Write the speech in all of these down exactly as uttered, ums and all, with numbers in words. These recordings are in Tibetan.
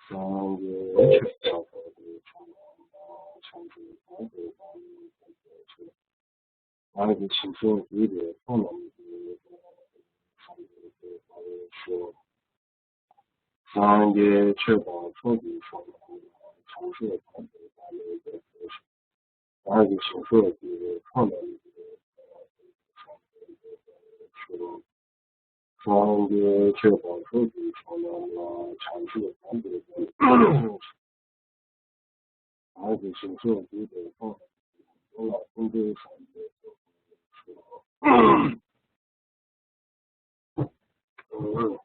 སངས་རྒྱས་ཆོས་དང་ཕུང་པོའི་ཕྱོགས་རྣམས་ལ། བྱང་ཆུབ་སེམས་དཔའི་ཐབས་ཀྱིས་བསྐོར་བའི་ཕྱིར། བདག་གིས་ཞིང་སོགས་བགྱིས་པའི་ཚོགས་རྣམས་ཀྱིས། སངས་རྒྱས་ཆོས་དང་ཕྱོགས་ཀྱི་མཆོག་རྣམས་ལ། བྱང་ཆུབ་མཐར་ཐུག་བདག་ནི་ཡིད་ཆེས་ཤིང་། བདག་གིས་ཞིང་སོགས་བགྱིས་པའི་ཚོགས་རྣམས་ཀྱིས། སངས་རྒྱས་ཆོས་དང་ཕྱོགས་ཀྱི་མཆོག་རྣམས་ལ། བྱང་ཆུབ་མཐར་ཐུག་བདག་ནི་ཡིད་ཆེས་ཤིང་། བདག་གིས་ཞིང་སོགས་བགྱིས་པའི་ཚོགས་རྣམས་ཀྱིས། ཀུན་ལ་ཕུང་པོའི་སངས་རྒྱས་ཆོས་དང་ཕུང་པོའི་ཕྱོགས།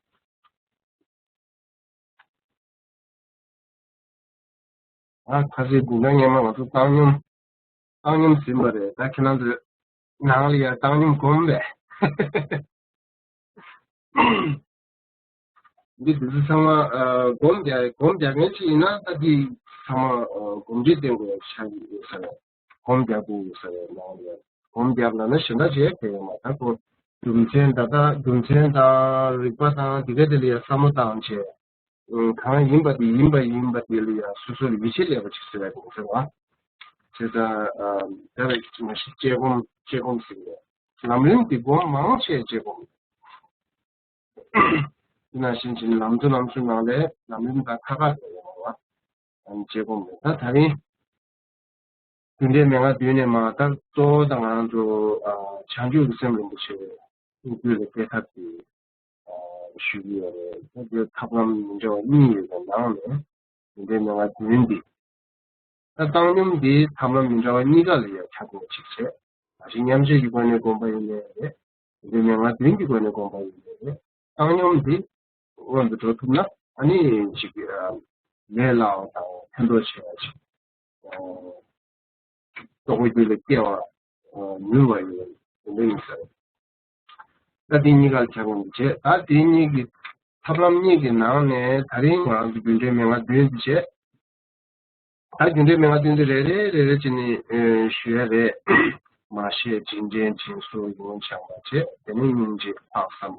ཨ། ཁ་སང་དགུན་ཁ་སྔོན་མ་ང་ཚོ་བཏང་སྙོམས། བཏང་སྙོམས་ཟིན་པ་རེད། ད་ཁྱེད་རང་ཚོས་ནང་ལ་ཡར་བཏང་སྙོམས་སྒོམ་པས། འདི་དུས་ཚོད་ཚང་མ་ཨ་སྒོམ་རྒྱག་སྒོམ་རྒྱག་མཁན་ཅིག་ཡིན་ན། ད་འདི་ཚང་མ་ཨ་སྒོམ་རྒྱུ་བསྟན་དགོས་ཡ་ཆགས་ཀྱི་ཡོད་ས་རེད། སྒོམ་རྒྱག་དགོས་ཡོད་ས་རེད། ནང་ལ་སྒོམ་རྒྱག་ལབ་ན་གཞན་དག་བྱས་ཁེལ་ཡོད་མ་རེད། ད་ཁོ་རྒྱུ་མཚན་ད་ལྟ་རྒྱུ་མཚན་དང་རིགས་པ་དང་དེ་ག་དེ་ལ་ཡ་བསམ་བློ་བཏང་བྱས། གང་ཡིན་པ་དེ་ཡིན་པ་ཡིན་པ་དེ་ལ་ཡང་སོ་སོར་ཡིད་ཆེས་སླེབས་པ་ཅིག་བཟོ་ཡ་དགོས་ཟེར་བ། བྱས་ཙང་ད་རེས་མ་གཞི་དཔྱད་སྒོམ་དཔྱད་སྒོམ་ཟེར་བས། ལམ་རིམ་འདི་སྒོམ་མང་ཆེ་དཔྱད་སྒོམ། དེ་ནང་བཞིན་བྱས་ནས་ལམ་གཙོ་ལམ་གཙོའི་ནང་ལས་ལམ་རིམ་དང་ཁ་ཁ་ཟེར་བ། དཔྱད་སྒོམ་རེད། ད་ད་རིང་རྒྱུ་འབྲས་མན་ངག་བདུན་ནས་མར་ད་གཙོ་བོ་ད་ང་རང་ཚོ་ཨ་བྱང་ཆུབ་ཀྱི་སེམས་རིན་པོ་ཆེ་དབུ་སྐུད་ལ་སྐྱེ་ཐབས་ཀྱི་ཨ་ཞུ་གི་ཡོད་རེད། ད་དེ་ཐབས་ལམ་མི་འདྲ་བ་གཉིས་ཡོད་པའི་ནང་ནས་རྒྱུ་འབྲས་མན་ངག་བདུན་འདི། ད་བཏང་སྙོམས་འདི་ཐབས་ལམ་མི་འདྲ་བ་གཉིས་ཀ་ལ་ཡང་ཁྱབ་པ་ཅིག་བྱས། མ་གཞི་མཉམ་བརྗེ་གི་སྒོ་ནས་བསྒོམ་པ་ཡིན་ནའི་རེད། རྒྱུ་འབྲས་མན་ངག་བདུན་གྱི་སྒོ་ནས་བསྒོམ་པ་ཡིན་ནའི་རེད། བཏང་སྙོམས་འདི་སྔོན་དུ་འགྲོ་ཐུབ་ན་ཨ་ནི་ཅིག་ལས་སླ་བ་དང་ཕན་ཐོགས་ཆེ་བ་ཅིག་ལྟོ་གོས་རྒྱུད་ལ་སྐྱེ་བ་མྱུར་བ་ཡིན། དེ་འདྲ་ཡིན་ས་རེད། ད་དེ་གཉིས་ཀ་ལ་ཁྱབ་པ་འདི་བྱས། ད་དེ་གཉིས་ཀྱི་ཐབས་ལམ་གཉིས་ཀྱི་ནང་ནས་ད་རིང་ང་རང་ཚོ་རྒྱུ་འབྲས་མན་ངག་བདུན་འདི་བྱས། ད་རྒྱུ་འབྲས་མན་ངག་བདུན་འདི་རེ་རེ་རེ་རེ་བྱས་ནས་ཨེ་ཞུ་ཡ་རེད། མ་ཤེས་དྲིན་དྲན་དྲིན་གཟོ་ཡོན་སྦྱང་བ་བྱས། དེ་ནས་སྙིང་རྗེ་ལྷག་བསམ་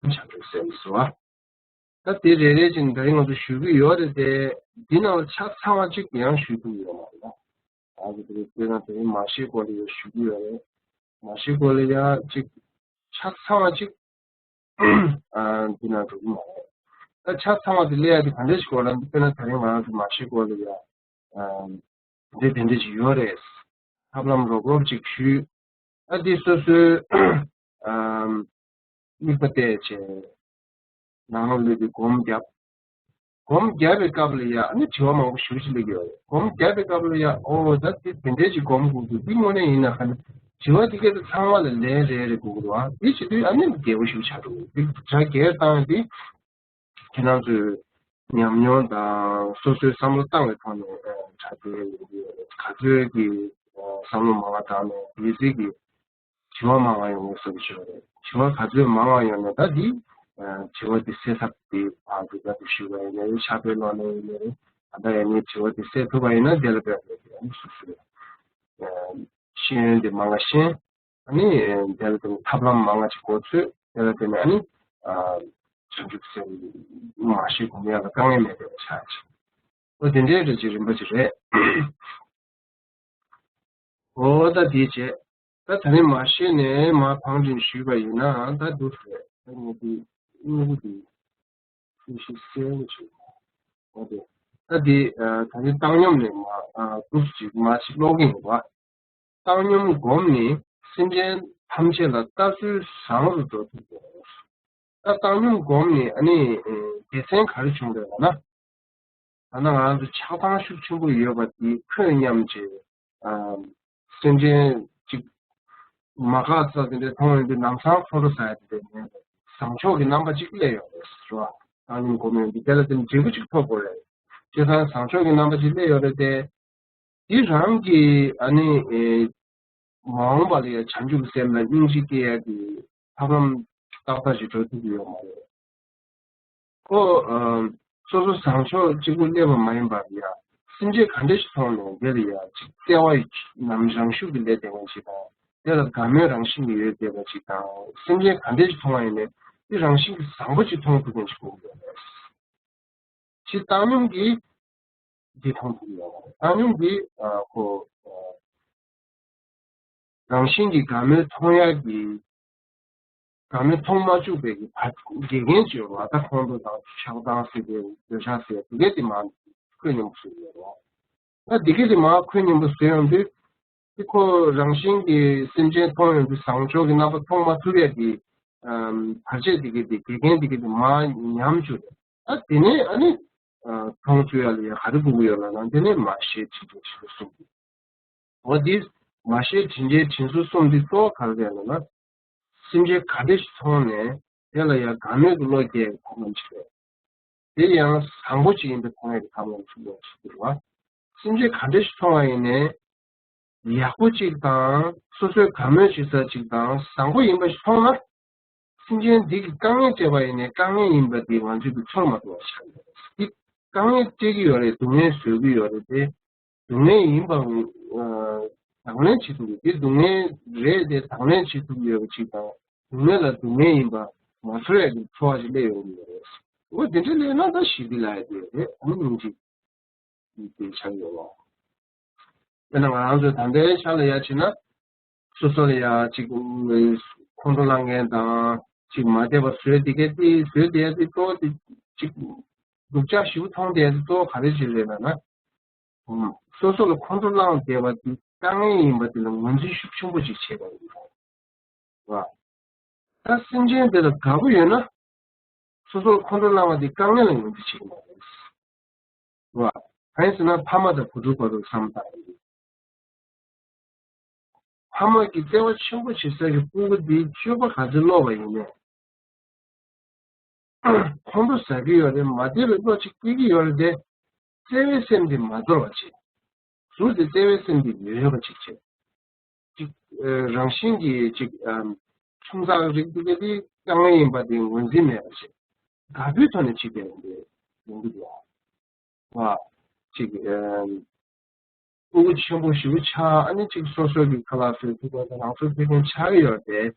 བྱང་ཆུབ་སེམས་སོ། ད་དེ་རེ་རེ་བཞིན་ད་རིང་ང་ཚོ་ཞུ་གི་ཡོད་རེད་དེ། འདི་ནང་ལ་ཆ་ཚང་བ་གཅིག་ཡང་ཞུ་ཐུབ་ཡོད་མ་རེད། ད་ང་ཚོ་དེ་རིང་དཔེར་ན་དེ་རིང་མ་ཤེས་སྐོར་ལ་ཡང་ཞུ་གི་ཡོད་རེད། མ་ཤེས་སྐོར་ལ་ཡང་གཅིག་ཆ་ཚང་བ་གཅིག་ཨ་འདི་ནང་འགྲོ་གི་མ་རེད། ད་ཆ་ཚང་བ་དེ་སླེབས་ཡ་དེ་ག་འདྲ་ཞིག་སྐོར་ལ། དཔེར་ན་དེ་རིང་ང་རང་ཚོ་མ་ཤེས་སྐོར་ལ་ཡང་ཨ་འདི་དེ་འདྲ་ཞིག་ཡོད་རེད། ཐབས་ལམ་རོབ་རོབ་ཅིག་ཞུས། ཨ་འདི་སོ་སོའི་ཨམ་དམིགས་པ་གཏད་བྱས་ནང་ལོགས་ལ་དེ་སྒོམ་བརྒྱབ། སྒོམ་བརྒྱབ་པའི་སྐབས་ལ་ཡ་ཨ་ནི་དྲི་བ་མང་པོ་ཞེ་པོ་ཅིག་སླེབས་ཀྱི་ཡོད་རེད། སྒོམ་བརྒྱབ་པའི་སྐབས་ལ་ཡ་ཨོ་ད་དེ་དེ་འདྲས་ཅིག་སྒོམ་དགོས་འདུག་འདི་དངོས་གནས་ཡིན་ན་ཧ་ནི་དྲི་བ་དེ་གས་དེ་ཚང་མ་ལ་ལན་རེ་རེ་དགོས་ཀྱི་འདུག་ཨ་དེ་བྱེད་དུས་ཨ་ནི་རྒྱལ་པོ་ཞེ་པོ་ཆགས་འགྲོ་གི་འདུག་དེ་གྲ་རྒྱས་བཏང་ཡ་དེ། ཁྱེད་རང་ཚོས་ཉམས་མྱོང་དང་སོ་སོའི་བསམ་བློ་བཏང་བའི་ཐོག་ནས་ཨ་གྲ་སྒྲིག་ཡོང་གི་ཡོད་རེད། ག་ཚོད་ཀྱི་ཨ་བསམ་བློ་མང་བ་བཏང་ནས་དེ་ཚིག་གི་དྲི་བ་མང་བ་ཡོང་གི་བཟོ་གི་ཆོག་རེད། དྲི་བ་ག་ཚོད་མང་བ་ཡོང་ན་ད་དེ་ཨ་དྲི་བ་དེ་སེལ་ཐབས་དེ་ཕར་དེ་ད་དེ་ཞུ་བ་ཡིན་ནའི་ཕྱག་དཔེ་ཀློག་ནའི་ཡིན་ནའི་ད་ལྟ་ཡང་ནས་དྲི་བ་དེ་སེལ་ཐུབ་པ་ཡིན་ན་དེ་ལ་དཔེ་དེ་ཡང་སོ་སོའི་ཨ་ཤེས་ཡོན་དེ་མང་བ་ཤེས། ཨ་ནི་དེ་ལ་དེ་ནི་ཐབས་ལམ་མང་བ་ཅིག་གོ་ཚོད། དེ་ལ་དེ་ནི་ཨ་ནི་ཨ་བྱང་ཆུབ་སེམས་མ་ཤེས་གོང་ཡག་ལ་དཀའ་ངལ་མེད་པའི་ཆ་ཅིག་ཨོ་དེ་འདྲའི་རེ་ཅིག་རིམ་པ་ཅིག་རེད། ཨོ་ད་དེ་བྱས། ད་ད་ནི་མ་ཤེས་ནས་མ་བང་སྒྲིག་ཞུས་པ་ཡིན་ན་ད་འདུག་རེད། ད་ངས་དེ་དངོས་པོ་དེ་ཤེས་ཤེས་གསལ་པོ་ཅིག་ཨོ་དེ་ད་དེ་ད་ནི་བཏང་སྙོམས་ནས་མ་འདུག་ཅིག་མ་ཅིག་ཀློག་གི་ཡིན་པ། བཏང་སྙོམས་སྒོམ་ནི་སེམས་ཅན་ཐམས་ཅད་ལ་ལྟ་ཚུལ་བཟང་རུ་འགྲོ་ཐུབ་དགོས། ད་བཏང་སྙོམས་སྒོམ་ནི་ཨ་ནི་སྡེ་ཚན་ག་རེ་བྱུང་རེད་ལབ་ན། ད་ནང་ང་ཚོ་ཆགས་སྡང་ཤུགས་ཆེན་པོ་ཡོད་པ་དེ་ཁོད་སྙམ་བྱས། སེམས་ཅན་གཅིག་མ་དགའ་ས་དེ་འདྲ་མཐོང་ཡོང་དུས་ལམ་སང་ཁོང་ཁྲོ་ཟ་ཡ་དེ་འདྲ་མེད་པ་བཟང་ཕྱོགས་ཀྱི་རྣམ་པ་གཅིག་སླེབས་ཡོང་རེད་ཟེར་བ། བཏང་སྙོམས་སྒོམ་ཡོང་དུས་དེ་ལ་དེ་འབྲས་བུ་གཅིག་ཐོབ་དགོས་རེད། བྱས་ཙང་བཟང་ཕྱོགས་ཀྱི་རྣམ་པ་གཅིག་སླེབས་ཡོང་རེད་དེ། དེ་རང་གི་ཨ་ནི་ཨེ་མ་འོངས་པ་ལ་ཡང་བྱང་ཆུབ་སེམས་ལ་སྙིང་རྗེ་སྐྱེ་ཡ་གི་ཐབས་ལམ་ཏག་ཏག་ཞིག་འགྲོ་ཐུབ་ཀྱི་ཡོད་མ་རེད། ཁོ་ཨ་སོ་སོ་བཟང་ཕྱོགས་གཅིག་པུ་སླེབས་པ་མ་ཡིན་པར་ཡ་སེམས་ཅན་ག་འདྲ་ཞིག་མཐོང་ནས་དེ་ལ་ཡ་ཅིག་བརྩེ་བ་ཡི་ནམ་རང་ཤུགས་ཀྱིས་སླེབས་བསྡད་མཁན་ཞིག་དང་། དེ་ལ་དགའ་མོས་རང་བཞིན་གྱིས་ཡོད་བསྡད་པ་ཞིག་དང་། སེམས་ཅན་ག་འདྲ་ཞིག་མཐོང་བ་ཡིན་ནའི་དེ་རང་བཞིན་གྱིས་བཟང་པོ་ཅིག་མཐོང་ཐུབ་མཁན་ཞིག་དགོས་ཀྱི་ཡོད་རེད། ཕྱིར་བཏང་སྙོམས་ཀྱིས་འདི་མཐོང་ཐུབ་ཡོད་པ་རེད། བཏང་སྙོམས་ཀྱིས་ཨ་ཁོ་ཨ་རང་བཞིན་གྱིས་དགའ་མོས་མཐོང་ཡག་གི་དགའ་མོས་མཐོང་མ་བཅུག་པའི་གི་བར་དགེ་རྒན་ཅིག་ཡོད་པ། ད་ཁོང་ཁྲོ་དང་ཆགས་སྡང་ཟེར་ཏེ་འདོད་ཆགས་ཟེར་དེ་གས་དེ་མར་ཁོད་སྙོམས་པོ་བཟོས་ཡོད་རེད། ད་དེ་གས་དེ་མར་ཁོད་སྙོམས་པོ་བཟོས་ཡོང་དུས། དེ་ཁོ་རང་བཞིན་གྱིས་སེམས་ཅན་མཐོང་ཡོང་དུས་བཟང་ཕྱོགས་ཀྱི་རྣམ་པ་མཐོང་མ་ཐུབ་ཡ་དེ་ཨམ་བར་ཆད་དེ་གས་དེ་དགེ་རྒན་དེ་གས་དེ་མར་ཉམས་བཅུག་རེད། ད་དེ་ནས་ཨ་ནི་ཨ་མཐོང་ཚུལ་ཡ་ལ་ཡ་ག་རེ་དགོས་ཀྱི་ཡོད་ལབ་ན། དེ་ནས་མར་ཤེས་དྲིན་ཆེན་དྲིན་གཟོ་གསུམ། འོ་འདི་མར་ཤེས་དྲིན་ཆེན་དྲིན་གཟོ་གསུམ་འདི་གཙོ་བོ་ག་རེ་རེད་ལབ་ན། སེམས་ཅན་ག་འདྲ་ཞིག་མཐོང་ནས་དེ་ལ་ཡང་དགའ་མོས་ཀྱི་བློ་སྐྱེ་བའི་ཐབས་ལམ་ཞིག་རེད། དེ་ཡང་བཟང་པོ་ཅིག་ཡིན་པའི་མཐོང་ཡས་ཀྱི་ཐབས་ལམ་ཞིག་ཡོད་ཞིག་འདུག་བ། སེམས་ཅན་ག་འདྲ་ཞིག་མཐོང་བ་ཡིན་ནའི་ཡག་པོ་ཅིག་དང་སོ་སོའི་དགའ་མོས་བྱེད་ས་ཅིག་དང་བཟང་པོ་ཡིན་པ་ཞིག་མཐོང་ན། སེམས་ཅན་འདི་གིས་དཀའ་ངལ་སྤྲད་པ་ཡིན་ནའི་དཀའ་ངལ་ཡིན་པ་འདི་ང་ཚོས་ཀྱི་ཚོར་མ་ཐུབ་པ་ཆགས་ཡོད་རེད། འདི་དཀའ་ངལ་སྤྲད་ཀྱི་ཡོད་རེད། སྡུག་བསྔལ་བཟོ་གི་ཡོད་རེད་དེ། སྡུག་བསྔལ་ཡིན་པ་ཨ་དང་ལེན་བྱེད་ཐུབ་ཀྱི། དེ་སྡུག་བསྔལ་རེད་དེ་དང་ལེན་བྱེད་ཐུབ་ཀྱི་ཡོད་པ་ཅིག་དང་། སྡུག་བསྔལ་ལ་སྡུག་བསྔལ་ཡིན་པ་མ་ཚོར་ཡ་གི་ཚོར་བ་ཅིག་སླེབས་ཡོང་གི་ཡོད་རེད། འོ་དེ་འདྲ་སླེབས་ན་ད་ཞི་བདེ་ལབ་ཡ་དེ་རེད། ཨ་ནི་སྙིང་རྗེ་ཡིན་པའི་ཆ་ཡོད་ལ། དཔེར་ན་ང་རང་ཚོ་ད་ལྟའི་ཆ་ལ་ཡ་བྱས་ན། སོ་སོ་ལ་ཡ་ཅིག་ཁོང་ཁྲོ་ལངས་མཁན་དང་ཅིག་མ་བདེ་བ་བཟོས་དེ་གས་དེ་བཟོས་དེ་ཡ་དེ་གཙོ་བོ་དེ་ཅིག་སྡུག་ཅག་ཞེ་པོ་མཐོང་དེ་ཡ་དེ་གཙོ་བོ་ག་རེ་ཅིག་རེད་ལབ་ན། སོ་སོ་ལ་ཁོང་ཁྲོ་ལངས་བསྡད་པ་དེ་དཀའ་ངལ་ཡིན་པ་དེ་ལ་ངོས་འཛིན་ཤུགས་ཆེན་པོ་ཅིག་བྱས་པ་ཡིན་པ། ད་སེམས་ཅན་དེ་ལ་དགའ་པོ་ཡོད་ན། སོ་སོར་ཁོང་ཁྲོ་ལངས་པ་དེ་དཀའ་ངལ་ལ་ངོས་འཛིན་བྱེད་ཀྱི་མ་རེད། རེད་བ། གང་ཡིན་ཟེར་ན་ཕ་མ་དང་བུ་ཕྲུག་བར་དུ་བསམ་བཏང་ཡིན། ཕ་མ་གིས་བརྩེ་བ་ཆེན་པོ་བྱེད་ས་ཀྱི་སྤུ་གུ་དེའི་སྤྱོད་པ་ག་ཚོད་ལོག་པ་ཡིན་ནའི། ཁོང་ཁྲོ་ཟ་གི་ཡོད་རེད། མ་བདེ་བའི་བློ་ཅིག་སྐྱེ་གི་ཡོད་རེད་དེ། བརྩེ་བའི་སེམས་དེ་མ་འདོར་བ་བྱེད། ཟུར་དེ་བརྩེ་བའི་སེམས་དེ་ཡོད་པ་ཅིག་བྱེད། ཅིག་ཨ་རང་བཞིན་གྱིས་ཅིག་ཨ་ཆུང་ཙག་རིགས་དེ་ག་དེ་དཀའ་ངལ་ཡིན་པ་དེ་ངོས་འཛིན་མེད་པ་བྱེད། དགའ་པོའི་ཐོག་ནས་བྱེད་དེ་ཡོང་གི་འདུག་བ། ཅིག་ཨ་སྤུ་གུ་ཆེན་པོ་ཞེ་པོ་ཆགས། ཨ་ནི་ཅིག་སོ་སོ་གི་ཁ་ལག་བཟོས་ཐུབ་པ་དང་རང་སོའི་ཕེ་ཕན་ཆགས་ཀྱི་ཡོད་རེད།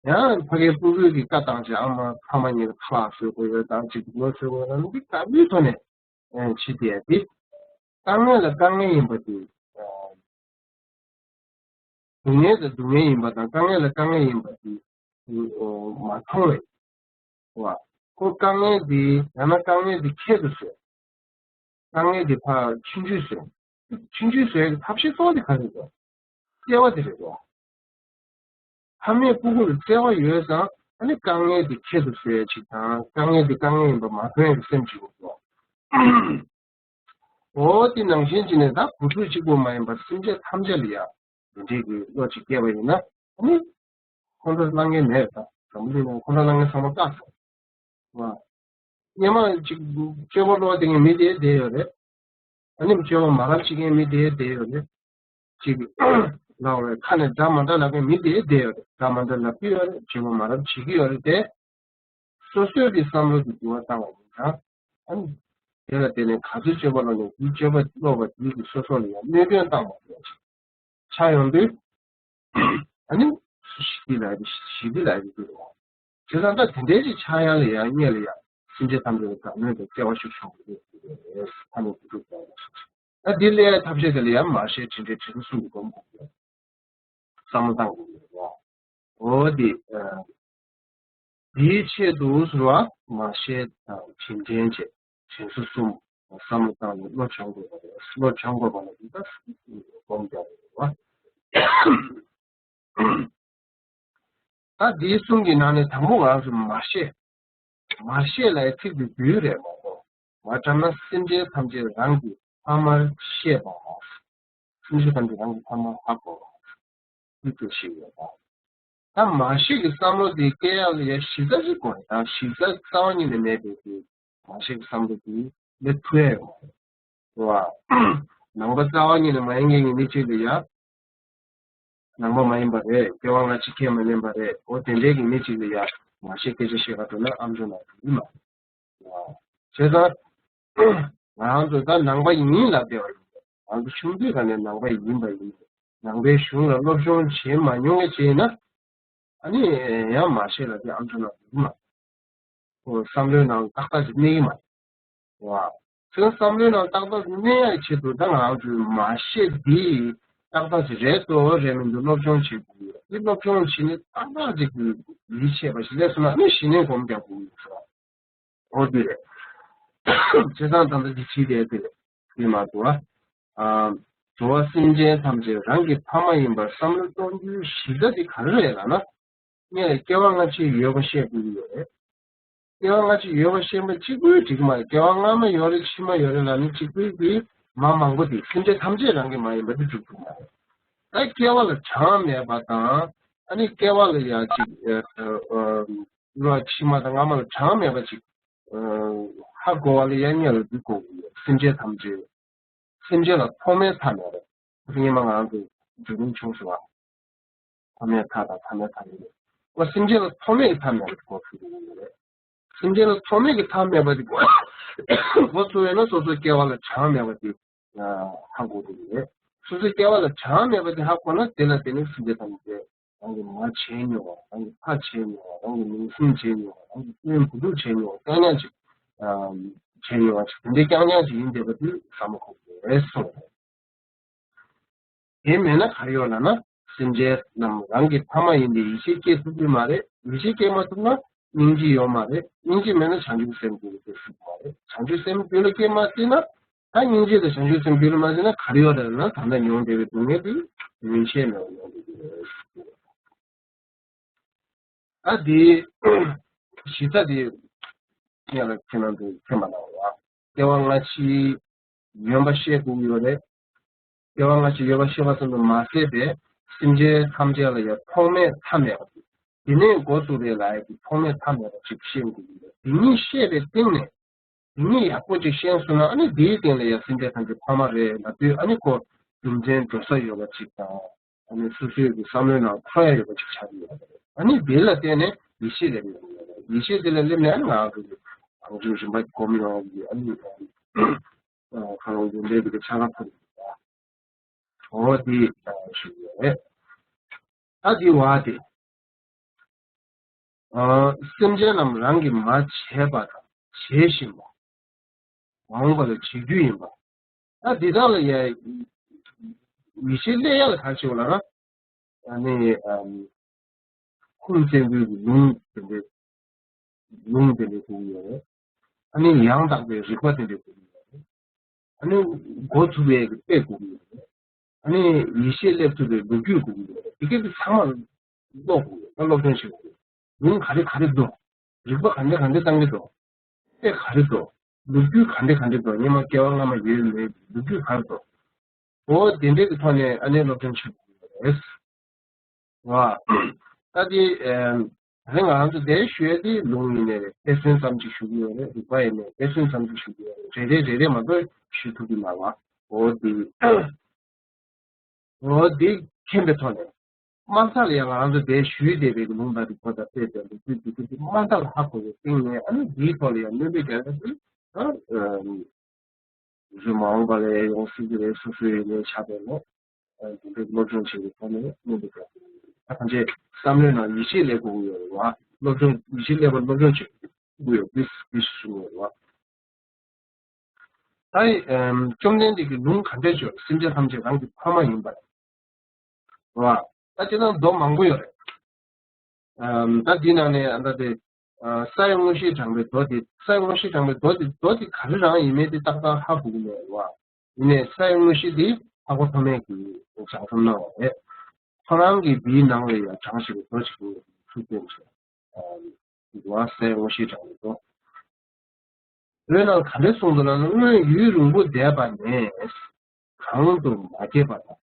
ཡང་ཕ་གིའི་སྤུ་གུ་གི་བཀའ་བཏང་བྱས། ཨ་མ་ཕ་མ་གཉིས་ལ་ཁ་ལག་བཟོས་དགོས་ཡོད་དང་ཅིག་ལོ་བཟོས་དགོས་ཡོད་དང་འདི་དགའ་པོའི་ཐོག་ནས་ཨ་བྱེད་དེ་ཡ་དེ། དཀའ་ངལ་ལ་དཀའ་ངལ་ཡིན་པ་དེ། ཨ་སྡུག་བསྔལ་ལ་སྡུག་བསྔལ་ཡིན་པ་དང་དཀའ་ངལ་ལ་དཀའ་ངལ་ཡིན་པ་དེ་མ་མཐོང་བས། བ། ཁོ་དཀའ་ངལ་དེ་ཡང་ན་དཀའ་ངལ་དེ་ཁྱད་དུ་བཟོས། དཀའ་ངལ་དེ་ཕར་ཆུང་ཆུང་བཟོས། ཆུང་ཆུང་བཟོས་ཀྱི་ཐབས་ཤེས་གཙོ་བོ་དེ་ག་རེ་རེད། བརྩེ་བ་དེ་རེད་དོ། ཕ་མས་སྤུ་གུ་ལ་བརྩེ་བ་ཡོད་ཙང་ཨ་ནི་དཀའ་ངལ་དེ་ཁྱད་དུ་བཟོས་ཡ་ཅིག་དང་དཀའ་ངལ་དེ་དཀའ་ངལ་ཡིན་པ་མ་མཐོང་ཡ་གི་སེམས་ཅིག་ཡོད་དོ། འོ་དེ་ནང་བཞིན་བྱས་ནས་ད་བུ་ཕྲུག་གཅིག་པོ་མ་ཡིན་པར་སེམས་ཅན་ཐམས་ཅད་ལ་ཡང་དེ་འདྲའི་གི་བློ་ཅིག་སྐྱེས་པ་ཡིན་ན་ཨ་ནི་ཁོང་ཁྲོ་ལངས་མཁན་མེད་པ། འཛམ་བུ་གླིང་ནང་ཁོང་ཁྲོ་ལངས་མཁན་ཚང་མ་བཀག་སོང་བ། སྔོན་མ་ཅིག་སྤྱོད་པ་བློ་བདེ་མཁན་མི་དེ་བསྡད་ཡོད་རེད། ཨ་ནི་སྤྱོད་པ་མ་རབས་བྱེད་མཁན་མི་དེ་བསྡད་ཡོད་རེད། ཅིག་ལབ་རེད། ཁ་ནས་འདྲ་མ་འདྲ་ལབ་མཁན་མི་དེ་བསྡད་ཡོད་རེད། འདྲ་མ་འདྲ་ལབ་ཀྱི་ཡོད་རེད། སྤྱོད་པ་མ་རབས་བྱེད་ཀྱི་ཡོད་རེད་དེ། སོ་སོའི་གི་བསམ་བློ་དེ་འགྱུར་བ་བཏང་བ་ཡིན་ཙང་། ཨ་ནི་དེ་ལ་བརྟེན་ནས་ག་ཚོད་སྤྱོད་པ་ལོག་ནས་དེའི་སྤྱོད་པ་ལོག་པ་དེའི་གི་སོ་སོ་ལ་ཡང་གནོད་སྐྱོན་བཏང་བ་ཡོད་ཅིག་ཆགས་ཡོང་དུས། ཨ་ནི་ཞི་བདེ་ལབ་ཡ་དེ་ཞི་བདེ་ལབ་ཡ་དེ་འདུག་རེད་བ། བྱས་ཙང་ད་དེ་འདྲའི་ཅིག་ཆགས་ཡ་ལ་ཡང་སྔོན་ལ་ཡང་སེམས་ཅན་ཐམས་ཅད་ལ་དགའ་མོས་དང་བརྩེ་བ་ཤུགས་ཆུང་བ་རེད། ཨ་ནི་དེ་འདུག་རེད་བ། ད་འདི་སླེབས་ཡ་ཐབས་ཤེས་དེ་ལ་ཡང་མར་ཤེས་དྲིན་དྲན་དྲིན་གཟོ་གསུམ་གྱི་སྒོམ་དགོས་རེད། བསམ་བློ་བཏང་དགོས་ཀྱི་རེད། འོ་དེ། ཨ། དེའི་ཆེད་དུ་ཟེར་བ་མར་ཤེས་དང་དྲིན་དྲན་བཅས་དྲིན་གཟོ་གསུམ་བསམ་བློ་བཏང་ནས་བློ་སྦྱོང་དགོས་པ་རེད། བློ་སྦྱོང་དགོས་པ་ལ་འདི་ལྟར་སྒོམ་རྒྱག་དགོས་པ། ད་དེའི་གསུམ་གྱི་ནང་ནས་དང་པོ་ང་ཚོ་མར་ཤེས། མར་ཤེས་ལ་ཡང་ཚིག་དེ་བསྡུས་རེད་མ་གཏོགས། མ་བཀྲམ་ན་སེམས་ཅན་ཐམས་ཅད་རང་གི་ཕ་མར་ཤེས་པའོ། སེམས་ཅན་ཐམས་ཅད་རང་གི་ཕ་མར་ཧ་གོ། འདི་ཚོ་ཤེས་ཡོད་པ། ད་མར་ཤེས་ཀྱི་བསམ་བློ་དེ་སྐྱེ་ཡག་ལ་ཡང་གཞི་རྩ་ཅིག་དགོས་རེད། ད་གཞི་རྩ་རྩ་བ་ཉིད་ནས་མེད་པའི་དེ་མར་ཤེས་ཀྱི་བསམ་བློ་དེ་སླེབས་ཐུབ་ཡག་ཡོད་མ་རེད། རེད་བ། ནང་པ་རྩ་བ་ཉིད་ནས་མ་ཡིན་མཁན་གྱི་མི་གཅིག་ལ་ཡང་ནང་པ་མ་ཡིན་པ་རེད། སྐྱེ་བ་སྔ་ཕྱི་ཁས་མ་ལེན་པ་རེད། འོ་དེ་འདྲའི་གི་མི་གཅིག་ལ་ཡང་མར་ཤེས་སྐད་ཆ་བཤད་ག་འགྲོ་ན་ཨམ་ཅོག་ནང་དུ་ཡིན་མ་རེད། བྱས་ཙང་། ང་རང་ཚོ་ད་ནང་པ་ཡིན་ལབ་བསྡད་པ་ཡིན། ང་ཚོ་ཆུང་དུས་ཀ་ནས་ནང་པ་ཡིན་པ་ཡིན། ནང་པའི་གཞུང་ལ་སློབ་སྦྱོང་བྱེད་མ་མྱོང་བའི་རྗེས་ན། ཨ་ནི་ཡང་མར་ཤེས་ལབ་དེ་ཨམ་ཅོག་ནང་ཡིན་མ། ཁོ་བསམ་བློའི་ནང་ཏག་ཏག་ཅིག་གནས་ཀྱི་མ་རེད། བ། དོན་བསམ་བློའི་ནང་ཏག་ཏག་གནས་ཡག་ཆེད་དུ་ད་ང་རང་ཚོས་མ་ཤེས་འདི་ཏག་ཏག་ཅིག་རེད་དོ་རེད་མི་འདུག་སློབ་སྦྱོང་བྱེད་དགོས་ཡོད། འདི་སློབ་སྦྱོང་བྱེད་ནས་ཏག་ཏག་ཅིག་གི་ཡིད་ཆེས་པ་ཞིག་སླེབས་སོང་ན་ཨ་ནི་གཞི་ནས་སྒོམ་རྒྱག་དགོས་ཡོད་ཟེར་བ། འོ་དེ་རེད། བྱས་ཙང་ད་ལྟ་འདི་བྲིས་བསྡད་དེ་རེད། དེ་མ་གཏོགས་ཨ། འགྲོ་བ་སེམས་ཅན་ཐམས་ཅད་རང་གི་ཕ་མ་ཡིན་པར་བསམ་བློ་གཏོང་རྒྱུའི་གཞི་རྩ་དེ་ག་རེ་རེད་ལབ་ན། ངས་སྐྱེ་བ་སྔ་ཕྱི་ཡོད་པ་ཤེས་དགོས་ཀྱི་ཡོད་རེད། སྐྱེ་བ་སྔ་ཕྱི་ཡོད་པ་ཤེས་པ་གཅིག་པུས་འགྲིག་གི་མ་རེད། སྐྱེ་བ་སྔ་མ་ཡོད་རེད་ཕྱི་མ་ཡོད་རེད་ལབ་ནས་གཅིག་པུས་ཀྱིས་མ་མང་པོ་དེ་སེམས་ཅན་ཐམས་ཅད་རང་གི་མ་ཡིན་པ་དེ་འགྲུབ་ཐུབ་མ་རེད། ད་སྐྱེ་བ་ལ་གྲངས་མེད་པ་དང་ཨ་ནི་སྐྱེ་བ་ལ་ཡང་ཅིག་ཨ་ཨ་ལོ་ཕྱི་མ་དང་སྔ་མ་ལ་གྲངས་མེད་པ་ཅིག་ཨ་ཧ་གོ་བ་ལ་ཡང་ཉེ་ལ་འདི་གོ་དགོས་ཡོད། སེམས་ཅན་ཐམས་ཅད། སེམས་ཅན་ལ་ཐོག་མའི་མཐའ་མེད་པ། སྔོན་མ་ང་ཚོ་བརྒྱུད་རིམ་བྱུང་ཟེར་བ། ཐོག་མའི་མཐའ་དང་མཐའ་མེད་མཐའ་ཡིན། ཨོ་སེམས་ཅན་ལ་ཐོག་མའི་མཐའ་མེད་པ་གོ་ཐུབ་ཀྱི་ཡོད་རེད། སེམས་ཅན་ལ་ཐོག་མའི་གི་མཐའ་མེད་པ་དེ་གོ་ཐུབ་ཡོད་ན་སོ་སོའི་སྐྱེ་བ་ལ་གྲངས་མེད་པ་དེ་ཧ་གོ་ཐུབ་ཀྱི་རེད། སོ་སོའི་སྐྱེ་བ་ལ་གྲངས་མེད་པ་དེ་ཧ་གོ་ན་དེ་ལ་བརྟེན་ནས་སེམས་ཅན་ཐམས་ཅད་རང་གི་མ་བྱས་མྱོང་བ། རང་གི་ཕ་བྱས་མྱོང་བ། རང་གི་མིང་སྲིང་བྱས་མྱོང་བ། རང་གི་སྤུན་བུ་ཕྲུག་བྱས་མྱོང་བ། རྐྱང་རྐྱང་ཅིག་བྱས་མྱོང་བ་ཅིག་དེ་འདྲའི་རྐྱང་རྐྱང་ཅིག་ཡིན་བསྡད་པ་དེ་བསམ་བློ་འཁོར་དགོས་རེད་གསུངས། དེ་མེད་ན་ག་རེ་ཡོད་ལབ་ན། སེམས་ཅན་རྣམས་རང་གི་ཕ་མ་ཡིན་པའི་ཡིད་ཆེས་སྐྱེ་ཐུབ་ཀྱི་མ་རེད། ཡིད་ཆེས་སྐྱེ་མ་ཐུབ་ན་སྙིང་རྗེ་ཡོད་མ་རེད། སྙིང་རྗེ་མེད་ན་བྱང་ཆུབ་སེམས་རྒྱུད་ལ་སྐྱེ་ཐུབ་མ་རེད། བྱང་ཆུབ་སེམས་རྒྱུད་ལ་སྐྱེ་མ་སྲིད་ན། ད་སྙིང་རྗེ་དང་བྱང་ཆུབ་སེམས་རྒྱུད་ལ་མ་སྐྱེས་ན་ག་རེ་ཡོད་རེད་ན། ད་ལྟ་མྱོང་བསྡད་པའི་སྡུག་བསྔལ་དེ་རྒྱུན་ཆད་མེད་པར་མྱོང་བསྡད་ཀྱི་རེད། ད་དེ་གཞི་རྩ་དེ་ངས་ལ་ཁྱེད་རང་ཚོས་མཁྱེན་པ་གནང་བ། སྐྱེ་བ་སྔ་ཕྱི་ཡོད་པ་ཤེས་དགོས་ཀྱི་ཡོད་རེད། སྐྱེ་བ་སྔ་ཕྱི་ཡོད་པ་ཤེས་པ་ཙམ་དུ་མ་ཟད་པའི་སེམས་ཅན་ཐམས་ཅད་ལ་ཡང་ཐོག་མའི་མཐའ་མེད་པ་དེ། དེ་ནས་འགོ་བཙུགས་པའི་ལ་ཡ་གི་ཐོག་མའི་མཐའ་མེད་པ་ཅིག་ཤེས་དགོས་ཀྱི་ཡོད་རེད། དེ་གཉིས་ཤེས་པའི་སྟེང་ནས། དེ་གཉིས་ཡག་པོ་ཅིག་ཤེས་སོང་ན་ཨ་ནི་དེའི་སྟེང་ལ་ཡང་སེམས་ཅན་ཐམས་ཅད་ཕ་མ་རེད་ལབ་དུས་ཨ་ནི་ཁོ་རྒྱུ་མཚན་འགྲོ་ས་ཡོད་པ་ཅིག་དང་། ཨ་ནི་སོ་སོའི་གི་བསམ་བློའི་ནང་འཁོར་ཡ་ཡོད་པ་ཅིག་ཆགས་ཀྱི་ཡོད་པ་རེད། ཨ་ནི་དེ་ལ་བརྟེན་ནས་ཡིད་ཆེས་སླེབས་ཡོང་གི་རེད། ཡིད་ཆེས་དེ་ལ་སླེབས་ནས་ཨ་ནི་ང་རང་ཚོ་གི་རང་བྱུང་རིམ་པ་སྒོམ་ཡོང་གི། ཨ་ནི་ཁོ་རང་ཚོ་འདས་པའི་གི་ཆ་ལ་ཕར་འོ་དེ་ཞུ་གི་ཡོད་རེད། ད་དེ་བ་དེ། ཨ། སེམས་ཅན་རྣམས་རང་གིས་མ་བྱས་པ་དང་བྱེད་བཞིན་པ། མ་འོངས་པ་ལ་བྱེད་རྒྱུ་ཡིན་པ། ད་འདི་དག་ལ་ཡ་ཡིད་ཆེས་སླེབས་ཡ་ལ་ག་རེ་བྱེད་དགོས་ལབ་ན། ཨ་ནི་ཨམ། ཁུངས་བཙན་པོའི་གི་ལུང་དེ་འདྲའི་ལུང་དེ་འདྲའི་དགོས་ཀྱི་ཡོད་རེད། ཨ་ནི་ཡང་དག་པའི་རིགས་པ་དེ་འདྲའི་དགོས་ཀྱི་ཡོད་རེད། ཨ་ནི་འགོ་ཚུགས་པའི་གི་དཔེ་དགོས་ཀྱི་ཡོད་རེད། ཨ་ནི་ཡིད་ཆེས་སླེབས་ཐུབ་པའི་ལོ་རྒྱུས་དགོས་ཀྱི་ཡོད་རེད། དེ་གའི་དེ་ཚང་མ་ཀློག་དགོས། ད་སློབ་སྦྱོང་བྱེད་དགོས། ལུང་ག་རེ་ག་རེ་འདུག་རིགས་པ་ག་འདྲ་ག་འདྲ་བཏང་གི་འདུག་དཔེ་ག་རེ་འདུག་ལོ་རྒྱུས་ག་འདྲ་ག་འདྲ་འདུག་སྔོན་མ་སྐྱེ་བ་སྔ་མ་ཡོད་མེད་ལོ་རྒྱུས་ག་རེ་འདུག་འོ་དེ་འདྲའི་གི་ཐོག་ནས་ཨ་ནི་སློབ་སྦྱོང་བྱེད་དགོས་རེད། ཨ། ད་དེ་ཨེམ། ད་རེས་ང་རང་ཚོ་དེ་ཞུ་ཡ་དེ་ལུང་ཡིན་ནའི་རེད། དཔེ་མཚོན་ཙམ་ཅིག་ཞུ་གི་ཡོད་རེད། རིགས་པ་ཡིན་ནའི་དཔེ་མཚོན་ཙམ་ཅིག་ཞུ་གི་ཡོད་རེད། རེ་རེ་རེ་རེ་མ་གཏོགས་ཞུ་ཐུབ་ཀྱི་མ་རེད་བ། འོ་དེ། འོ་དེ་མཁྱེན་པའི་ཐོག་ནས། དམའ་མཐའ་ལ་ཡང་ང་རང་ཚོ་དེ་ཞུས་བསྡད་པའི་ལུང་དང་རིགས་པ་དང་དཔེ་དང་ལོ་རྒྱུས་འདི་ཚོ་དེ་དམའ་མཐའ་ལ་ཧ་གོ་བའི་སྟེང་ནས་ཨ་ནི་དེའི་ཐོག་ལ་ཡང་སྣོན་པ་རྒྱག་ཡ་དེ། ཨ། རེད། མ་འོངས་པ་ལ་ཡོང་སྲིད་ཀྱི་རེད། སོ་སོའི་ལས་བྱ་བའི་ལོ། དེ་འདྲའི་སློབ་སྦྱོང་བྱེད་པའི་ཐོག་ནས་གནས་འདུག་ག་ད་ཕན་ཆད་བསམ་བློའི་ནང་ཡིད་ཆེས་སླེབས་དགོས་ཀྱི་ཡོད་རེད་བ། སློབ་སྦྱོང་ཡིད་ཆེས་སླེབས་པར་སློབ་སྦྱོང་བྱེད་དགོས་ཀྱི་ཡོད། དེ་དེ་ཞུ་གི་ཡོད་རེད་བ། ད་ཨེམ། བཅོམ་ལྡན་འདས་ཀྱིས་ལུང་ག་འདྲས་བརྗོད། སེམས་ཅན་ཐམས་ཅད་རང་གི་ཕ་མ་ཡིན་པར། རེད་བ། ད་དེ་ནང་མདོ་མང་པོ་ཡོད་རེད། ཨམ། ད་འདི་ནང་ནས་ཨ་ད་དེ། ཨ། ས་ཡི་དངོས་གཞིར་དྲངས་པའི་མདོ་དེ། ས་ཡི་དངོས་གཞིར་དྲངས་པའི་མདོ་དེ། མདོ་དེ་ག་རེ་རང་ཡིན་མིན་དེ་ཏག་ཏག་ཧ་གོ་གི་མེད་རེད་བ། ཡིན་ནའི་ས་ཡི་དངོས་གཞི་དེ་འཕགས་པ་ཐོགས་མེད་ཀྱིས་སྦྱང་གསུམ་གནང་བ་རེད། ཁོ་རང་གིས་འདིའི་ནང་ལ་ཡང་དྲངས་བཞག་པའི་མདོ་ཅིག་ཚུར་བསྟན་བྱས། ཨ། འདུག་བ། ས་ཡི་དངོས་གཞིར་དྲངས་པའི་མདོ། བོད་ནང་ག་འདྲ་གསུངས་འདུག་ལབ་ན། སྔོན་ཡུན་རིང་པོ་འདས་པ་ནས་གང་དུ་མ་སྐྱེས་པ་དང་།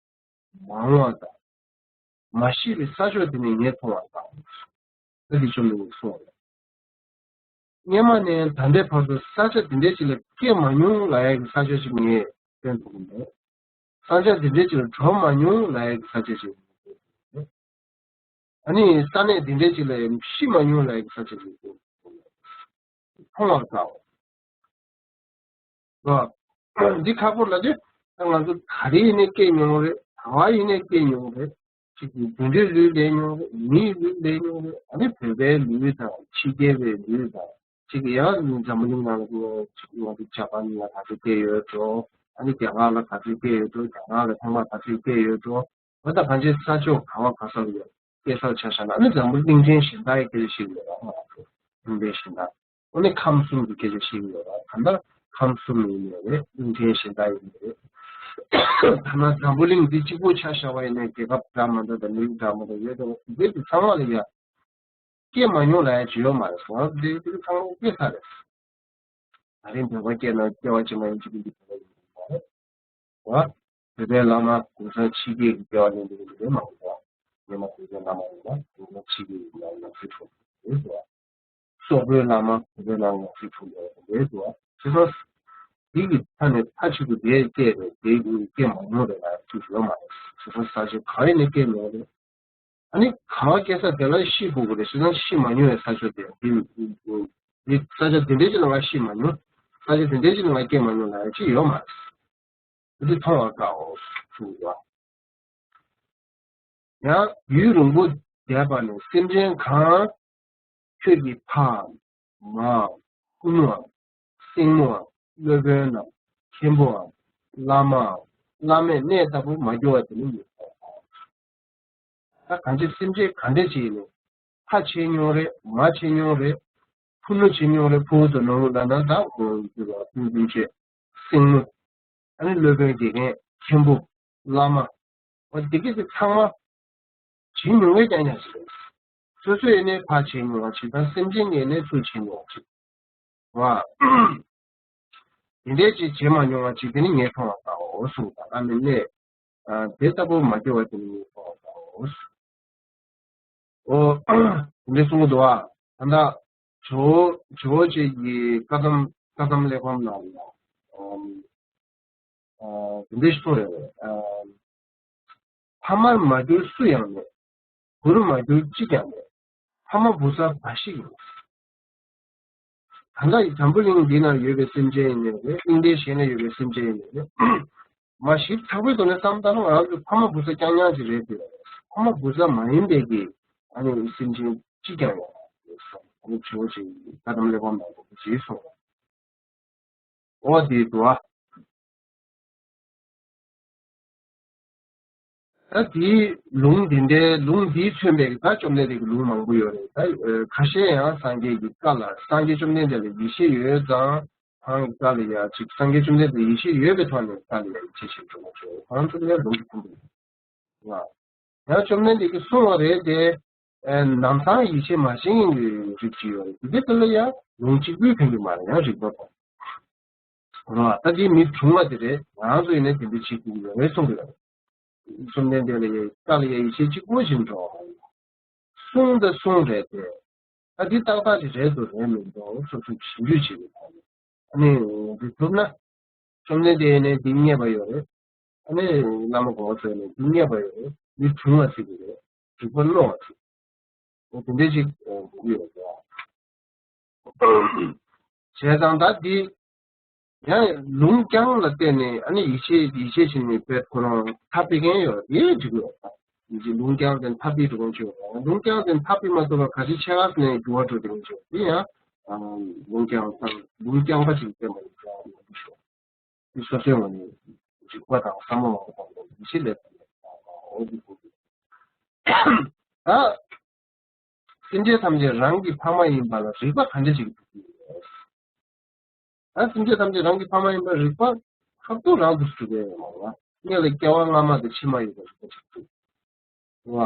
མ་འོངས་པ་དང་། མ་ཤེས་པའི་ས་ཕྱོགས་དེ་ནི་ངས་མཐོང་བ་དང་། ཨ་ནི་བཅོམ་ལྡན་འདས་གསུངས་པ་རེད། སྔོན་མ་ནས་ད་ལྟའི་བར་དུ་ས་ཆ་དེ་འདྲའི་ཅིག་ལ་སྐྱེས་མ་མྱོང་ལབ་ཡག་གི་ས་ཆ་ཞིག་ངས་བསྟན་ཐུབ་ཀྱི་མེད། ས་ཆ་དེ་འདྲའི་ཅིག་ལ་འགྲོ་མ་མྱོང་ལབ་ཡག་གི་ས་ཆ་ཞིག་ངས་བསྟན་ཐུབ་ཀྱི་མེད། ཨ་ནི་ས་གནས་དེ་འདྲའི་ཅིག་ལ་ཤི་མ་མྱོང་ལབ་ཡག་གི་ས་ཆ་ཞིག་ངས་བསྟན་ཐུབ་ཀྱི་མེད། མཐོང་བར་དཀའ་བ། འདི་ཁག་པོ་ལ་དེ་ད་ང་ཚོ་ག་རེ་ཡིན་ནའི་སྐྱེས་མྱོང་རེད། ག་བ་ཡིན་ནའི་སྐྱེས་མྱོང་རེད། གཅིག་གི་དེ་འདྲའི་ལུས་ལེན་མྱོང་རེད། མིའི་ལུས་ལེན་མྱོང་རེད། ཨ་ནི་བོད་པའི་ལུས་དང་ཕྱི་རྒྱལ་བའི་ལུས་དང་ གཅིག་ཡང་འཛམ་བུ་གླིང་ནང་ལ་ང་ཚོ་ཇ་པན་ལ་ག་ཚོད་སྐྱེས་ཡོད་འགྲོ། ཨ་ནི་རྒྱ་གར་ལ་ག་ཚོད་སྐྱེས་ཡོད་འགྲོ། རྒྱ་ནག་ལ་ཐེངས་མ་ག་ཚོད་སྐྱེས་ཡོད་འགྲོ། ད་ལྟ་གང་ཅིའི་ས་ཕྱོགས་ག་བ་ག་སར་ཡོད། སྐྱེས་ས་ཆ་བཞག་ན་ཨ་ནི་འཛམ་བུ་གླིང་ཕྲན་གཞན་དག་གི་སྐད་ཆ་བཤད་ཡོད་ར། ང་ཚོ་གླིང་ཕྲན་གཞན་དག་ཨ་ནི་ཁམས་གསུམ་གྱི་སྐད་ཆ་བཤད་ཡོད་ར། ད་ལྟ་ཁམས་གསུམ་ཡིན་ནའི་རེད། གླིང་ཕྲན་གཞན་དག་ཡིན་ནའི་རེད། ཐ་ན་འཛམ་བུ་གླིང་འདི་གཅིག་པུ་ཆ་བཞག་པ་ཡིན་ནའི་རྒྱལ་ཁབ་འདྲ་མི་འདྲ་དང་མི་རིགས་འདྲ་མི་འདྲ་ཡོད་དང་འདི་ཚོ་ཚང་མ་ལ་ཡ་སྐྱེས་མ་མྱོང་ལབ་ཡ་ཅིག་ཡོད་མ་རེད། ང་ཚོ་འདི་འདི་ཚང་མ་སྐྱེས་ཚར་རེད། ད་རིང་བོད་པ་སྐྱེས་ན་སྐྱེ་བ་ཕྱི་མ་ཡིན་གཅིག་པུ་འདི་བོད་པ་ཡིན་པ་རེད། བ། བོད་པའི་བླ་མ་གོང་ས་མཆོག་གི་སྐྱེ་བ་ལེན་པའི་ལས་མང་པོ་ཡོད། ཉི་མ་བོད་པའི་བླ་མ་ཡིན་ན་གོང་ས་མཆོག་གི་ཡིན་ན་ཡང་སྲིད་འཁྲུངས་རེད་ཟེར་བ། སོག་པོའི་བླ་མ་བོད་པའི་ནང་ཡང་སྲིད་འཁྲུངས་ཡོད་རེད་ཟེར་བ། བྱས་ཙང་། འདི་གི་མཐའ་ནས་མཐའ་གཅིག་ཏུ་དེ་སྐྱེས་རེད། དེ་གི་སྐྱེ་མ་མྱོང་རེད་ལ་ཐུག་ཡོད་མ་རེད། བྱས་ཙང་ས་ཆ་གང་ཡིན་ནས་སྐྱེ་མྱོང་རེད། ཨ་ནི་གང་སྐྱེ་ས་དེ་ལ་ཤི་དགོས་ཀྱི་རེད། བྱས་ཙང་ཤི་མ་མྱོང་བའི་ས་ཕྱོགས་དེ་འདི་འདི་ས་ཆ་འདི་འདྲའི་ཅིག་ལ་ང་ཤི་མ་མྱོང་། ས་ཆ་འདི་འདྲའི་ཅིག་ལ་ང་སྐྱེ་མ་མྱོང་ལབ་ཡ་ཅིག་ཡོད་མ་རེད། འདི་མཐོང་བར་དཀའོ་གསུངས་པ། ཡང་ཡུན་རིང་པོ་བསྡད་པ་ནས་སེམས་ཅན་གང་ཁྱོད་ཀྱི་ཕའམ་མའམ་ཕུ་ནུའམ་སྲིང་མོའམ་སློབ་དཔོན་ནམ་མཁན་པོའམ་བླ་མའམ་བླ་མའི་གནས་ལྟ་བུར་མ་གྱུར་བ་དེ་ནི་མི་ཕོད། ད་གང་ཅི་སེམས་ཅན་ག་འདྲ་ཅིག་ཡིན་ནའི་ཕ་བྱས་མྱོང་རེད། མ་བྱས་མྱོང་རེད། ཕུ་ནུ་བྱས་མྱོང་རེད། ཕུ་བོ་དང་ནུ་བོ་ལ་ན་ད་ཕུ་ཕུ་ཕུ་བྱས་སྲིང་མོ། ཨ་ནི་སློབ་དཔོན་དགེ་རྒན་མཁན་པོ་བླ་མ། འོ་དེ་གི་དེ་ཚང་མ་བྱེད་མྱོང་བའི་རྐྱང་རྐྱང་ཞིག་རེད། སོ་སོ་ཡིན་ནའི་ཕ་བྱེད་མྱོང་བ་ཞིག་དང་སེམས་ཅན་ཡིན་ནའི་སུ་བྱེད་མྱོང་བ་ཞིག་རེད་བ། དེ་འདྲའི་ཅིག་བྱེད་མ་མྱོང་བ་ཅིག་དེ་ནི་ངས་མཐོང་བ་དང་འོ་གསུངས་པ་ཨ་ནི་གནས་དེ་ལྟ་བུ་མ་སྐྱེ་བ་དེ་ནི་ངས་མཐོང་བ་དང་འོ། འོ། དེ་འདྲ་གསུང་གི་འདུག་བ། ད་ལྟ་ཇོ་བོ་ཇོ་བོ་རྗེ་ཡི་བཀའ་གདམས་བཀའ་གདམས་གླེགས་བམ་ནང་ལ་ཨམ་ཨ་དེ་འདྲ་ཞིག་གསུངས་ཡོད་རེད། ཨམ་ཕ་མར་མ་གྱུར་སུ་ཡང་མེད། བུར་མ་གྱུར་གཅིག་ཀྱང་མེད། ཕ་མ་བུ་ཚ་འབའ་ཞིག་ཡིན། ད་ལྟ་འཛམ་བུ་གླིང་འདི་ན་ཡོད་པའི་སེམས་ཅན་ཡིན་ནའི་རེད། གླིང་ཕྲན་གཞན་ན་ཡོད་པའི་སེམས་ཅན་ཡིན་ནའི་རེད། མ་ཞིབ་ཚགས་པོའི་ཐོག་ནས་བསམ་བློ་བཏང་ན་ང་རང་ཚོ་ཕ་མ་བུ་ཚ་རྐྱང་རྐྱང་ཅིག་རེད་དེ། ཕ་མ་བུ་ཚ་མ་ཡིན་པའི་གི་ཨ་ནི་སེམས་ཅན་གཅིག་ཀྱང་ཡོད་མ་རེད་ཟེར། ཨ་ནི་ཇོ་བོ་རྗེ་ཡི་བཀའ་གདམས་གླེགས་བམ་ནང་དུ་ཞེས་གསུངས། འོ་དེ་འདུག་ཨ། ད་དེའི་ལུང་དེ་འདྲའི་ལུང་འདིས་མཚོན་པའི་ད་བཅོམ་ལྡན་འདས་ཀྱི་ལུང་མང་པོ་ཡོད་རེད། ད་ཁ་ཤས་ཡང་སངས་རྒྱས་ཀྱི་བཀའ་ལ་སངས་རྒྱས་བཅོམ་ལྡན་འདས་ལ་ཡིད་ཆེས་ཡོད་ཙང་ཁོང་གི་བཀའ་ལ་ཡ་ཅིག་སངས་རྒྱས་བཅོམ་ལྡན་འདས་ལ་ཡིད་ཆེས་ཡོད་པའི་ཐོག་ནས་བཀའ་ལ་ཡ་ཡིད་ཆེས་བྱེད་ཆོག་མ་ཆོག་ཁོང་ཚོ་ལ་ལུང་གི་ཕུང་པོ་ཡོད། ཡང་བཅོམ་ལྡན་འདས་ཀྱིས་གསུངས་པ་རེད་དེ། ཨེ་ནམ་སང་ཡིད་ཆེས་མ་བྱེད་མཁན་གྱི་རིགས་ཅིག་ཡོད་རེད། དེ་དེ་ལ་ཡང་ལུང་གཅིག་པུས་ཕན་གྱི་མ་རེད། ཡང་རིགས་པ་དང་རེད་བ། ད་དེ་མི་གྲུང་བ་དེ་རེད། ང་ཚོ་ཡིན་ན་དེ་འདྲ་བྱེད་ཀྱི་ཡོད་རེད་གསུང་གི་ཡོད་རེད། བཅོམ་ལྡན་འདས་ལ་ཡ་བཀའ་ལ་ཡ་ཡིད་ཆེས་གཅིག་པུ་བཞིན་འགྲོ། གསུང་དང་གསུང་རེད་དེ། ད་འདི་ཏག་ཏག་ཅིག་རེད་འདུག་རེད་མི་འདུག་སོ་སོ་ཞིབ་འཇུག་བྱེད་དགོས་ཁོ་ནས། ཨ་ནི་འདི་ཐུབ་ན། བཅོམ་ལྡན་འདས་ནས་འདི་རྙེད་པ་ཡོད་རེད། ཨ་ནི་བླ་མ་གོང་མ་ཚོས་ནས་འདི་རྙེད་པ་ཡོད་རེད། འདི་དྲུང་བ་ཚིག་གི་རེད། རིག་པ་རློམ་པ་ཚིག་འོ་དེ་འདྲ་ཅིག་འདུག་ཡོད་རེད། བྱས་ཙང་ད་འདི། ཡང་ལུང་རྐྱང་ལ་བརྟེན་ནས་ཨ་ནི་ཡིད་ཆེས་ཡིད་ཆེས་བྱས་ནས་དཔེ་ཁོ་རང་ཐག་པའི་མཁན་ཡོད་རེད་འགྲིག་གི་ཡོད་པ། ཡིད་ཆེས་ལུང་རྐྱང་དེ་ཐག་པའི་འགྲོ་མཁན་ཅིག་ཡོད་རེད། ལུང་རྐྱང་དེ་ཐག་པའི་མ་ཐུབ་པ་ག་ཅི་ཆེ་ཁག་ནས་འགྱུར་བ་འགྲོ་དེ་མཁན་ཅིག་ཡོད་རེད། དེ་ཡང་ལུང་རྐྱང་དང་ལུང་རྐྱང་པ་ཅིག་བསྟན་པ་ཡིན་ཙང་ཡོང་གི་ཤོག་དེ་སོ་སོའི་ངོས་ནས་རིག་པ་དང་བསམ་བློ་ལ་ཡིད་ཆེས་ལས་འོ་དེ་ད། སེམས་ཅན་ཐམས་ཅད་རང་གི་ཕ་མ་ཡིན་པ་ལ་རིགས་པ་ག་འདྲ་ཞིག་འདུག་ཡོད། ད་སེམས་ཅན་ཐམས་ཅད་རང་གི་ཕ་མ་ཡིན་པ་རིགས་པ་ཁ་ཐུག་རང་དུ་གྲུབ་པའི་ཡོད་མ་རེད། སྔོན་ལ་སྐྱེ་བ་སྔ་མ་དང་ཕྱི་མ་ཡོད་པ་རིགས་པ་ཞིག་འདུག་བ།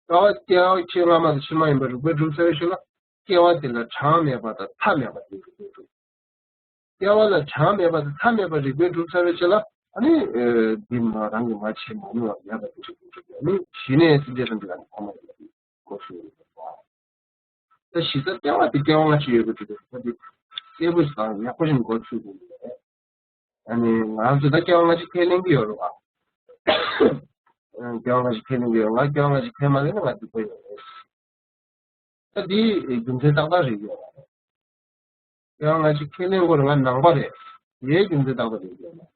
སྐྱེ་བ་སྐྱེ་བ་ཕྱི་སྔ་མ་དང་ཕྱི་མ་ཡིན་པ་རིགས་པས་གྲུབ་ཚར་བའི་ཕྱིར་ལ་སྐྱེ་བ་དེ་ལ་གྲངས་མེད་པ་དང་མཐའ་མེད་པ་དེ་རིགས་པས་གྲུབ། སྐྱེ་བ་ལ་གྲངས་མེད་པ་དང་མཐའ་མེད་པ་རིགས་པས་གྲུབ་ཚར་བའི་ཕྱིར་ལ་ཨ་ནི་འདི་མ་རང་གི་མ་བྱེད་མ་མྱོང་བ་མེད་པ་དེ་རིགས་པས་གྲུབ། ཨ་ནི་གཞི་ནས་སེམས་ཅན་ཐམས་ཅད་ལ་ནི་ཕ་མ་ཡིན་པ་དེ་གོ་ཤེས་ཡོད་པ། ད་གཞི་རྩ་སྐྱེ་བ་དེ་སྐྱེ་བ་སྔ་ཕྱི་ཡོད་པའི་དུས་དེ་ཁོ་དེ་གསལ་པོ་ཞིག་དང་ཡག་པོ་ཞིག་མགོ་ཚོས་དགོས་ཀྱི་རེད། ཨ་ནི་ང་ཚོ་ད་སྐྱེ་བ་སྔ་ཕྱི་ཁས་ལེན་གྱི་ཡོད་རེད་བ། སྐྱེ་བ་སྔ་ཕྱི་ཁས་ལེན་གྱི་ཡོད། ང་སྐྱེ་བ་སྔ་ཕྱི་ཁས་མ་ལེན་ན་ང་སྡིག་པ་ཡོད་རེད། ད་འདི་རྒྱུ་མཚན་ཏག་ཏག་རེད་ཡོད་རེད། སྐྱེ་བ་སྔ་ཕྱི་ཁས་ལེན་དགོས་རེད། ང་ནང་པ་རེད། དེའི་རྒྱུ་མཚན་ཏག་ཏག་རེད་ཡོད་རེད།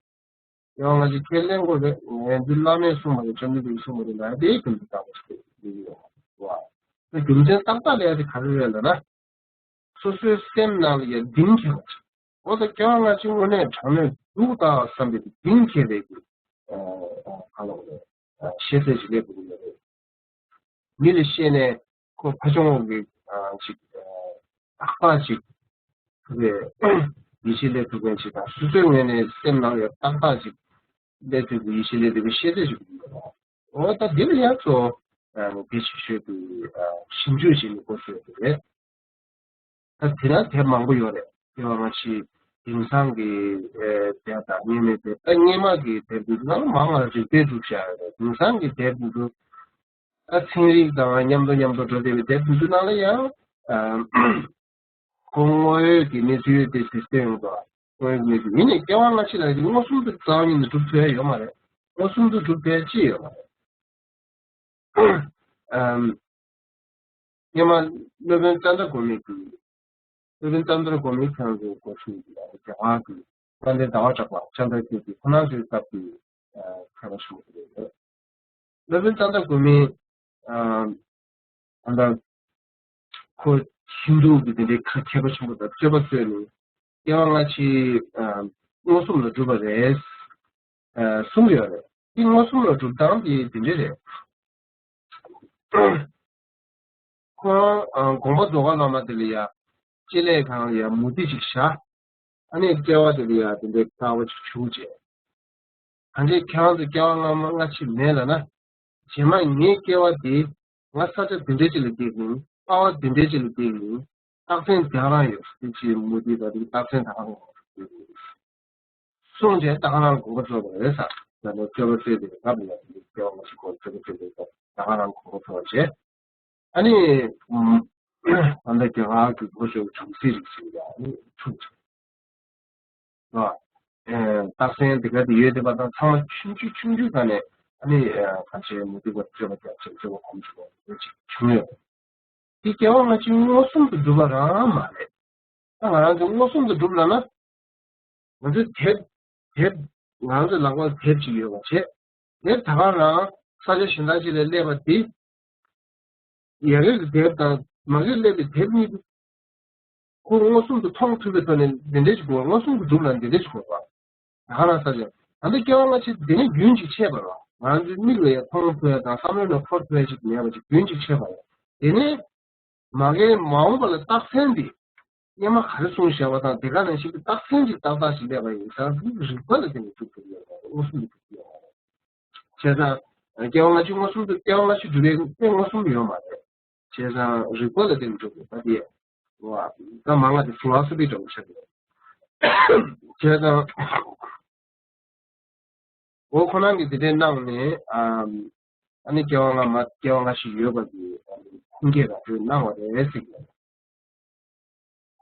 སྐྱེ་བ་སྔ་ཕྱི་ཁས་ལེན་དགོས་རེད། ངས་འདི་བླ་མས་གསུངས་པ་རེད། བཅོམ་ལྡན་འདས་ཀྱིས་གསུངས་པ་རེད་ལ་དེའི་རྒྱུ་མཚན་ཏག་ཏག་ཅིག་རེད་ཡོད་རེད་བ། ད་རྒྱུ་མཚན་ཏག་ཏག་ལས་ཡ་དེ་ག་རེ་རེད་ལབ་ན། སོ་སོའི་སེམས་ནང་ལ་ཡང་གཏིང་འཁེལ་བ་ཅིག་འོ་ད་སྐྱེ་བ་སྔ་ཕྱི་དངོས་གནས་དྲང་གནས་འདུག་ད་བསམ་པའི་གཏིང་འཁེལ་བའི་གི་ཨ་ག་ལ་བ་རེད། ཤེས་ཚད་ཅིག་སླེབས་དགོས་ཀྱི་ཡོད་རེད། མི་ལ་བཤད་ནས་ཁོ་ཕ་ཆུང་བ་གི་ཨ་ཅིག་ཨ་ཏག་ཏག་ཅིག་ཐུབ་པའི་ཡིད་ཆེས་སླེབས་ཐུབ་མཁན་ཅིག་དང་སོ་སོའི་ངོས་ནས་སེམས་ནང་ཡང་ཏག་ཏག་ཅིག་སླེབས་ཐུབ་པའི་ཡིད་ཆེས་སླེབས་ཐུབ་པའི་ཤེས་ཚད་ཅིག་དགོས་ཀྱི་ཡོད་རེད། འོ་ད་འདི་ལ་ཡང་ཚོ་ཨ་གལ་ཆེ་ཤོས་ཀྱི་ཨ་ཞིབ་འཇུག་བྱེད་ནས་དགོས་ཤོས་དེ་རེད། ད་དེ་ན་དེབ་མང་པོ་ཡོད་རེད། དེ་བ་ང་ཆེ་དེང་སང་གི་ཨེ་དེབ་དང་སྔོན་མའི་དེབ། ད་སྔོན་མ་གི་དེབ་འདི་ཚོ་ནང་ལ་མང་ང་རིག་པའི་སྒྲུབ་བྱ་ཡོད་རེད། དེང་སང་གི་དེབ་འདི་ཚོ་ད་ཚན་རིག་དང་མཉམ་དུ་མཉམ་དུ་འགྲོ་བསྡད་པའི་དེབ་འདི་ཚོ་ནང་ལ་ཡང་ཨ་ཁོ་དངོས་ཡོད་ཀྱི་གནས་ཚུལ་དེ་དེ་སྟོན་ཡོང་དོ། དངོས་ཡོད་ཀྱི་གནས་ཚུལ་ཡིན་ནའི་སྐྱེ་བ་སྔ་ཕྱི་ལ་དེ་མངོན་སུམ་དུ་རྩ་བ་ཉིད་ནས་སྒྲུབ་ཐུབ་ཡ་ཡོད་མ་རེད། མངོན་སུམ་དུ་སྒྲུབ་ཐུབ་ཡ་ཅི་ཡོད་མ་རེད། ཨམ། སྔོན་མ་སློབ་དཔོན་ཙནྡྲ་གོ་མི་གིས། སློབ་དཔོན་ཙནྡྲ་གོ་མི་ཁྱེད་རང་ཚོའི་གོ་ཤུལ་གྱི་རྒྱ་གར་གྱི་དཔལ་ལྡན་ཟླ་བ་གྲགས་པ་ལྕམ་དྲལ་ཁྱེད་ཀྱིས་ཁོ་རང་ཚོའི་སྐབས་ཀྱི་མཁས་པ་ཞུ་བ་རེད། སློབ་དཔོན་ཙནྡྲ་གོ་མི་ཨ་ད་ལྟ་ཁོ་ཧིན་དུ་གི་དེ་འདྲའི་མཁས་པ་ཆེན་པོ་དང་རྩོད་པ་རྩོད་ནས་སྐྱེ་བ་སྔ་ཕྱི་མངོན་སུམ་ལ་གྲུབ་པ་རེད། གསུངས་ཡོད་རེད། དེ་མངོན་སུམ་ལ་གྲུབ་སྟངས་དེ་དེ་འདྲ་རེད། ཁོ་རང་དགོངས་པ་རྫོགས་པ་བླ་མ་དེ་ལ་ཡ་ལྕེ་ལས་གང་ལ་ཡ་མུ་ཏིག་ཅིག་བཞག་ཨ་ནི་སྐྱེ་བ་དེ་ལ་ཡ་དེ་འདྲའི་དཀའ་བ་ཅིག་བྱུང་རྗེས། གང་ཅི་ཁྱེད་རང་ཚོ་སྐྱེ་བ་སྔ་མ་སྔ་ཕྱི་མེད་ལ་ན། རྗེས་མ་ངའི་སྐྱེ་བ་འདི་ང་ས་ཆ་འདི་འདྲའི་ཅིག་ལ་སྐྱེས་ཡིན། པ་བ་འདི་འདྲའི་ཅིག་ལ་སྐྱེས་ཡིན། རྟགས་མཚན་དེ་ག་རང་ཡོད་དེ་ཅིག་མུ་ཏིག་ད་དེ་རྟགས་མཚན་ད་ག་རང་ཡོད། གསུངས་རྗེས་ད་ག་རང་དགོངས་པ་རྫོགས་པ་རེད་ཟེར། ད་ནི་རྩོད་པ་རྩོད་དེ་རབ་ལ་ཡང་སྐྱེ་བ་སྔ་ཕྱི་སྐོར་རྩོད་པ་རྩོད་དེ་ད་ག་རང་དགོངས་པ་རྫོགས་རྗེས། ཨ་ནི། ད་ལྟ་རྒྱ་གར་གྱི་ལྷོ་ཕྱོགས་འབྱུང་སྲིད་རིགས་ཤིག་ཡང་ནི་འཁྲུངས་ཀྱང་། རྟགས་མཚན་འདི་ག་དེ་ཡོད་བསྡད་པ་དང་ཚང་མ་ཆུང་ཆུང་ཆུང་ཆུང་ཙམ་ནས་ཨ་ནི་གང་བྱས་མུ་ཏིག་པ་སྤྲོད་པ་རྒྱབ་ཅིང་སྤྲོད་པ་གོམས་སུ་ལོག་པ་ཅིག་བྱུང་ཡོད། འདི་སྐྱེ་བ་སྔ་ཕྱི་མངོན་སུམ་དུ་གྲུབ་པ་རང་མ་རེད། ད་ང་རང་ཚོ་མངོན་སུམ་དུ་གྲུབ་ལབ་ན། ང་ཚོའི་དེབ་དེབ་ང་རང་ཚོའི་ལག་པར་དེབ་ཅིག་ཡོད་པ་བྱས། དེབ་ད་ག་རང་ས་ཆ་གཞན་དག་ཅིག་ལ་སླེབས་པ་དེ། ཡ་གིའི་དེབ་དང་མ་གིར་སླེབས་པའི་དེབ་གཉིས་ཁོ་མངོན་སུམ་དུ་མཐོང་ཐུབ་པའི་ཐོག་ནས་འདི་འདྲ་ཞིག་དགོས། མངོན་སུམ་དུ་གྲུབ་ལ་འདི་འདྲ་ཞིག་དགོས་པ། ད་ག་རང་ས་ཆ་ད་ལྟ་སྐྱེ་བ་སྔ་ཕྱི་འདི་ནི་རྒྱུན་ཅིག་ཆད་པ་རེད། ང་ཚོའི་མིག་ལ་ཡང་མཐོང་ཐུབ་ཡ་དང་བསམ་བློའི་ནང་འཁོར་ཐུབ་ཡ་ཅིག་མེད་པ་ཅིག་རྒྱུན་ཅིག་ཆད་པ་རེད། དེ་ནས་མ་གིའི་མ་འོངས་པ་ལ་རྟགས་མཚན་འདི་སྔོན་མ་ག་རེ་གསུངས་བཞག་པ་དང་དེ་ག་ནང་བཞིན་གྱི་རྟགས་མཚན་ཅིག་ཏག་ཏག་ཞིག་སླེབས་པ་ཡིན་ཙང་འདི་རིགས་པ་ལ་བརྟེན་ནས་གྲུབ་ཐུབ་ཡོད་པ་རེད། མངོན་སུམ་དུ་གྲུབ་ཐུབ་ཡོད་པ་རེད། བྱས་ཙང་སྐྱེ་བ་སྔ་ཕྱི་མངོན་སུམ་དུ་སྐྱེ་བ་སྔ་ཕྱི་སྒྲུབ་པའི་དཔེ་མངོན་སུམ་ཡོད་མ་རེད། བྱས་ཙང་རིགས་པ་ལ་བརྟེན་ནས་གྲུབ་དགོས་པ་དེ་བ་ད་མ་ང་དེ་ཕི་ལོ་སོ་ཕི་འདྲ་བོ་ཆགས་ཀྱི་རེད། བྱས་ཙང་འོ་ཁོ་རང་གིས་དེ་འདྲའི་གནང་ནས་ཨ་ནི་སྐྱེ་བ་སྔ་མ་སྐྱེ་བ་སྔ་ཕྱི་ཡོད་པ་གི་ཁུངས་སྐྱེལ་ར་དེ་གནང་བ་རེད་ཟེར་གྱི་རེད།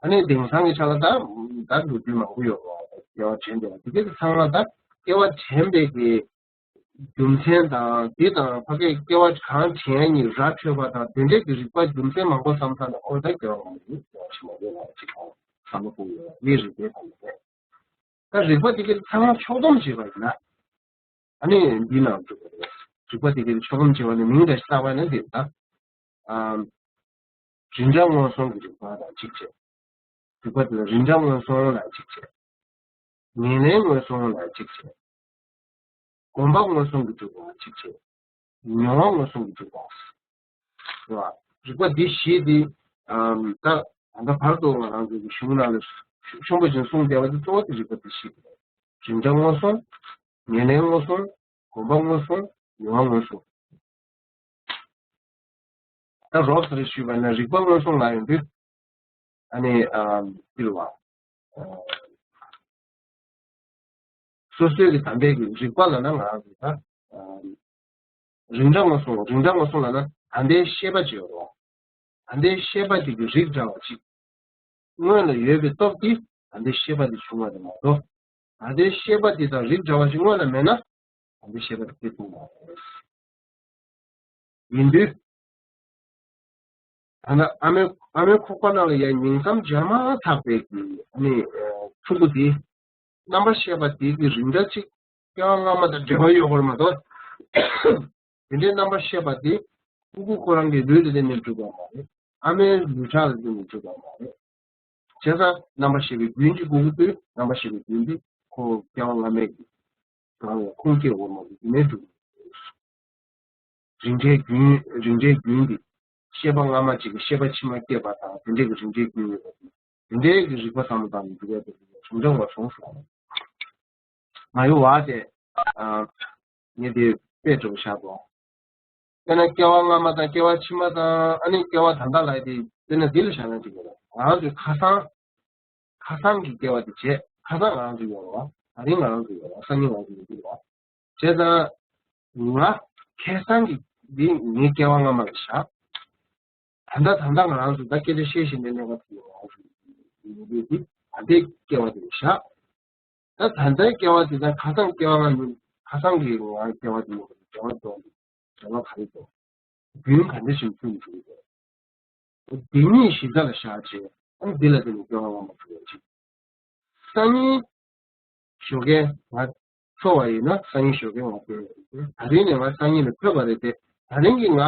ཨ་ནི་དེང་སང་གི་ཆ་ལ་ད་ད་ལོ་རྒྱུས་མང་པོ་ཡོད་རེད། སྐྱེ་བ་དྲན་བསྡད་པ་དེ་གས་ཚང་མ་ད་སྐྱེ་བ་དྲན་པའི་གི་རྒྱུ་མཚན་དང་འདི་དང་ཕ་གིའི་སྐྱེ་བ་གང་དྲན་ཡ་གཉིས་ར་འཕྲོད་པ་དང་དེ་འདྲས་ཀྱི་རིགས་པ་རྒྱུ་མཚན་མང་པོ་བསམ་ཚར་ནས་ཨོ་ད་སྐྱེ་བ་མང་པོ་ཡིན་སྐྱེ་བ་ཕྱི་མ་ཡོད་ལ་ཅིག་དང་བསམ་བློ་སྤོ་ཡོད་ལ་མིའི་རིགས་པའི་ཐོག་ནས་རེད། ད་རིགས་པ་དེ་གས་ཚང་མ་ཕྱོགས་བསྡོམས་བྱས་པ་ཡིན་ན། ཨ་ནི་འདི་ནང་འཇུག་པ་རེད། རིགས་པ་དེ་གའི་ཕྱོགས་བསྡོམས་བྱས་པ་ནི་མིང་འདྲ་ཞིག་བཏགས་པ་ནི་འདི་ལྟ། ཨམ། རིགས་འདྲ་མངོན་སུམ་གྱི་རིགས་པ་ལ་གཅིག་བྱས། རིགས་པ་དེ་ལ་རིགས་འདྲ་མངོན་སུམ་ལ་གཅིག་བྱས། ཉེར་ལེན་མངོན་སུམ་ལ་གཅིག་བྱས། སྒོམ་པ་མངོན་སུམ་གྱི་རིགས་པ་ལ་གཅིག་བྱས། མྱོང་བ་མངོན་སུམ་གྱི་རིགས་པ། རེད་བ། རིགས་པ་འདི་བཞི་འདི། ཨམ། ད་ད་ལྟ་བར་དུ་ང་རང་ཚོའི་གཞུང་ནང་ལ་ཤུགས་ཆེན་པོ་ཞིག་གསུངས་བསྡད་པ་འདི་གཙོ་བོ་དེ་རིགས་པ་འདི་བཞི་རེད། རིགས་འདྲ་མངོན་སུམ། ཉེར་ལེན་མངོན་སུམ། སྒོམ་པ་མངོན་སུམ། མྱོང་བ་མངོན་སུམ། ད་རོབ་ཙམ་རེ་ཞུས་པ་ན་རིགས་པ་མངོན་སུམ་ལ་ཡོང་དུས། ཨ་ནི་ཨ་འདི་རུ་བ། སོ་སོའི་གི་དམ་པའི་གི་རིགས་པ་ལ་ན་ང་རང་ཚོ་ད། རིགས་འདྲ་མངོན་སུམ། རིགས་འདྲ་མངོན་སུམ་ལ་ན་དམ་པའི་ཤེས་པ་ཅིག་ཡོད་རེད། དམ་པའི་ཤེས་པ་དེ་གི་རིགས་འདྲ་བ་ཅིག་སྔོན་ལ་ཡོད་པའི་སྟོབས་ཀྱིས་ད་ལྟའི་ཤེས་པ་འདི་བྱུང་བ་རེད་མ་གཏོགས། ད་ལྟའི་ཤེས་པ་འདི་དང་རིགས་འདྲ་བ་ཞིག་སྔོན་ལ་མེད་ན། ད་ལྟའི་ཤེས་པ་འདི་སྐྱེ་ཐུབ་མ་རེད། ཡིན་དུས། ད་ལྟ་ཨ་མའི་ཨ་མའི་ཁོག་པ་ནང་ལ་ཡང་ཉིང་མཚམས་སྦྱར་མ་ཐག་པའི་གི་ཨ་ནི་ཕྲུ་གུ་དེ། རྣམ་པར་ཤེས་པ་དེ་གི་རིགས་འདྲ་ཅིག་སྐྱེ་བ་སྔ་མ་དང་འབྲེལ་བ་ཡོད་པར་མ་གཏོགས། དེ་འདྲའི་རྣམ་པར་ཤེས་པ་དེ་ཕྲུ་གུ་ཁོ་རང་གི་ལུས་ལ་བརྟེན་ནས་གྲུབ་པ་མ་རེད། ཨ་མའི་ལུས་ཁྲག་ལ་བརྟེན་ནས་གྲུབ་པ་མ་རེད། བྱས་ཙང་རྣམ་པར་ཤེས་པའི་རྒྱུན་གྱི་དགོས་ཀྱི་འདུག་རྣམ་པར་ཤེས་པའི་རྒྱུན་འདི་ཁོ་སྐྱེ་བ་སྔ་མའི་གི་གང་ལ་ཁུངས་སྐྱེལ་འོང་མ་འདུག་དེ་ནས་འགྲུབ། རིགས་འདྲའི་རྒྱུན་རིགས་འདྲའི་རྒྱུན་འདི་ཤེས་པ་སྔ་མ་གཅིག་གིས་ཤེས་པ་ཕྱི་མ་སྐྱེད་པ་དང་དེ་འདྲའི་གི་རིགས་འདྲའི་རྒྱུན་ཡོད་པ་དེ་དེ་འདྲའི་གི་རིགས་པ་བསམ་བློ་བཏང་ནས་འགྲུབ་ཡ་དེ་རིགས་རིགས་འདྲ་བ་སོང་སོང་། ང་ཡོད་བ་དེ་ཨ་ངས་དེ་དཔེ་འགྲོ་བཞག་པོ། དཔེར་ན་སྐྱེ་བ་སྔ་མ་དང་སྐྱེ་བ་ཕྱི་མ་དང་ཨ་ནི་སྐྱེ་བ་ད་ལྟ་ལ་དེ་དཔེར་ན་འདི་ལ་བཞག་ན་འགྲིག་གི་རེད། ང་རང་ཚོའི་ཁ་སང་ཁ་སང་གི་སྐྱེ་བ་དེ་བྱས། ཁ་སང་ང་རང་ཚོ་ཡོད་རེད་བ། ད་རིང་ང་རང་ཚོ་ཡོད་རེད་བ། སང་ཉིན་ང་རང་ཚོ་ཡོད་ཀྱི་རེད་བ། བྱས་ཙང་ང་ཁ་སང་གི་འདི་ངའི་སྐྱེ་བ་སྔ་མ་ལ་བཞག་ད་ལྟ་ད་ལྟ་ང་རང་ཚོ་ད་སྐད་ཆ་བཤད་བཞིན་པའི་གནས་སྐབས་སུ་ང་རང་ཚོ་ཡོད་པའི་འདི་ད་ལྟའི་སྐྱེ་བ་དེ་ལ་བཞག་ད་ད་ལྟའི་སྐྱེ་བ་དེ་དང་ཁ་སང་སྐྱེ་བ་ལྔ་ནི་ཁ་སང་གི་ང་སྐྱེ་བ་དེ་ཡོད་པའི་འབྲེལ་བ་དང་འབྲེལ་བ་ག་རེ་འདུག་རྒྱུན་ག་འདྲ་ཞིག་མཐུན་འགྲིག་འདུག་འདི་གཉིས་གཞི་རྩ་ལ་བཞག་བྱས་ཨ་ནི་འདི་ལ་བརྟེན་ནས་སྐྱེ་བ་སྔ་མ་འཁྲུལ་བ་ཅིག་སང་ཉིན་ཞོགས་ཀས་ང་འཚོ་བ་ཡིན་ན་སང་ཉིན་ཞོགས་ཀས་ང་འཕོས་ཡོང་གི་རེད། ད་རིང་ནས་ང་སང་ཉིན་ལ་འཕོས་པ་རེད་དེ་ད་རིང་གི་ང་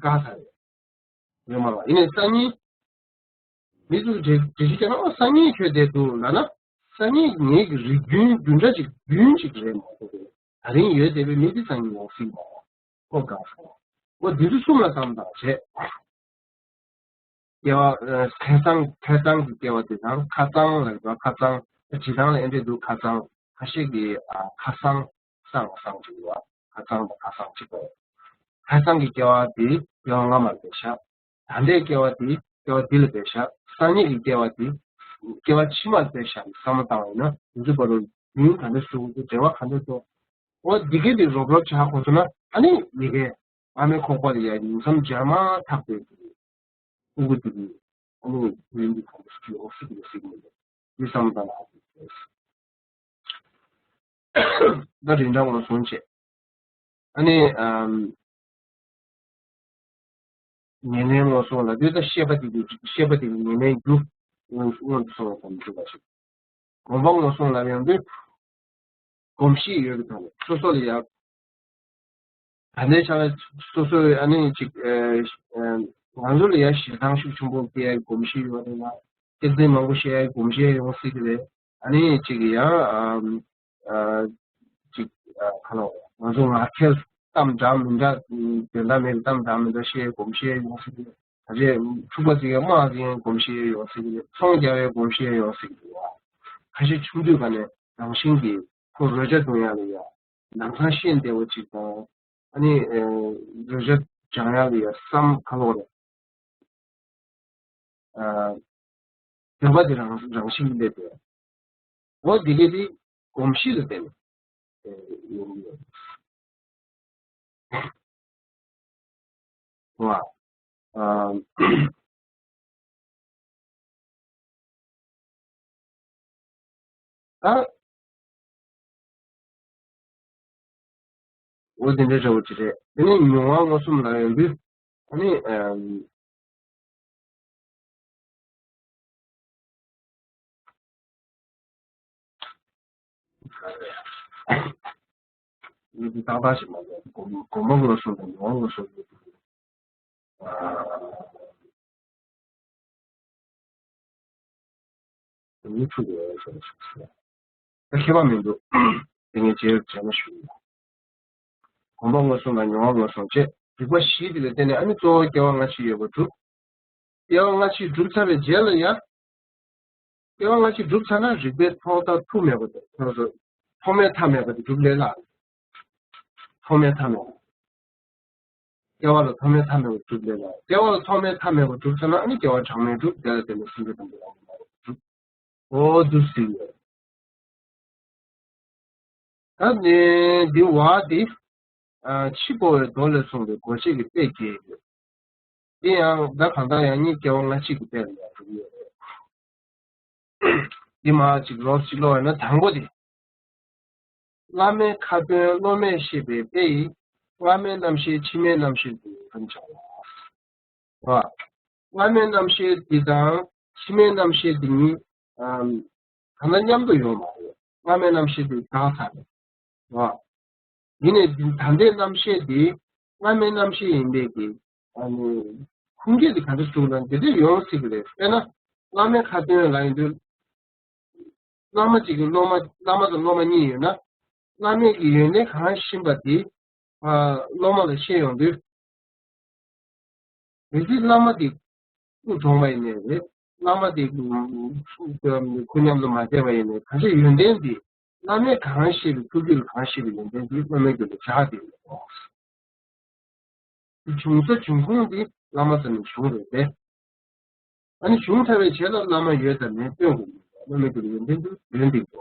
དགའ་ཚར་རེད། ཡོད་མ་རེད། ཡིན་ནའི་སང་ཉིན་མི་ཚོས་འགྲེལ་འགྲེལ་བཤད་བྱས་ན་ཨོ་སང་ཉིན་ཁྱོད་བསྡད་འདུག་ལབ་ན་སང་ཉིན་ངེད་ཀྱི་རིགས་རྒྱུན་རྒྱུན་འདྲ་ཅིག་རྒྱུན་ཅིག་རེད་མ་གཏོགས་ད་རིང་ཡོད་བསྡད་པའི་མི་དེ་སང་ཉིན་ཡོང་སྲིད་མ་རེད། ཨོ་དགའ་སོང་། ཨོ་འདི་ཚོ་གསུམ་ལ་བསམ་བཏང་བྱས། སྐྱེ་བ་ཨ་ཁ་སང་ཁ་སང་གི་སྐྱེ་བ་དེ་དང་ཁ་སང་ལ་ཡོད་པ་ཁ་སང་ད་བྱེད་སྟངས་ལ་ཨེ་འདྲས་འདུག་ཁ་སང་ཁ་ཤས་ཀྱིས་ཨ་ཁ་སང་སང་ལ་སང་ཅིག་ཡོད་པ་ཁ་སང་དང་ཁ་སང་གཅིག་པ་ཁ་སང་གི་སྐྱེ་བ་དེ་སྐྱེ་བ་སྔ་མར་བས་ཤག་ད་ལྟའི་སྐྱེ་བ་དེ་སྐྱེ་བ་འདི་ལ་བས་ཤག་སང་ཉིན་གྱི་སྐྱེ་བ་དེ་སྐྱེ་བ་ཕྱི་མར་བས་ཤག་བསམ་བློ་བཏང་བ་ཡིན་ན་དེ་ཚོ་བར་དུ་རྒྱུན་ག་འདྲ་ཞུགས་འདུག་འབྲེལ་བ་ག་འདྲ་འདུག་འོ་འདི་གས་དེ་རོབ་རོབ་ཆགས་གོ་སོང་ན་ཨ་ནི་ཡི་གེ་ཨ་མའི་ཁོག་པ་ལ་ཡ་ཉིང་མཚམས་སྦྱར་མ་ཐག་པའི་ཕྲུ་གུ་དེ་གི་ཨ་ནི་ཡུན་གྱི་གོང་དུ་ཡོང་སྲིད་ཀྱི་སྲིད་མི་འདུག་འདི་བསམ་བློ་བཏང་ན་ཨ་ཙི་ད་རིན་ཐང་ངོ་སྲུང་བྱེད། ཨ་ནི་ཨམ། ཉེར་ལེན་ངོ་སྲུང་ལབ་དུས་ད་ཤེས་པ་དེ་དུས་ཤེས་པ་དེ་ཉེར་ལེན་རྒྱུ་སྔོན་སྔོན་དུ་སོང་བ་དང་འཇུག་པ་ཞིག་གོམས་པ་ངོ་སྲུང་ལབ་ཡོང་དུས་གོམས་གཤིས་ཡོད་པའི་ཐོག་ནས་སོ་སོ་ལ་ཡག་ད་ལྟའི་ཆ་ལ་སོ་སོའི་ཨ་ནི་ཅིག་ཨེ་ཨེ་ང་ཚོ་ལ་ཡ་ཞེ་སྡང་ཤུགས་ཆེན་པོ་སྐྱེ་ཡའི་གོམས་གཤིས་ཡོད་རེད་ལ། སྐད་འཛིན་མང་པོ་བཤད་ཡའི་གོམས་གཤིས་ཡོང་སྲིད་ཀྱི་རེད། ཨ་ནི་ཅིག་ཡང་ཨ་ཨ་ཅིག་ཨ་ཁ་ལོ་ང་ཚོ་ངག་འཁྱལ་གཏམ་འདྲ་མི་འདྲ་དོན་དག་མེད་པའི་གཏམ་འདྲ་མི་འདྲ་བཤད་ཡའི་གོམས་གཤིས་ཡོང་སྲིད་ཀྱི་རེད། ད་ཆ་ཕྱུག་པ་ཅིག་ཡང་དམག་ཅིག་ཡང་གོམས་གཤིས་ཡོང་སྲིད་ཀྱི་རེད། ཚོང་རྒྱག་ཡའི་གོམས་གཤིས་ཡོང་སྲིད་ཀྱི་རེད། ཁ་ཤས་ཆུང་དུས་ཀ་ནས་རང་བཞིན་གྱིས་ཁོ་རོལ་ཆ་བརྡུང་ཡག་ལ་ཡ། ལམ་སང་ཤེས་བདེ་བོ་ཅིག་དང་། ཨ་ནི་ཨེ་རོལ་ཆ་སྦྱང་ཡག་ལ་ཡ་བསམ་ག་ལོག་རེད། ཨ་འདོད་པ་དེ་རང་རང་བཞིན་གྱིས་སླེབས་པས། འོ་འདི་གས་དེ་གོམས་གཤིས་ལ་བརྟེན་ནས་ཨེ་ཡོང་གི་ཡོད། བ། ཨ་ཨ། འོ་དེ་འདྲ་འདྲ་བོ་ཅིག་རེད། དེ་ནས་མྱོང་བ་མངོན་སུམ་ལ་ཡོང་དུས་ཨ་ནི་ཨམ། ཡིད་ཀྱི་ཏག་ཏག་ཞིག་མ་རེད། གོམ་གོམ་པ་ངོས་བཟུང་དང་མྱོང་བ་ངོས་བཟུང་ཡོད་དུས། ཨ་མི་ཕྲུག་ཡོད་ཟེར་ཞིག་ཟེར། ད་ཁྱད་པར་མི་འདུག་དེ་ངས་རྗེས་རྗེས་མ་ཞུ་ཡིན། གོམ་པ་ངོས་བཟུང་དང་མྱོང་བ་ངོས་བཟུང་བཅས་རིག་པ་བཞི་དེ་ལ་བརྟེན་ནས་ཨ་ནི་གཙོ་བོ་སྐྱེ་བ་སྔ་ཕྱི་ཡོད་པ་གྲུབ། སྐྱེ་བ་སྔ་ཕྱི་གྲུབ་ཚར་བའི་རྗེས་ལ་ཡང་། སྐྱེ་བ་སྔ་ཕྱི་གྲུབ་ཚར་ན་རིག་པའི་ཐོག་མཐའ་ཐུག་མེད་པ་དེ་ཐོག་མ་ཐག་མེད་པ་དེ་གྲུབ་ལེ་ལགས། ཐོག་མ་ཐག་མེད་པ། སྐྱེ་བ་ལ་ཐོག་མ་ཐག་མེད་པ་གྲུབ་ལེ་ལགས། སྐྱེ་བ་ལ་ཐོག་མ་ཐག་མེད་པ་གྲུབ་ཚར་ན་ཨ་ནི་སྐྱེ་བ་གྲངས་མེད་གྲུབ། དེ་ལ་བརྟེན་ནས་སེམས་ཅན་ཐམས་ཅད་རང་གི་ལ་གྲུབ། འོ་འདུག་སེ་ཡོད། ད་ནི་འདི་བ་འདི། ཨ་འཆི་འཕོ་བའི་མདོ་ལས་གསུངས་པའི་སྒོ་འབྱེད་ཀྱི་དཔེ་བརྒྱད་ཡོད། དེ་ཡང་ད་གང་ལྟར་ཡང་སྙིང་སྐྱེ་བ་སྔ་ཕྱི་གི་དཔེ་ལ་ཡང་གྲུབ་ཡོད་རེད། འདི་མ་གཅིག་རོབ་ཅིག་ཀློག་ཡོད་ན་དང་པོ་དེ། བླ་མའི་ཁ་ཏོན་སློབ་མས་བཤད་པའི་དཔེ་ཡིས་སྔ་མའི་རྣམ་ཤེས་ཕྱི་མའི་རྣམ་ཤེས་སུ་ཕན་བྱ་བ། བ། སྔ་མའི་རྣམ་ཤེས་འདི་དང་ཕྱི་མའི་རྣམ་ཤེས་འདི་གཉིས་ཨམ། ད་ལྟ་མཉམ་དུ་ཡོང་མ་རེད། སྔ་མའི་རྣམ་ཤེས་འདི་འགག་ཚར་རེད། བ། ཡིན་ནའི་འདི་ད་ལྟའི་རྣམ་ཤེས་འདི་སྔ་མའི་རྣམ་ཤེས་ཡིན་པས་ཀྱི་ཨ་ནི་ཁུངས་སྐྱེལ་འདི་ག་འདྲ་བྱུང་ན་འདི་འདྲ་ཡོང་སྲིད་ཀྱི་རེད། དཔེར་ན་ བླ་མའི་ཁ་ཏོན་ལ་ཡིན་དུས། བླ་མ་གཅིག་གི་སློབ་མ། བླ་མ་དང་སློབ་མ་གཉིས་ཡོད་ན། བླ་མས་ཀྱི་ཡོན་ཏན་གང་ཤེས་པ་དེ། ཨ། སློབ་མ་ལ་ཤེས་ཡོང་དུས། གལ་སྲིད་བླ་མ་དེ་སྐུ་གྲོངས་པ་ཡིན་ནའི་རེད། བླ་མ་དེ་སྐུ་མཉམ་དུ་མ་བསྡད་པ་ཡིན་ནའི། གང་ཅི་ཡོན་ཏན་དེ་བླ་མས་གང་ཤེས་པའི། ཐུགས་རྒྱུད་ལ་གང་ཤེས་པའི་ཡོན་ཏན་དེ་བླ་མའི་རྒྱུད་ལ་བཞག་བསྡད་ཡོད། བྱུང་ས་འབྱུང་ཁུངས་དེ་བླ་མ་ཚོ་ནས་བྱུང་རེད་དེ། ཨ་ནི་བྱུང་ཚར་བའི་རྗེས་ལ་བླ་མ་ཡོད་དང་མེད་སྟོན་དགོས། བླ་མའི་རྒྱུད་ལ་ཡོན་ཏན་དུ་ཡོན་ཏན་དུ།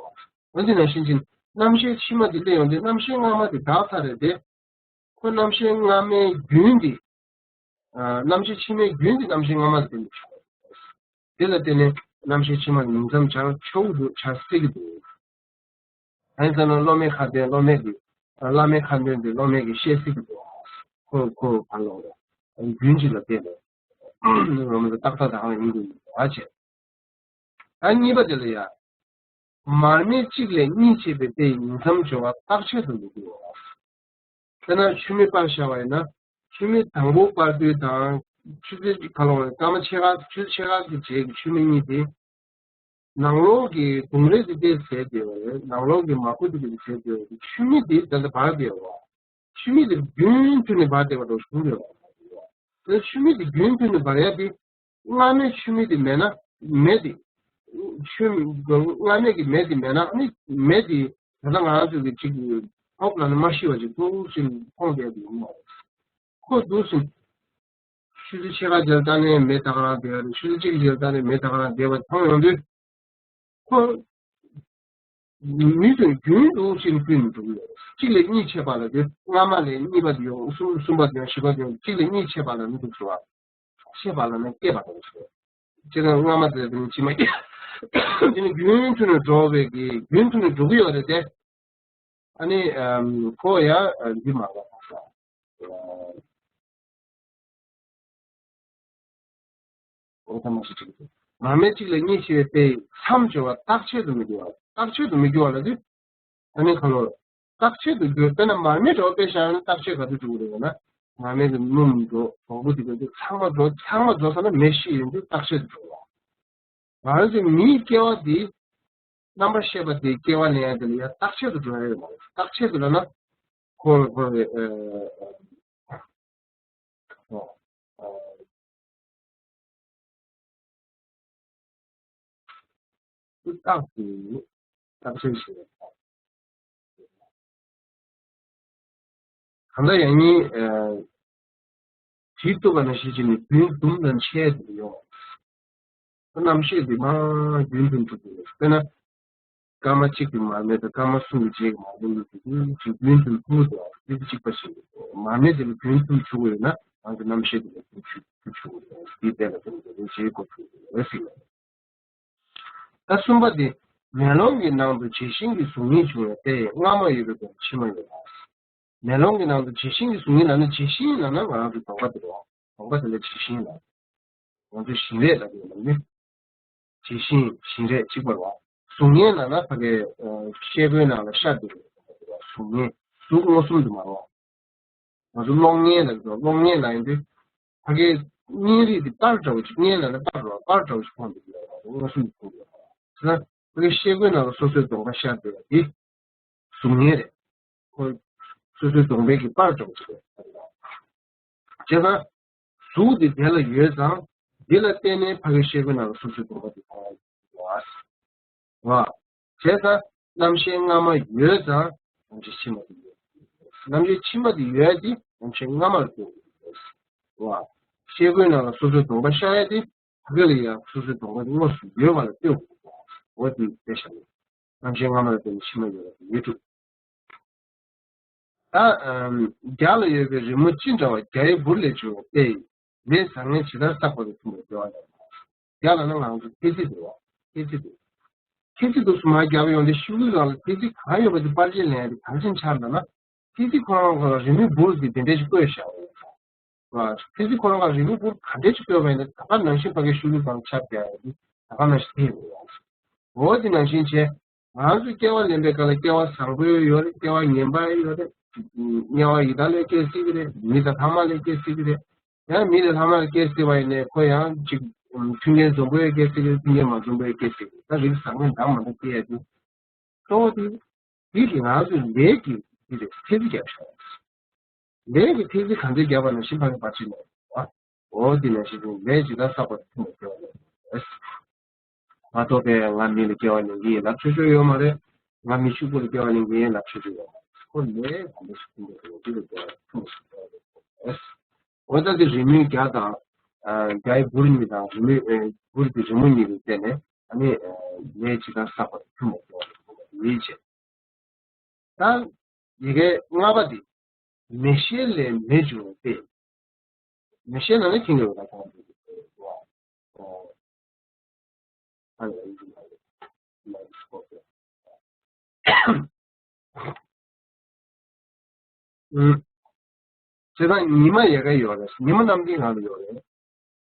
འོན་ཏེ་ནང་བཞིན་གྱི་རྣམ་ཤེས་ཕྱི་མ་དེ་སླེབས་ཡོང་དུས། རྣམ་ཤེས་སྔ་མ་དེ་དག་ཚར་རེད་དེ། ཁོ་རྣམ་ཤེས་སྔ་མའི་རྒྱུན་དེ། ཨ། རྣམ་ཤེས་ཕྱི་མའི་རྒྱུན་དེ་རྣམ་ཤེས་སྔ་མ་དེ་ནས་བྱུང་། དེ་ལ་བརྟེན་ནས་རྣམ་ཤེས་ཕྱི་མ་ཉིང་མཚམས་སྦྱར་ཆོག་གི་འདུག་སྦྱར་སྲིད་ཀྱི་འདུག་ཨ་ནི་ད་ནི་སློབ་མའི་ཁ་ཏོན། སློབ་མས་ཀྱི། བླ་མའི་ཁ་ཏོན་དེ་སློབ་མས་ཀྱི་བཤད་སྲིད་ཀྱི་འདུག་ཁོ་ཁོ་ག་ལ་རྒྱུན་གཅིག་ལ་བརྟེན་ནས་སློབ་མ་ཏག་ཏག་དང་ཡིན་དགོས་པ་བྱས། ཨ། གཉིས་པ་དེ་ལ་ཡ། མར་མེ་གཅིག་ལས་གཉིས་མཆེད་པའི་དཔེ་ཡི་ཉིང་མཚམས་སྦྱོར་བ་རྟག་ཆད་དུ་མི་འགྱུར་བ། དཔེར་ན་ཆུ་མིག་པར་བཞག་པ་ཡིན་ན། ཆུ་མིག་དང་པོ་པར་དུས་དང་། ཆུ་ཚོད་ག་ལ་བ། སྐར་མ་ཕྱེད་ཀ། ཆུ་ཚོད་ཕྱེད་ཀ་གི་རྗེས་ཀྱི་ཆུ་མིག་གཉིས་དེ། ནང་ལོགས་ཀྱི་དུང་རེ་དེ་དེ་ཟད་བསྡད་པ་རེད། ནང་ལོགས་ཀྱི་མར་ཁུ་དེ་དེ་ཟད་བསྡད་པ་རེད། ཆུ་མིག་དེ་ད་ལྟ་འབར་བསྡད་པ། ཆུ་མིག་དེ་རྒྱུན་མཐུད་ནས་འབར་བསྡད་པ་འདྲ་བྱུང་ཡོད་པ། དེ་ཆུ་མིག་དེ་རྒྱུན་མཐུད་ནས་འབར་ཡ་དེ། སྔ་མའི་ཆུ་མིག་དེ་མེད་ན། མེ་དེ། ཆུ་སྔ་མའི་གི་མེ་དེ་མེད་ན། ཨ་ནི་མེ་དེ་ད་ལྟ་ང་རང་ཚོ་གི་ཅིག་ཐོག་ལ་ནི་མ་ཤི་བ་ཅིག་འདུག་སེ་མཐོང་བསྡད་ཡོད་མ་རེད། ཁོ་འདུག་སེ། ཆུ་ཚོད་ཕྱེད་ཀ་རྗེས་ལ་ལྟ་ནས་མེ་ད་ག་རང་བསྡད་པ་རེད། ཆུ་ཚོད་གཅིག་རྗེས་ལ་ལྟ་ནས་མེ་ད་ག་རང་བསྡད་པ་མཐོང་ཡོང་དུས། ཁོ། མི་ཚོས་རྒྱུན་དུ་ཕྱིར་བསྐུལ་ནས་འགྲོ་གི་ཡོད། གཅིག་ལས་གཉིས་མཆེད་པ་ལ་དེ། སྔ་མ་ལས་གཉིས་པ་དེ་ཡོང་། གསུམ། གསུམ་པ་དེ་ཡོང་། བཞི་པ་དེ་ཡོང་། གཅིག་ལས་གཉིས་མཆེད་པ་ལ་མི་འདུག་ཟེར་བ། མཆེད་པ་ལ་ནི་སྐྱེས་པ་དང་ཟེར། སྤྱིར་ན་སྔ་མ་དེ་དེ་ནི་ཕྱི་མ་སྐྱེས། དེ་ནི་རྒྱུན་མཐུད་ནས་འགྲོ་བའི་གི། རྒྱུན་མཐུད་ནས་འགྲོ་གི་ཡོད་རེད་དེ། ཨ་ནི་ཨམ། ཁོ་ཡང་འདི་མ་རེད་པ། འོ་ད་མ་ཤི་ཅིག་འདུག་མར་མེ་གཅིག་ལས་གཉིས་མཆེད་པའི་དཔེ་ཡི་མཚམས་སྦྱོར་བ་རྟག་ཆད་དུ་མི་འགྱུར་བ། རྟག་ཆད་དུ་མི་འགྱུར་བ་ལ་དེ། ཨ་ནི་ཁ་ལོ། རྟག་ཆད་དུ་འགྱུར། དཔེར་ན་མར་མེ་འདྲ་བོ་དཔེ་བཞག་ན་རྟག་ཆད་ག་དུས་འགྲོ་གི་རེད་ན། མར་མེ་གི་སྣུམ་འགྲོ། སྡོང་པོ་དེ་ག་དུས་ཚང་མ་འགྲོ། ཚང་མ་འགྲོ་ཚར་ན་མེ་ཤི་ཡོང་དུས་རྟག་ཆད་དུ་འགྲོ་བ། ང་རང་ཚོའི་མིའི་སྐྱེ་བ་འདི། རྣམ་པར་ཤེས་པ་དེའི་སྐྱེ་བ་ལེན་ཡ་དེ་ལ་ཡང་རྟག་ཆད་དུ་འགྲོ་ཡ་ཡོད་མ་རེད། རྟག་ཆད་དུ་ལབ་ན། ཁོ་ཁོ་ཨ། ཨ། རྟག་ཏུ་རྟག་ཆད་ཞེས། གང་ལྟར་ཡང་ནི། ཨ། བྲིས་གཏུབ་པ་ནང་བཞིན་བྱས་ནས་རྒྱུན་དུམ་དང་ཆད་དུ་ཡོང་། རྣམ་ཤེས་འདི་མར་རྒྱུན་དུ་འགྲོ་གི་ཡོད། དཔེར་ན། སྐར་མ་གཅིག་གི་མར་མེ་དང་སྐར་མ་གསུམ་གྱི་རྗེས་ཀྱི་མར་མེ་གཉིས་ཀྱི་རྒྱུན་དུ་འགྲོ་གི་འདུག་དེ་གཅིག་པ་ཞིག་མར་མེ་དེ་ལ་རྒྱུན་དུ་འཇུག་དགོས་ན། རང་གི་རྣམ་ཤེས་དེ་ལ་རྒྱུན་དུ་འཇུག་དགོས། དེའི་རྟེན་ལ་བརྟེན་ནས་རྗེས་འགོ་ཚུགས་དགོས་ཟེར་ཡོད། ད་གསུམ་པ་དེ། མེ་ལོང་གི་ནང་དུ་བྱད་བཞིན་གྱི་གཟུགས་བརྙན་བྱུང་བའི་དཔེ་སྔ་མ་ཡོད་པའི་སྒོ་ནས་ཕྱི་མ་ཡོད་པ། མེ་ལོང་གི་ནང་དུ་བྱད་བཞིན་གྱི་གཟུགས་བརྙན་ལབ་ན། བྱད་བཞིན་ལབ་ན་ང་རང་ཚོའི་གདོང་པ་དེ་རེད། གདོང་པ་དེ་ལ་བྱད་བཞིན་ལབ། ང་ཚོས་བཞིན་རས་ལབ་ཀྱི་ཡོད་ལབ་ནི། བྱད་བཞིན། བཞིན་རས་གཅིག་པ་རེད་བ། གཟུགས་བརྙན་ལབ་ན་ཕ་གི། ཨ། ཤེལ་སྒོའི་ནང་ལ་ཤར་བསྡད་པའི་གཟུགས་བརྙན། གཟུགས་མངོན་སུམ་དུ་མ་རེད་བ། ང་ཚོ་གློག་བརྙན་ལབ་ཀྱི་འདུག་གློག་བརྙན་ལབ་ཡོང་དུས། ཕ་གིའི་བརྙན་རིས་དེ་པར་འདྲ་བོ་ཅིག་བརྙན་ལབ་ན་པར་རེད་བ། པར་འདྲ་བོ་ཅིག་མཐོང་འདུག་མངོན་སུམ་དུ་མཐོང་འདུག་ཟེར་ན། ཕ་གིའི་ཤེལ་སྒོའི་ནང་ལ་སོ་སོའི་གདོང་པ་ཤར་བསྡད་པ་དེ་གཟུགས་བརྙན་རེད། ཁོ་སོ་སོའི་གདོང་པའི་གི་པར་འདྲ་བོ་ཅིག་རེད། བྱས་ཙང་། གཟུགས་དེ་དེ་ལ་ཡོད་ཙང་། འདི་ལ་བརྟེན་ནས་ཕ་གིའི་ཤེལ་སྒོའི་ནང་ལ་སོ་སོའི་གདོང་པ་དེ་མཐོང་བ། བ། བྱས་ཙང་རྣམ་ཤེས་སྔ་མ་ཡོད་ཙང་རྣམ་ཤེས་ཕྱི་མ་དེ་ཡོད། རྣམ་ཤེས་ཕྱི་མ་དེ་ཡོད་དེ་རྣམ་ཤེས་སྔ་མ་ལ་ལྟོས་དགོས། བ། ཤེལ་སྒོའི་ནང་ལ་སོ་སོའི་གདོང་པ་ཤར་ཡ་དེ་ཕ་གི་ལ་ཡང་སོ་སོའི་གདོང་པ་དེ་དངོས་སུ་ཡོད་པ་ལ་ལྟོས་དགོས། འོ་དེ་དེ་བྱ་ངེས། རྣམ་ཤེས་སྔ་མ་ལ་བརྟེན་ནས་ཕྱི་མ་ཡོད་པ་དེ་ཡོད་གྲུབ། ད། ཨམ། རྒྱ་ལ་ཡོད་པའི་རི་མོ་ཅི་འདྲ་བ་བརྒྱ་ཡི་འབུར་ལས་བྱུང་བའི་དཔེ་ཡིས། མེ་བཟང་ངན་ཇི་ལྟར་བསགས་པ་དང་མཐུན་པར་འགྲེལ་བ་ཡང་། རྒྱ་ལ་ནི་ང་ཚོ་ཐེལ་ཙེ་འདུག་བ། ཐེལ་ཙེ་འདུག་ཐེལ་ཙེ་འདུག་སེ་མར་བརྒྱབ་ཡོང་དུས་ཤུགས་ཀྱི་སྒང་ལ་ཐེལ་ཙེ་གང་ཡོད་པ་དེ་པར་ཆས་ལེན་ཡ་དེ་ག་རེ་བྱས་ནས་འཆར་འདུག་ན། ཐེལ་ཙེ་ཁོ་རང་ཁོ་ལ་རི་མོའི་འབུར་དེ་དེ་འདྲ་ཞིག་བརྐོས་བཞག་ཡོད་ཙང་། ཐེལ་ཙེ་ཁོ་རང་ཁོ་ལ་རི་མོའི་འབུར་ག་འདྲ་ཞིག་བརྐོས་པ་ཡིན་ན། ད་ག་ནང་བཞིན་ཕ་གིའི་ཤུགས་ཀྱི་སྒང་ལ་ཆགས་བསྡད་ཡོད་དེ། ད་ག་ནང་བཞིན་དེ་ཡོད་ཙང་། འོ་དེ་ནང་བཞིན་བྱས། ང་ཚོས་སྐྱེ་བ་ལེན་པའི་སྐབས་ལ་སྐྱེ་བ་བཟང་པོ་ཡོད་རེད། སྐྱེ་བ་ངན་པ་ཡོད་རེད། དམྱལ་བ་ཡི་དྭགས་ལས་སྐྱེ་སྲིད་ཀྱི་རེད། མི་དང་ལྷ་མ་ལས་སྐྱེ་སྲིད་ཀྱི་རེད། ཡང་མི་དང་ལྷ་མ་ལས་སྐྱེ་སྲིད་པ་ཡིན་ནའི་ཁོ་ཡང་ཅིག་ མཐུན་རྐྱེན་འཛོམས་པོའི་སྐད་ཆ་རེད། མཐུན་རྐྱེན་མ་འཛོམས་པའི་སྐད་ཆ་རེད། ད་རིགས་བཟང་ངན་འདྲ་མ་འདྲ་སྐྱེ་ཡ་དེ། གཙོ་བོ་དེ། འདི་དེ་ང་ཚོའི་ལས་ཀྱི་འདི་རེད། ཐེ་ཚོམ་རྒྱབ་ཤོག་ལས་ཀྱི་ཐེ་ཚོམ་ག་ཚོད་བརྒྱབ་པ་ན་གཞི་ཕ་གི་བར་ཆད་མེད་པ། འོ་དེ་ནང་བཞིན་དུ་ལས་ཇི་ལྟར་བསགས་པ་དེ་ཐུན་མོང་སྐྱེ་བ་ལེན་དགོས། མ་གཏོགས་པའི་ང་མི་ལ་སྐྱེ་བ་ལེན་གྱི་ཡིན་ལབ་ཆོག་ཆོག་ཡོད་མ་རེད། ང་མི་ཕྱུག་པོ་ལ་སྐྱེ་བ་ལེན་གྱི་ཡིན་ལབ་ཆོག་ཆོག་ཡོད་མ་རེད། ཁོ་ལས་གང་འདྲ་ཞིག་ཐུན་མོང་སྐྱེ་བ་ལེན་གྱི་ཡིན་ལབ་ཆོག་ཆོག་ཡོད་མ་རེད། འོ་ད་དེ་རི་མོའི་རྒྱ་དང་། རྒྱའི་འབུར་གཉིས་དང་རི་མོའི་འབུར་གྱི་རི་མོ་གཉིས་ལ་བརྟེན་ནས་ཨ་ནི་ལས་ཇི་ལྟར་བསགས་པ་ཐུན་མོང་སྐྱེ་བ་ལེན་གྱི་ཡིན་བྱས། ད་ཡི་གེ་ལྔ་པ་འདི་མི་ཤེས་ལས་མི་འབྱུང་སྟེ། མི་ཤེས་ན་ནི་ཁྱིམ་གྱི་འོག་ལ་གང་འདུག་གོ། ཨ་ནི་ཨ་ནི་ཨུམ། བྱས་ཙང་ཉི་མ་ཡལ་ག་ཡོད་རེད། ཉི་མ་གནམ་གྱི་ངང་ལ་ཡོད་རེད།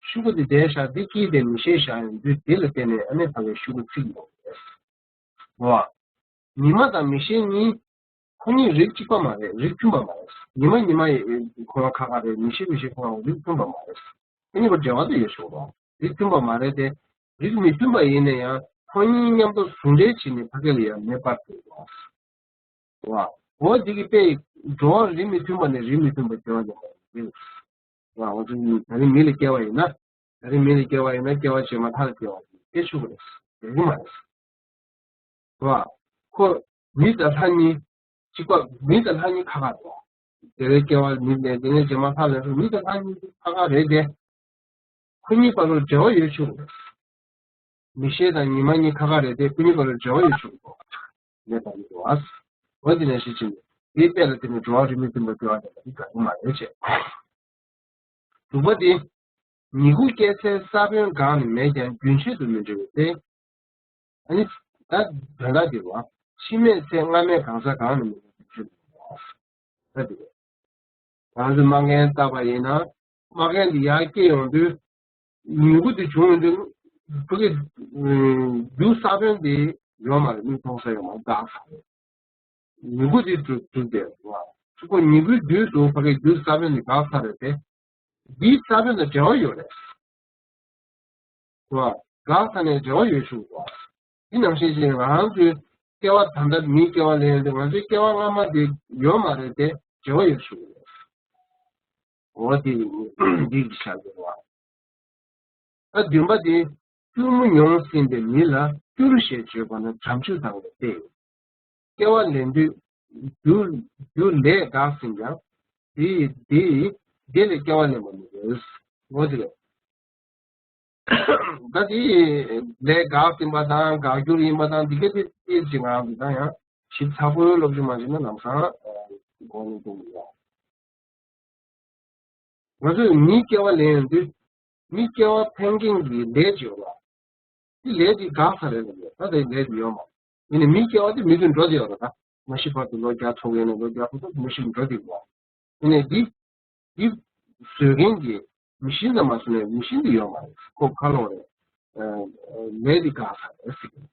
ཤུག་པ་འདི་བསྡད་ཤག་འདི་སྐྱིད་དེ་མི་ཤེས་ཤག་ཡོང་དུས་དེ་ལ་བརྟེན་ནས་ཨ་ནི་ཕ་གའི་ཤུག་པ་ཚིག་ཡོང་རེད། འོ། ཉི་མ་དང་མི་ཤེས་གཉིས། ཁོ་གཉིས་རིགས་གཅིག་པ་མ་རེད། རིགས་མཐུན་པ་མ་རེད། ཉི་མ་ཉི་མ་ཡི་ཁོ་རང་ཁ་ཁ་རེད། མི་ཤེས་མི་ཤེས་ཁོ་རང་རིགས་མཐུན་པ་མ་རེད། ཁོ་གཉིས་པོ་འབྲེལ་བ་དེ་ཡོད་ཆོག་རོགས། རིགས་མཐུན་པ་མ་རེད་དེ། རིགས་མི་མཐུན་པ་ཡིན་ན་ཡང་ཁོ་གཉིས་མཉམ་དུ་ཟུང་འབྲེལ་བྱས་ནས་ཕ་གི་ལ་ཡང་མེ་སྤར་ཐུབ་རོགས། བ། འོ་འདི་གི་དཔེ་འགྲོ་བ་རིགས་མི་མཐུན་པ་ནས་རིགས་མི་མཐུན་པ་སྐྱེ་བ་ཉམས་པ་ཡིན། བ། འོ་ཚོ་ད་རིང་མི་ལ་སྐྱེ་བ་ཡིན་ན། ད་རིང་མི་ལ་སྐྱེ་བ་ཡིན་ན་སྐྱེ་བ་རྗེས་མ་ལྷ་ལ་སྐྱེ་བ་ཡིན་སྐྱེ་ཆོག་གི་རེད། ཡོང་གི་མ་རེད། བ། ཁོ་མི་དང་ལྷ་གཉིས་གཅིག་པ། མི་དང་ལྷ་གཉིས་ཁ་ཁ་རེད། དེ་རེས་སྐྱེ་བ་མི་ལས་དེ་ནས་རྗེས་མ་ལྷ་ལས་སོ། མི་དང་ལྷ་གཉིས་ཁ་ཁ་རེད་དེ། ཁོ་གཉིས་བར་ལ་འབྲེལ་བ་ཡོད་ཆོག་གི་རེད། མི་ཤེས་དང་ཉི་མ་གཉིས་ཁ་ཁ་རེད་དེ། ཁོ་གཉིས་བར་ལ་འབྲེལ་བ་ཡོད་ཆོག་གི་རེད། ལས་དང་མི་འགྲོ་བ། འོ་དེ་ནས་ཤེས་ཕྱིན། དེའི་དཔེ་ལ་བརྟེན་ནས་འགྲོ་བ་རིགས་མི་མཐུན་པ་སྐྱེ་བ་དེ་ལ་འདི་དགའ་གི་མ་རེད་བྱས། དྲུག་པ་དེ། ཉིད་སྐུ་སྐྱེ་ཚེ་ས་བོན་གང་ནས་མེད་ཀྱང་རྒྱུན་ཆད་དུ་མི་འབྲི་བས་ཏེ། ཨ་ནི། ད་དོན་དག་འདི་བ། འཆི་མེད་ཚེ་སྔ་མའི་གང་ཟག་གང་ནས་མེད་ཀྱང་རྒྱུན་ཆད་དུ་མི་འབྲི་བ། ད་འདི། ང་ཚོས་མ་རྒན་བཏགས་པ་ཡིན་ན། མ་རྒན་འདི་ཡར་སྐྱེ་ཡོང་དུས། མྱུ་གུ་དེ་བྱུང་ཡོང་དུས། ཕ་གི་རྒྱུ་ས་བོན་དེ་ཡོད་མ་རེད། མིག་མཐོང་ས་ཡོད་མ་རེད། འགག་ས་རེད། མྱུ་གུ་དེ་འགྲུབ་འགྲུབ་བསྡད་འདུག་བ། ཁོ་ཉིན་གུང་དུས་སུ་ཕ་གི་རྒྱུ་ས་བོན་དེ་འགག་ས་རེད་དེ། འདིའི་ས་བོན་དང་འབྲེལ་བ་ཡོད་རེད། བ། འགག་ས་ནས་འབྲེལ་བ་ཡོད་ཆོག་གི་འདུག་འདི་ནང་བཞིན་ཅིག་ང་རང་ཚོའི་སྐྱེ་བ་ད་ལྟ་མིའི་སྐྱེ་བ་ལེན་ཡོང་དུས་ང་ཚོའི་སྐྱེ་བ་སྔ་མ་དེ་ཡོད་མ་རེད་དེ་འབྲེལ་བ་ཡོད་ཆོག་གི་རེད། འོ་དེ་འདི་གི་ཆ་དེ་རེད་བ། ཨ་བདུན་པ་དེ། སྐྱུར་མོ་མྱོང་ཟིན་པའི་མི་ལ་སྐྱུར་ཞེས་བརྗོད་པ་ན་བྱང་ཆུབ་དང་ལྡན་ཏེ། སྐྱེ་བ་ལེན་དུས་རྒྱུ་རྒྱུ་ལས་འགགས་ཟིན་ཀྱང་དེ་དེ་དེ་ལས་སྐྱེ་བ་ལེན་པ་མི་དགོས། འོ་དེ་རེད། ད་དེ་ལས་འགགས་ཟིན་པ་དང་འགག་འགྱུར་ཡིན་པ་དང་འདི་ག་དེ་དེ་ཅིག་ང་འདི་དང་ཡང་ཞིབ་ཚགས་པོའི་སློབ་སྦྱོང་མ་བྱས་ན་ལམ་སང་གོ་མི་ཐུབ་ཡོང་། ང་ཚོས་མིའི་སྐྱེ་བ་ལེན་ཡོང་དུས། མིའི་སྐྱེ་བ་འཕེན་མཁན་གྱི་ལས་ཅིག་ཡོད་པ། དེ་ལས་དེ་འགག་ས་རེད་ལབ་ཡོད། ད་དེ་ལས་དེ་ཡོད་མ་རེད། ཡིན་ནའི་མིའི་སྐྱེ་བ་དེ་མི་དེ་འགྲོ་དེ་ཡོད་རེད། ད་མ་ཤི་བར་དུ་ལོ་བརྒྱ་ཐུག་ཡོད་ནས་ལོ་བརྒྱ་ཐུག་ཐུག་མི་ཤི་འགྲོ་དེ་ཡོད། ཡིན་ནའི་འདི་འདི་བཟོས་མཁན་གྱི་མི་ཤིན་ཙམ་མ་བཟོས་ནས་མི་ཤིན་དེ་ཡོད་མ་རེད། ཁོ་ཁ་ལོ་རེད། ལས་དེ་འགག་ས་རེད་ཟེར་གི།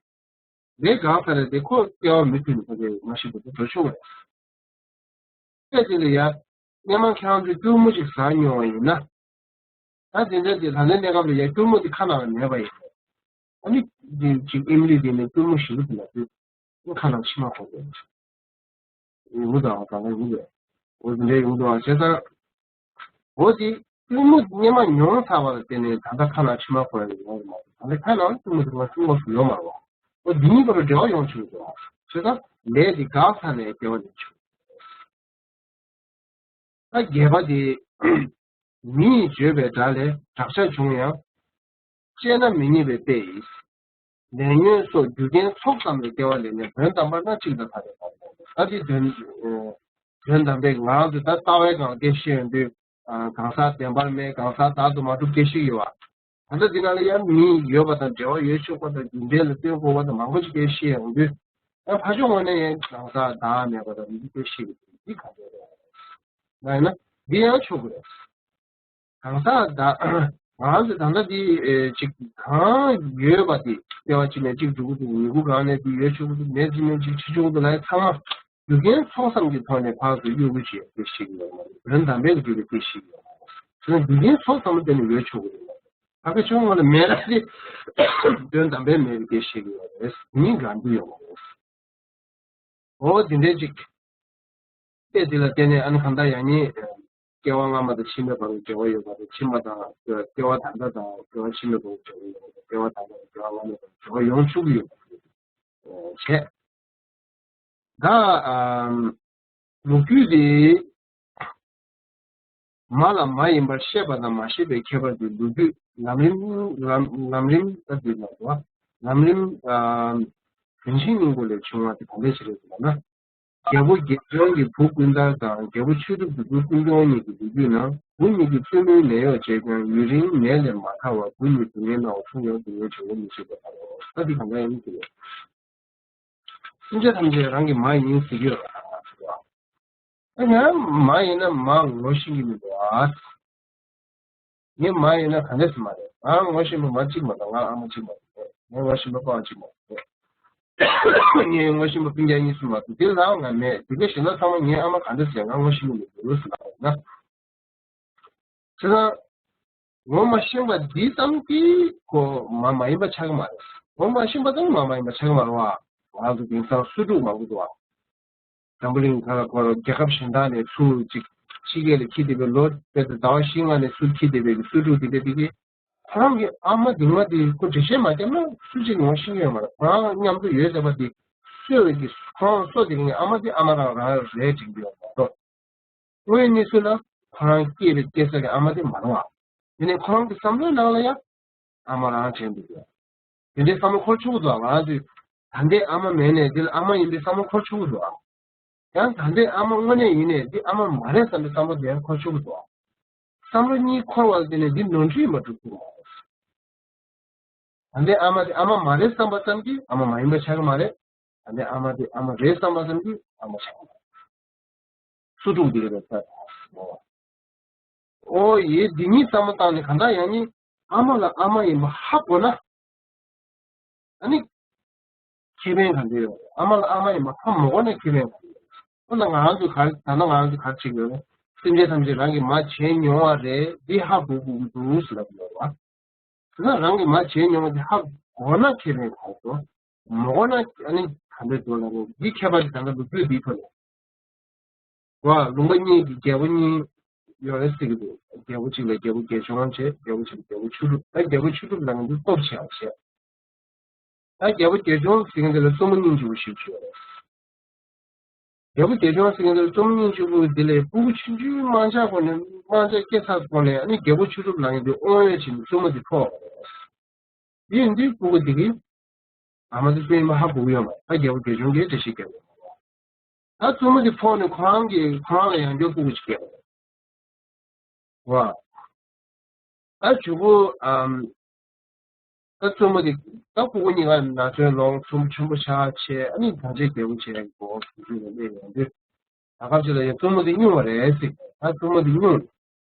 ལས་འགག་ས་རེད་དེ་ཁོ་སྐྱེ་བ་མི་མཐུན་ནས་ཁོ་དེ་མ་ཤི་བར་དུ་འགྲོ་ཆོག་རེད། སྐད་དེ་ལ་ཡ། སྔོན་མ་ཁྱེད་རང་ཚོས་སྐྱུར་མོ་ཅིག་ཟ་མྱོང་བ་ཡིན་ན། ད་དེ་འདྲ་དེ་ད་ལྟའི་གནས་སྐབས་ལ་ཡ་སྐྱུར་མོ་དེ་ཁ་ནང་ལ་མེད་པ་ཡིན། ཨ་ནི། དེ་ཅིག་ཨེམ་ལི་དེ་ནས་སྐྱུར་མོ་ཞིམ་པོ་དེ་ལ་དུས། ཁ་ནང་མཆི་མ་གོ་དགོས། ཡོང་གི་འདུག་ཨ། ད་ལྟ་ཡོང་གི་འདུག་འོ་དེ་འདྲ་ཡོང་གི་འདུག་ཨ། བྱས་ཙང་། འོ་དེ་སྐྱུར་མོ་སྔོན་མ་མྱོང་ཚར་བ་ལ་བརྟེན་ནས་ད་ལྟ་ཁ་ནང་མཆི་མ་གོ་ཡ་ཡོང་གི་མ་རེད། ད་ལྟ་ཁ་ནང་སྐྱུར་མོ་དེ་ང་སྐྱུར་མོ་ཞིག་ཡོད་མ་རེད་བ། འོ་དེ་གཉིས་བར་འབྲེལ་བ་ཡོང་ཆོག་གི་འདུག་ཨ། བྱས་ཙང་ལས་དེ་འགག་ཚར་ནས་སྐྱེ་བ་ལེན་ཆོག་ད་བརྒྱད་པ་དེ། མི་ཡིས་བརྗོད་པའི་སྒྲ་ལས་བྲག་ཆ་བྱུང་ཡང་། དཔྱད་ན་མི་རྙེད་པའི་དཔེ་ཡིས། ལས་ཉོན་སོགས་རྒྱུ་རྐྱེན་ཚོགས་ཙམ་ལས་སྐྱེ་བ་ལེན་ནས་དོན་དམ་པར་ན་གཅིག་དང་ཐ་དད་པ་རེད། ད་དེ་དོན། དོན་དམ་པའི་ང་རང་ཚོ་ད་ལྟ་བའི་སྒང་སྐད་ཤེས་ཡོང་དུས། གང་ཟག་བདེན་པར་མེད། གང་ཟག་བདག་ཏུ་མ་གྲུབ་སྐད་ཤེས་ཡོད་བ། ད་ལྟ་འདི་ནང་ལ་ཡང་མི་ཡོད་པ་དང་འབྲེལ་བ་ཡོད་ཆོག་པ་དང་རྒྱུ་འབྲས་ལ་ལྟོས་དགོས་པ་དང་མང་པོ་ཅིག་སྐད་ཤེས་ཡོང་དུས། ཡང་ཕར་ཕྱོགས་ངོས་ནས་ཡང་གང་ཟག་བདག་མེད་པ་དང་མི་སྐད་ཤེས་ཀྱི་འདི་ག་འདྲ་རེད། ང་ཡིན་ན་འདི་ཡང་ཆོག་གི་རེད། གང་ཟག་བདག་ང་རང་ཚོས་ད་ལྟ་འདི་ཅིག་གང་ཡོད་པ་དེ་ལྟེ་བ་གཅིག་ནས་གཅིག་འགྲོ་གི་འདུག་ཉིད་སྐུ་གང་ནས་འདི་ཡོད་ཆོག་གི་འདུག་མེད་ཅིག་མེད་ཅིག་ཕྱི་ཆོག་གི་འདུག་ལ་ཡ་ཚང་མ། རྒྱུ་རྐྱེན་ཚོགས་ཙམ་གྱི་ཐོག་ནས་ཕར་ཚུར་གཡོ་འགུལ་བྱེད་པའི་ཤེས་ཀྱི་ཡོད་མ་རེད། དོན་དམ་པའི་གི་འགྲུབ་པའི་སྐད་ཤེས་ཀྱི་ཡོད་མ་རེད། དེ་ནི་རྒྱུ་རྐྱེན་ཚོགས་ཙམ་ལ་བརྟེན་ནས་ཡོད་ཆོག་གི་རེད་མ་རེད། ཕ་གི་ཆུང་ངུ་ལ་མེད་ལ་དེ་དོན་དམ་པའི་མེད་པའི་སྐད་བཤད་ཀྱི་ཡོད་རེད། མི་འགའ་འདུ་ཡོང་བ་རེད། འོ་དེ་འདྲའི་ཅིག་དེ་དེ་ལ་བརྟེན་ནས་ཨ་ནི་གང་ལྟར་ཡང་ནི་སྐྱེ་བ་སྔ་མ་དང་ཕྱི་མའི་བར་དུ་འབྲེལ་བ་ཡོད་པ་དང་། ཕྱི་མ་དང་སྐྱེ་བ་ད་ལྟ་དང་སྐྱེ་བ་ཕྱི་མའི་བར་དུ་འབྲེལ་བ་ཡོད་པ་དང་། སྐྱེ་བ་ད་ལྟ་དང་སྐྱེ་བ་སྔ་མའི་བར་དུ་འབྲེལ་བ་ཡོང་ཆོག་གི་ཡོད་པ་རེད། བྱས། ད་ཨམ། ལོ་རྒྱུས་དེ་མ་ལ་མ་ཡིན་པར་ཤེས་པ་དང་མ་ཤེས་པའི་ཁྱད་པར་གྱི་ལོ་རྒྱུས་ལམ་རིམ། ལམ་ལམ་རིམ་ལྟ་བུའི་ནང་དུ། ལམ་རིམ་ཨམ། རིན་ཆེན་སྙིང་པོ་ལས་བྱུང་བ་དེ་ག་འདྲ་ཞིག་རེད་ཟེར་ན། རྒྱལ་པོ་དགེ་སྦྱོང་གི་བུ་ཀུན་ཏ་དང་རྒྱལ་པོ་ཆོས་གྲུབ་ཀྱི་བུ་ཀུན་སྐྱོང་གཉིས་ཀྱི་ལོ་རྒྱུས་ནང་། བུ་གཉིས་ཀྱིས་བཙུན་མོའི་ནད་གཡོག་བྱས་ཀྱང་ཡུན་རིང་ནད་ལས་མ་ཐར་བར་བུ་གཉིས་སྡུག་བསྔལ་མནར་བར་ཕྲུག་ཡང་སྡུག་བསྔལ་བྱུང་བ་མི་བྱེད་པ་ལྟར་རོ། ད་འདི་གང་འདྲ་ཡིན་ཟེར་ན། སེམས་ཅན་ཐམས་ཅད་རང་གི་མ་ཡིན་ཟེར་གྱི་ཡོད་རེད། ཨ་ནི་མ་ཡིན་ན་མ་ངོ་ཤེས་ཀྱི་མི་འདུག་ཨ། ངའི་མ་ཡིན་ན་ག་འདྲ་ཟེར་མ་རེད། ང་ངོ་ཤེས་པ་མ་གཅིག་མ་གཏོགས། ང་ཨ་མ་གཅིག་མ་གཏོགས། ངའི་ངོ་ཤེས་པ་ཕ་གཅིག་མ་གཏོགས། ངའི་ངོ་ཤེས་པ་སྤུན་ཀྱག་གཉིས་གསུམ་མ་གཏོགས་དེ་ལ་ང་མེད། དེ་ག་གཞན་དག་ཚང་མ་ངའི་ཨ་མ་ག་འདྲ་ཟེར་ང་ངོ་ཤེས་ཀྱི་མི་འདུག་ཟེར་ལབ་ན། བྱས་ཙང་། ངོ་མ་ཤེས་པ་འདི་ཙམ་གྱིས་ཁོ་མ་མ་ཡིན་པ་ཆགས་ཀྱི་མ་རེད། ངོ་མ་ཤེས་པ་ཙམ་གྱིས་མ་མ་ཡིན་པ་ཆགས་ཀྱི་མ་རེད་བ། ང་ཚོ་དེང་སང་གསོས་ཕྲུག་མང་པོ་འདུག་བ། འཛམ་བུ་གླིང་ག་ལ་གོ་ར་རྒྱལ་ཁབ་གཞན་དག་ནས་ཚུར་ཅིག་ཕྱི་རྒྱལ་ལ་འཁྱེར་བསྡད་པའི་ལོ་དཔེ་ཚོ་ཟླ་བ་བཞི་ལྔ་ནས་ཚུར་འཁྱེར་བསྡད་པའི་གསོས་ཕྲུག་དེ་ག་དེ་གས། ཁོ་རང་གི་ཨ་མ་དེ་ང་དེ་ཁོ་འགྲེལ་བཤད་མ་བརྒྱབ་ན་སུ་གཅིག་ངོ་ཤེས་ཀྱི་ཡོད་མ་རེད། ཁོ་རང་མཉམ་དུ་ཡོད་བསྡད་པ་དེ་གསོས་པའི་གི་ཁོ་རང་གསོ་བསྡད་མཁན་གྱི་ཨ་མ་དེ་ཨ་མ་རང་རང་རེད་དྲན་གྱི་ཡོད་མ་གཏོགས། དངོས་གནས་ཚུལ་ལ་ཁོ་རང་སྐྱེས་པའི་སྐྱེས་ས་གི་ཨ་མ་དེ་མ་རེད་བ། དེ་ནས་ཁོ་རང་གི་བསམ་བློའི་ནང་ལ་ཡང་ཨ་མ་རང་དྲན་འདུག་ཡ། དེ་འདྲའི་བསམ་བློ་འཁོར་ཆོག་གི་འདུག་བ། ང་རང་ཚོས་ད་ལྟའི་ཨ་མ་མེད་ནས་འདི་ལ་ཨ་མ་ཡིན་པའི་བསམ་བློ་འཁོར་ཆོག་གི་འདུག་བ། ཡང་ད་ལྟའི་ཨ་མ་དངོས་གནས་ཡིན་ནས་འདི་ཨ་མ་མ་རེད་བསམ་པའི་བསམ་བློ་དེ་ཡང་འཁོར་ཆོག་གི་འདུག་བ། བསམ་བློ་གཉིས་འཁོར་བ་ལ་བརྟེན་ནས་འདི་ནོར་འཁྲུལ་ཡིན་པ་སྒྲུབ་ཐུབ་མ་རེད། ད་ལྟའི་ཨ་མ་དེ་ཨ་མ་མ་རེད་བསམ་པ་ཙམ་གྱིས་ཨ་མ་མ་ཡིན་པ་ཆགས་ཀྱི་མ་རེད། ད་ལྟའི་ཨ་མ་དེ་ཨ་མ་རེད་བསམ་པ་ཙམ་གྱིས་ཨ་མ་ཆགས་ཀྱི་མ་རེད། སུ་དྲུག་དེ་རེད་ཟེར། ཨོ་ཡེ། འདི་གཉིས་བསམ་བློ་བཏང་ནས་གང་ལྟར་ཡང་ནི་ཨ་མ་ལ་ཨ་མ་ཡིན་པ་ཧ་གོ་ན། ཨ་ནི། ཁེ་ཕན་ག་འདྲ་ཡོད་རེད། ཨ་མ་ལ་ཨ་མ་ཡིན་པ་ཧ་མ་གོ་ན་ཁེ་ཕན་ག་འདྲ་ཡོད་རེད། ཨོ་ན་ང་རང་ཚོས་ག་རེ། ད་ལྟ་ང་རང་ཚོས་ག་རེ་བྱེད་ཀྱི་ཡོད་རེད། སེམས་ཅན་ཐམས་ཅད་རང་གི་མ་བྱས་མྱོང་བ་རེད། འདི་ཧ་གོ་དགོས་ཀྱི་འདུག་ཟེར་ལབ་ཀྱི་ཡོད་རེད་བ། དེ་ན་རང་གི་མ་བྱས་མྱོང་བ་དེ་ཧ་གོ་ན་ཁེ་ཕན་ག་རེ་འདུག་མ་གོ་ན་ཨ་ནི་ག་འདྲ་འདུག་ལབ་ན། འདི་ཁྱད་པར་དེ་ད་ལྟ་ལོ་རྒྱུས་འདིའི་ཐོག་ནས། བ། ལུང་པ་གཉིས་ཀྱི་རྒྱལ་པོ་གཉིས་ཡོད་རེད་ཟེར་གྱི་འདུག་རྒྱལ་པོ་གཅིག་ལ་རྒྱལ་པོ་དགེ་སྦྱོང་བྱས། རྒྱལ་པོ་གཅིག་ལ་རྒྱལ་པོ་ཆོས་གྲུབ། ད་རྒྱལ་པོ་ཆོས་གྲུབ་ལབ་མཁན་འདི་སྟོབས་ཆེ་བ་བྱས། ད་རྒྱལ་པོ་དགེ་སྦྱོང་ཟེར་མཁན་འདི་ལ་བཙུན་མོ་སྙིང་རྗེ་པོ་ཞེ་པོ་ཅིག་ཡོད་རེད། རྒྱལ་པོ་དགེ་སྦྱོང་ཟེར་མཁན་འདི་ལ་བཙུན་མོ་སྙིང་རྗེ་པོ་འདི་ལས་སྤུ་གུ་ཆུང་ཆུང་མང་ཆགས་སྒོ་ནས། མང་ཆགས་སྐྱེ་ཚར་སྒོ་ནས་ཨ་ནི་རྒྱལ་པོ་ཆོས་གྲུབ་ལབ་མཁན་འདི་དབང་ཡོད་བྱས་ནས་བཙུན་མོ་འདི་ཕོག་པ་རེད། དེ་ཡིན་དུས་སྤུ་གུ་དེ་གིས་ཨ་མ་དེ་སུ་ཡིན་པ་ཧ་གོ་གི་ཡོད་མ་རེད། ད་རྒྱལ་པོ་དགེ་སྦྱོང་གིས་འགྲེལ་བཤད་བརྒྱབ་ཡོད་མ་རེད། ད་བཙུན་མོ་དེ་ཕོག་ནས་ཁོ་རང་གིས་ཁོ་རང་ལ་ཡང་བསྐྱར་སྤུ་གུ་ཅིག་སྐྱེས་པ་རེད་བ། ད་གཅིག་པུ་ཨམ། ད་བཙུན་མོ་དེ་ད་སྤུ་གུ་གཉིས་ཀ་ན་ཚོད་ལོངས། ཆུང་ཆུང་པོ་ཆགས་བྱས། ཨ་ནི་ད་ཆ་རྒྱལ་པོ་བྱས་གོ་ཟེར་གྱི་ཡོད་ཡོང་དུས། ད་སྐབས་ཅིག་ལ་ཡང་བཙུན་མོ་དེ་སྙུང་བ་རེད་ཟེར། ད་བཙུན་མོ་དེ་སྙུང་།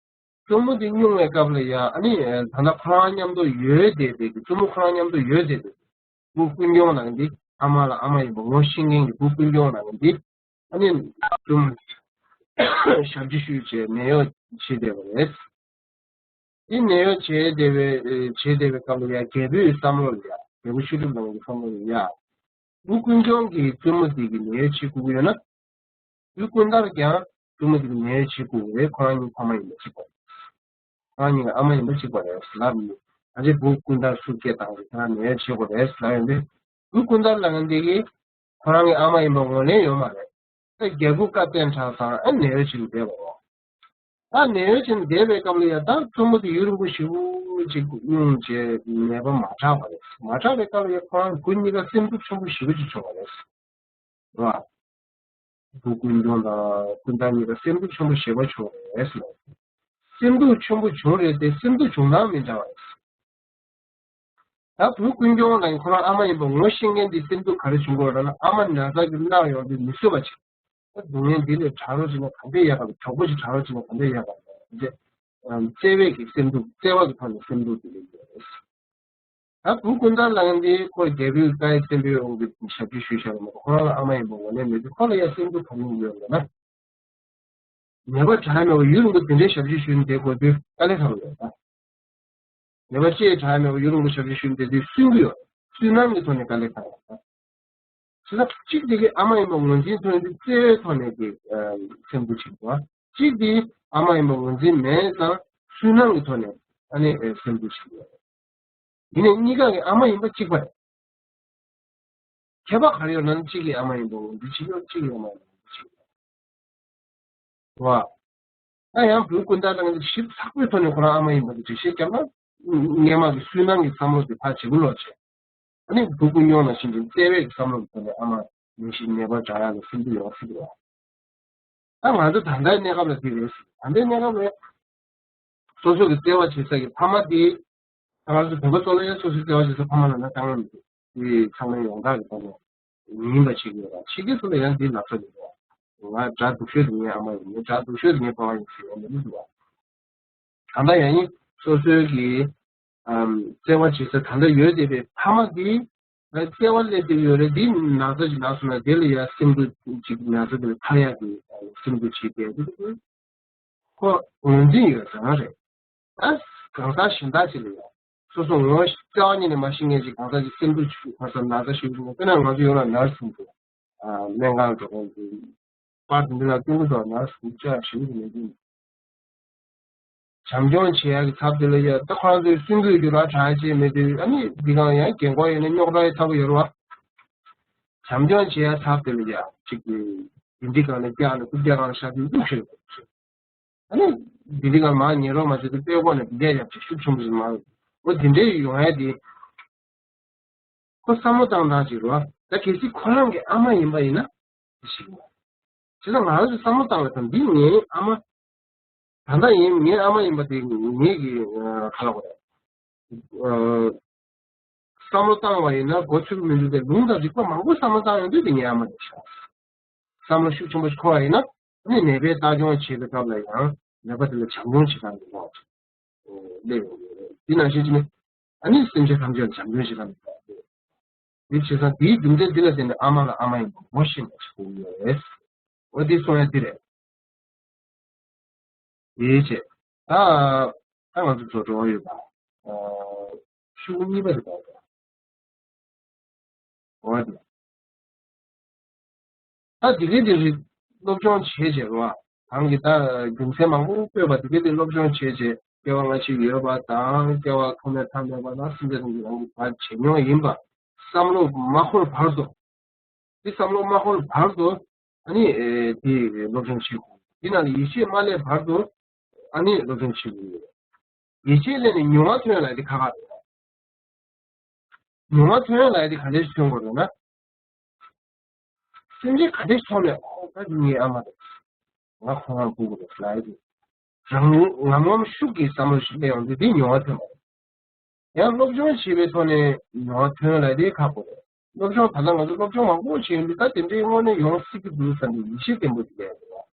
བཙུན་མོ་དེ་སྙུང་བའི་སྐབས་ལ་ཡ། ཨ་ནི་ད་ལྟ་ཁོ་རང་མཉམ་དུ་ཡོད་བསྡད་པའི་གི། བཙུན་མོ་ཁོ་རང་མཉམ་དུ་ཡོད་བསྡད་པའི་བུ་ཀུན་སྐྱོང་ལབ་མཁན་འདི། ཨ་མ་ལ་ཨ་མ་ཡིན་པ་ངོ་ཤེས་མཁན་གྱི་བུ་ཀུན་སྐྱོང་ལབ་མཁན་འདི། ཨ་ནི་བཙུན་མོ་ཞབས་ཕྱི་ཞུས་བྱས་ནད་གཡོག་བྱེད་བསྡད་པ་རེད། དེ་ནད་གཡོག་བྱེད་བསྡད་པའི། བྱེད་བསྡད་པའི་སྐབས་ལ་ཡ། རྒྱལ་པོའི་བསམ་བློ་ལ་ཡ། རྒྱལ་པོ་ཆོས་གྲུབ་ལབ་མཁན་གྱི་བསམ་བློ་ལ་ཡ། བུ་ཀུན་སྐྱོང་གིས་བཙུན་མོ་དེ་གི་ནད་གཡོག་བྱེད་དགོས་ཀྱི་ཡོད་ན། བུ་ཀུན་ཏར་ཀྱང་བཙུན་མོ་དེ་གི་ནད་གཡོག་བྱེད་དགོས་རེད། ཁོ་རང་གཉིས་ཕ་མ་ཡིན་པ་གཅིག་པ་རེད། ཁོ་རང་གཉིས་ཀྱི་ཨ་མ་ཡིན་པ་གཅིག་པ་རེད་ལབ་ནས། ད་ཆ་བུ་ཀུན་ཏར་སུ་སྐད་བཏང་རེད། ཁོ་རང་ནད་གཡོག་བྱེད་དགོས་རེད་ལབ་ཡོང་དུས། བུ་ཀུན་ཏར་ལབ་མཁན་དེ་གིས་ཁོ་རང་གི་ཨ་མ་ཡིན་པ་ངོས་ལེན་ཡོད་མ་རེད། ད་རྒྱལ་པོ་བཀའ་བསྟན་དྲགས་ཙང་ཨ་ནད་གཡོག་བྱེད་དུ་བསྡད་པ་རེད། ད་ནད་གཡོག་བྱེད་དུ་བསྡད་པའི་སྐབས་ལ་ཡ། ད་བཙུན་མོ་དེ་ཡུན་རིང་པོ་ཞེ་པོ་ཅིག་སྙུང་བྱས་ནད་པ་མ་དྲག་པ་རེད། མ་དྲག་པའི་སྐབས་ལ་ཡ་ཁོ་རང་བུ་གཉིས་ཀ་སེམས་སྡུག་ཆེན་པོ་ཞེ་པོ་ཅིག་བྱུང་བ་རེད། རེད་བ། བུ་ཀུན་སྐྱོང་དང་ཀུན་ཏར་གཉིས་ཀ་སེམས་སྡུག་ཆེན་པོ་ཞེ་པོ་བྱུང་བ་རེད་ཟེར། སེམས་སྡུག་ཆེན་པོ་བྱུང་རེད་དེ། སེམས་སྡུག་བྱུང་སྟངས་མི་འདྲ་བ་རེད། ད་བུ་ཀུན་སྐྱོང་ལ་ཁོ་རང་ཨ་མ་ཡིན་པ་ངོ་ཤེས་མཁན་འདི་སེམས་སྡུག་ག་རེ་བྱུང་གི་ཡོད་རེད་ན། ཨ་མ་ན་ཚ་གིས་མནར་ཡོང་དུས་མི་བཟོད་པ་ཅིག་ད་སྡུག་བསྔལ་འདི་ལས་དྲག་རོགས་བྱས་ན་ག་འདྲས་ཡག་ག་ལ། གྲོགས་པོ་ཅིག་དྲག་རོགས་བྱས་ན་ག་འདྲས་ཡག་ག་ལ་ཟེར། བརྩེ་བའི་གི་སེམས་སྡུག། བརྩེ་བ་གི་ཐོག་ནས་སེམས་སྡུག་དེ་ལས་ཡོད་རེད། ད་བུ་ཀུན་ཏར་ལབ་མཁན་འདི་ཁོ་རྒྱལ་པོའི་བཀའ་ཡི་བཙན་པོའི་དབང་གིས་ཞབས་ཕྱི་ཞུས་བཞག་པ་མ་གཏོགས། ཁོ་རང་ལ་ཨ་མ་ཡིན་པ་ངོས་ལེན་མེད་དུས་ཁོ་ལ་ཡང་སེམས་སྡུག་ག་རེ་ཡོང་གི་ཡོད་ལབ་ན། ནད་པ་དྲག་མེད་པ་ཡུན་རིང་པོ་དེ་འདྲའི་ཞབས་ཕྱི་ཞུས་ནས་བསྡད་དགོས་དུས་དཀའ་ལས་ཁག་པོ་ཡོད་ད། ནད་པ་ལྕེ་དྲག་མེད་པ་ཡུ་རུང་གི་ཞབས་ཕྱི་ཞུས་ཏེ་དེ་སུན་གྱི་ཡོད། སུན་སྣང་གི་ཐོག་ནས་དཀའ་ལས་ཁག་ཡོད། བྱས་ཙང་གཅིག་དེ་གི་ཨ་མ་ཡིན་པ་ངོས་འཛིན་ཐོག་ནས་བརྩེ་བའི་ཐོག་ནས་ཀྱི་སེམས་ཁུར་བྱེད་དགོས། གཅིག་དེ་ཨ་མ་ཡིན་པ་ངོས་འཛིན་མེད་ཙང་སུན་སྣང་གི་ཐོག་ནས་ཨ་ནི་སེམས་ཁུར་བྱེད་དགོས། ཡིན་ནའི་གཉིས་ཀ་གི་ཨ་མ་ཡིན་པ་གཅིག་པ་རེད། ཁྱད་པར་ག་རེ་ཡོད་ན་གཅིག་གི་ཨ་མ་ཡིན་པ་ངོས་འཛིན་བྱེད་ཀྱི་ཡོད། གཅིག་གི་ཨ་མ་ཡིན་པ་ངོས་འཛིན་བྱེད་ཀྱི་ཡོད། བ། ད་ཡང་བུ་ཀུན་ཏང་ལགས་ཀྱིས་ཞིབ་ཚགས་པོའི་ཐོག་ནས་ཁོ་རང་ཨ་མ་ཡིན་པ་དེ་འགྲེལ་བཤད་བརྒྱབ་ན། སྔས་མ་གི་སུན་སྣང་གི་བསམ་བློ་དེ་ཕར་བྱེད་དགོས་ལོག་བྱས། ཨ་ནི་བུ་ཀུན་སྨྱོ་ནང་བཞིན་གྱི་བརྩེ་བའི་བསམ་བློ་དེ་ནས་ཨ་མ་ནད་གཞི་ནད་པ་དྲག་ཡག་གི་སེམས་ཁུར་ཡོང་སྲིད་པ། ད་ང་ཚོ་ད་ལྟའི་གནས་སྐབས་ལ་དེ་རེད། ད་ལྟའི་གནས་སྐབས་ལ་སོ་སོ་གི་བརྩེ་བ་བྱེད་ས་གི་ཕ་མ་དེ། ད་ང་ཚོ་བོད་པ་ཚོ་ལ་ཡང་སོ་སོའི་བརྩེ་བ་བྱེད་ས་ཕ་མ་ལ་ན་ད་ང་མི་འདུག་དེ་ཚང་མའི་ཡོངས་གྲགས་ཀྱི་ཐོག་ནས་མི་ཡིན་པ་བྱེད་ཀྱི་ཡོད་པ། ཕྱི་རྒྱལ་ཚོ་ལ་ཡང་འདི་ལབ་ས་མི་འདུག་ང་དགྲ་སྡུག་ཤོས་དེ་ངའི་ཨ་མ་ཡིན། ངའི་དགྲ་སྡུག་ཤོས་དེ་ངའི་ཕ་མ་ཡིན་ཟེར་ཡ་མི་འདུག་བ། ད་ལྟ་ཡང་ནི་སོ་སོའི་གི་ཨམ་བརྩེ་བ་བྱེད་ས་ད་ལྟ་ཡོད་བསྡད་པའི་ཕ་མ་དེ་བརྩེ་བ་སླེབས་བསྡད་ཡོད་རེད། འདི་ན་ཚ་ཞིག་ན་སོང་ན་དེ་ལ་ཡ་སེམས་སྡུག་ཅིག་ན་ཚ་དེ་ལ་ཐར་ཡག་གི་སེམས་སྡུག་བྱེད་བསྡད་འདུག་ཁོ་ངོས་འཛིན་ཡོད་ཟེར་བ་རེད། ཨ་གང་ཟག་གཞན་དག་ཅིག་ལ་ཡ་སོ་སོ་ངོ་བོ་བརྩེ་བ་ཉིད་ནས་མ་ཤེས་མཁན་ཅིག་གང་ཟག་ཅིག་སེམས་སྡུག་ཆུ་ཁ་སང་ན་ཚ་ཤུགས་ཆུང་དཔེར་ན་ང་ཚོ་ཡོད་ལ་ནར་སི་ཟེར་སྨན་ཁང་འགྲོ་མཁན་ཅིག་པར་དེ་འདྲ་ལ་སྟོན་གི་འདུག་ནར་སི་ཟེར་ཅག་ཞུ་གི་མེད་ཀྱི། བྱམས་སྐྱོང་བྱེད་ཡག་གི་ཚབ་དེ་ལ་ཡ་ད་ཁོ་རང་ཚོའི་སེམས་འགུལ་རྒྱུ་ར་གྲགས་ཅེས་མེད་དུས། ཨ་ནི་འདི་གང་ཡང་རྒན་གོག་ཡིན་ན་རྙོག་དྲའི་ཚ་པོ་ཡོད་རེད་བ། བྱམས་སྐྱོང་བྱེད་ཡག་ཚབ་དེ་ལ་ཡ་གཅིག་གི་འདི་འདི་གང་ནས་བཀྱག་ནས་རྐུབ་བཀྱག་གང་ཤ་དུས་སྡུག་ཤོས་རེད། ཨ་ནི་འདི་འདི་གང་མ་ཉེ་རོགས་མ་བྱེད་དུས་དཔེ་ཀོ་ནས་འདི་འདྲ་ཡག་ཅིག་ཤུགས་ཆུང་པོ་ཞིག་མ་རེད། འོ་འདི་འདྲའི་ཡོང་ཡ་དེ། ཁོ་བསམ་བློ་བཏང་སྟངས་ཅིག་རེད་བ། ད་གལ་སྲིད་ཁོ་རང་གི་ཨ་མ་ཡིན་པ་ཡིན་ན་ཞིག་ཡིན། བྱས་ཙང་ང་རང་ཚོས་བསམ་བློ་བཏང་བ་དང་འདི་ངའི་ཨ་མ། ད་ལྟ་ཡིན་ངའི་ཨ་མ་ཡིན་པ་དེ་ངེད་ཀྱི་ཁ་ལ་གོ་རེད། བསམ་བློ་བཏང་བ་ཡིན་ན་མགོ་ཚོས་མི་འདུག་སྟེ་ལུང་དང་རིགས་པ་མང་པོ་བསམ་བློ་བཏང་ཡོང་དུས་དེ་ངའི་ཨ་མ་རེད་ཤག་བསམ་བློ་ཤུགས་ཆེན་པོ་ཞིག་འཁོར་བ་ཡིན་ན་ནི་ནད་པའི་ལྟ་སྐྱོང་བྱེད་པའི་སྐབས་ལ་ཡང་ནད་པ་དེ་ལ་བྱམས་སྐྱོང་བྱེད་སྟངས་ཀྱི་ངོ་བོ་སླེབས་ཡོང་གི་རེད། དེ་ནང་བཞིན་བྱས་ནས་ཨ་ནི་སེམས་ཅན་ཐམས་ཅད་ལ་བྱམས་སྐྱོང་བྱེད་སྟངས་ཀྱི་ངོ་བོ་སླེབས། དེ་བྱས་ཙང་དེའི་རྒྱུ་མཚན་འདི་ལ་བརྟེན་ནས་ཨ་མ་ལ་ཨ་མ་ཡིན་པ་ངོ་ཤེས་ནས་ཞིག་ཡོད་རེད། འོ་དེ་གསུང་ཡ་འདི་རེད། དེའི་ཆེད། ད་ད་ང་ཚོ་ཚོ་འགྲོ་བ་ཡོད་པ། ཤུགས་གཉིས་པ་རེད་པ། འོ་དེ། ད་དེ་གའི་དེ་རིགས་སློབ་སྦྱོང་བྱེད་བྱེད་རོགས། གང་གི་ད་རྒྱུ་མཚན་མང་པོ་བཀོད་པ་དེ་གའི་དེ་སློབ་སྦྱོང་བྱེད་བྱེད་སྐྱེ་བ་སྔ་ཕྱི་ཡོད་པ་དང་སྐྱེ་བ་ཐོག་མེད་ཐ་མེད་པ་དང་སེམས་ཅན་ཐམས་ཅད་རང་གི་བར་བྱེད་མྱོང་ཡིན་པ་བསམ་བློ་མ་འཁོར་བར་དུ། དེ་བསམ་བློ་མ་འཁོར་བར་དུ་ཨ་ནི་དེ་སློབ་སྦྱོང་བྱེད་དགོས། དེ་ནང་ལ་ཡིད་ཆེས་མ་སླེབས་བར་དུ་ཨ་ནི་སློབ་སྦྱོང་བྱེད་དགོས། ཡིད་ཆེས་སླེབས་ནས་མྱོང་བ་ཐོན་ཡ་ལ་དེ་ཁག་ཁག་རེད། མྱོང་བ་ཐོན་ཡ་ལ་དེ་ག་འདྲ་ཞིག་ཐོན་དགོས་རེད་ན། སེམས་ཅན་ག་འདྲ་ཞིག་མཐོང་ནས་ཨོ་ད་འདི་ངའི་ཨ་མ་རེད། ང་ཁོ་རང་སྒུག་དགོས་རེད་ལབ་ཡ་དེ། རང་ངམ་ངམ་ཤུགས་ཀྱིས་བསམ་བློ་ཞིག་སླེབས་ཡོང་དུས་དེ་མྱོང་བ་ཐོན་པ་རེད། ཡང་སློབ་སྦྱོང་བྱེད་པའི་ཐོག་ནས་མྱོང་བ་ཐོན་ལ་དེ་ཁག་པོ་རེད། སློབ་སྦྱོང་ད་ལྟ་ང་ཚོ་སློབ་སྦྱོང་མང་པོ་བྱས་ཡོང་དུས་ད་དེ་འདྲའི་དངོས་གནས་ཡོང་སྲིད་ཀྱི་འདུག་བསམ་པའི་ཡིད་ཆེས་བརྟན་པོ་ཞིག་སླེབས་ཡོང་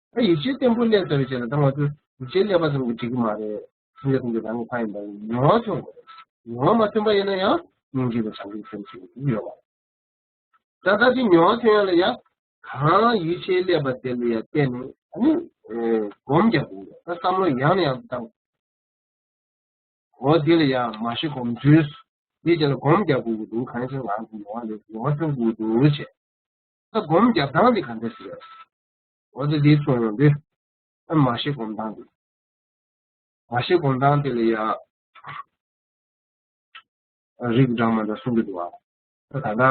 དུས། ད་ཡིད་ཆེས་བརྟན་པོ་སླེབས་ཚར་བའི་རྗེས་ལ་ད་ང་ཚོས་ཡིད་ཆེས་སླེབས་པ་ཙམ་གྱིས་འགྲིག་གི་མ་རེད། སེམས་ཅན་ཐམས་ཅད་རང་གི་ཕ་ཡིན་པ་མྱོང་བ་ཐོན་དགོས་རེད། མྱོང་བ་མ་ཐོན་པ་ཡིན་ན་ཡང་སྙིང་རྗེ་དང་བྱམས་སྐྱོང་སེམས་ཞིག་ཡོད་པ། ད་ལྟ་དེ་མྱོང་བ་ཐོན་ཡ་ལ་ཡ་གང་ཡིད་ཆེས་སླེབས་པ་དེ་ལ་ཡ་བརྟེན་ནས་ཨ་ནི་སྒོམ་རྒྱག་དགོས་རེད། ད་བསམ་བློ་ཡང་ནས་ཡང་དུ་བཏང་། འོ་དེ་ལ་ཡང་མ་ཤི་སྒོམ་དུས། དེའི་རྗེས་ལ་སྒོམ་རྒྱག་དགོས་ཀྱི་འདུག་གང་ཡིན་ཟེར་ང་ཚོ་ཡོང་བ་ལས་ཡོང་བ་ཐོན་དགོས་ཀྱི་འདུག་ཅེས། ད་སྒོམ་རྒྱག་སྟངས་དེ་ག་འདྲ་ཟེར། འོ་དེ་དེའི་ཚོ་ཡོང་དུས། ཨ་མ་ཤི་སྒོམ་སྟངས་དེ། མ་ཤི་སྒོམ་སྟངས་དེ་ལ་ཡ། རིགས་འདྲ་མ་འདྲ་གསུང་གི་འདུག་བ། ད་ད་ལྟ།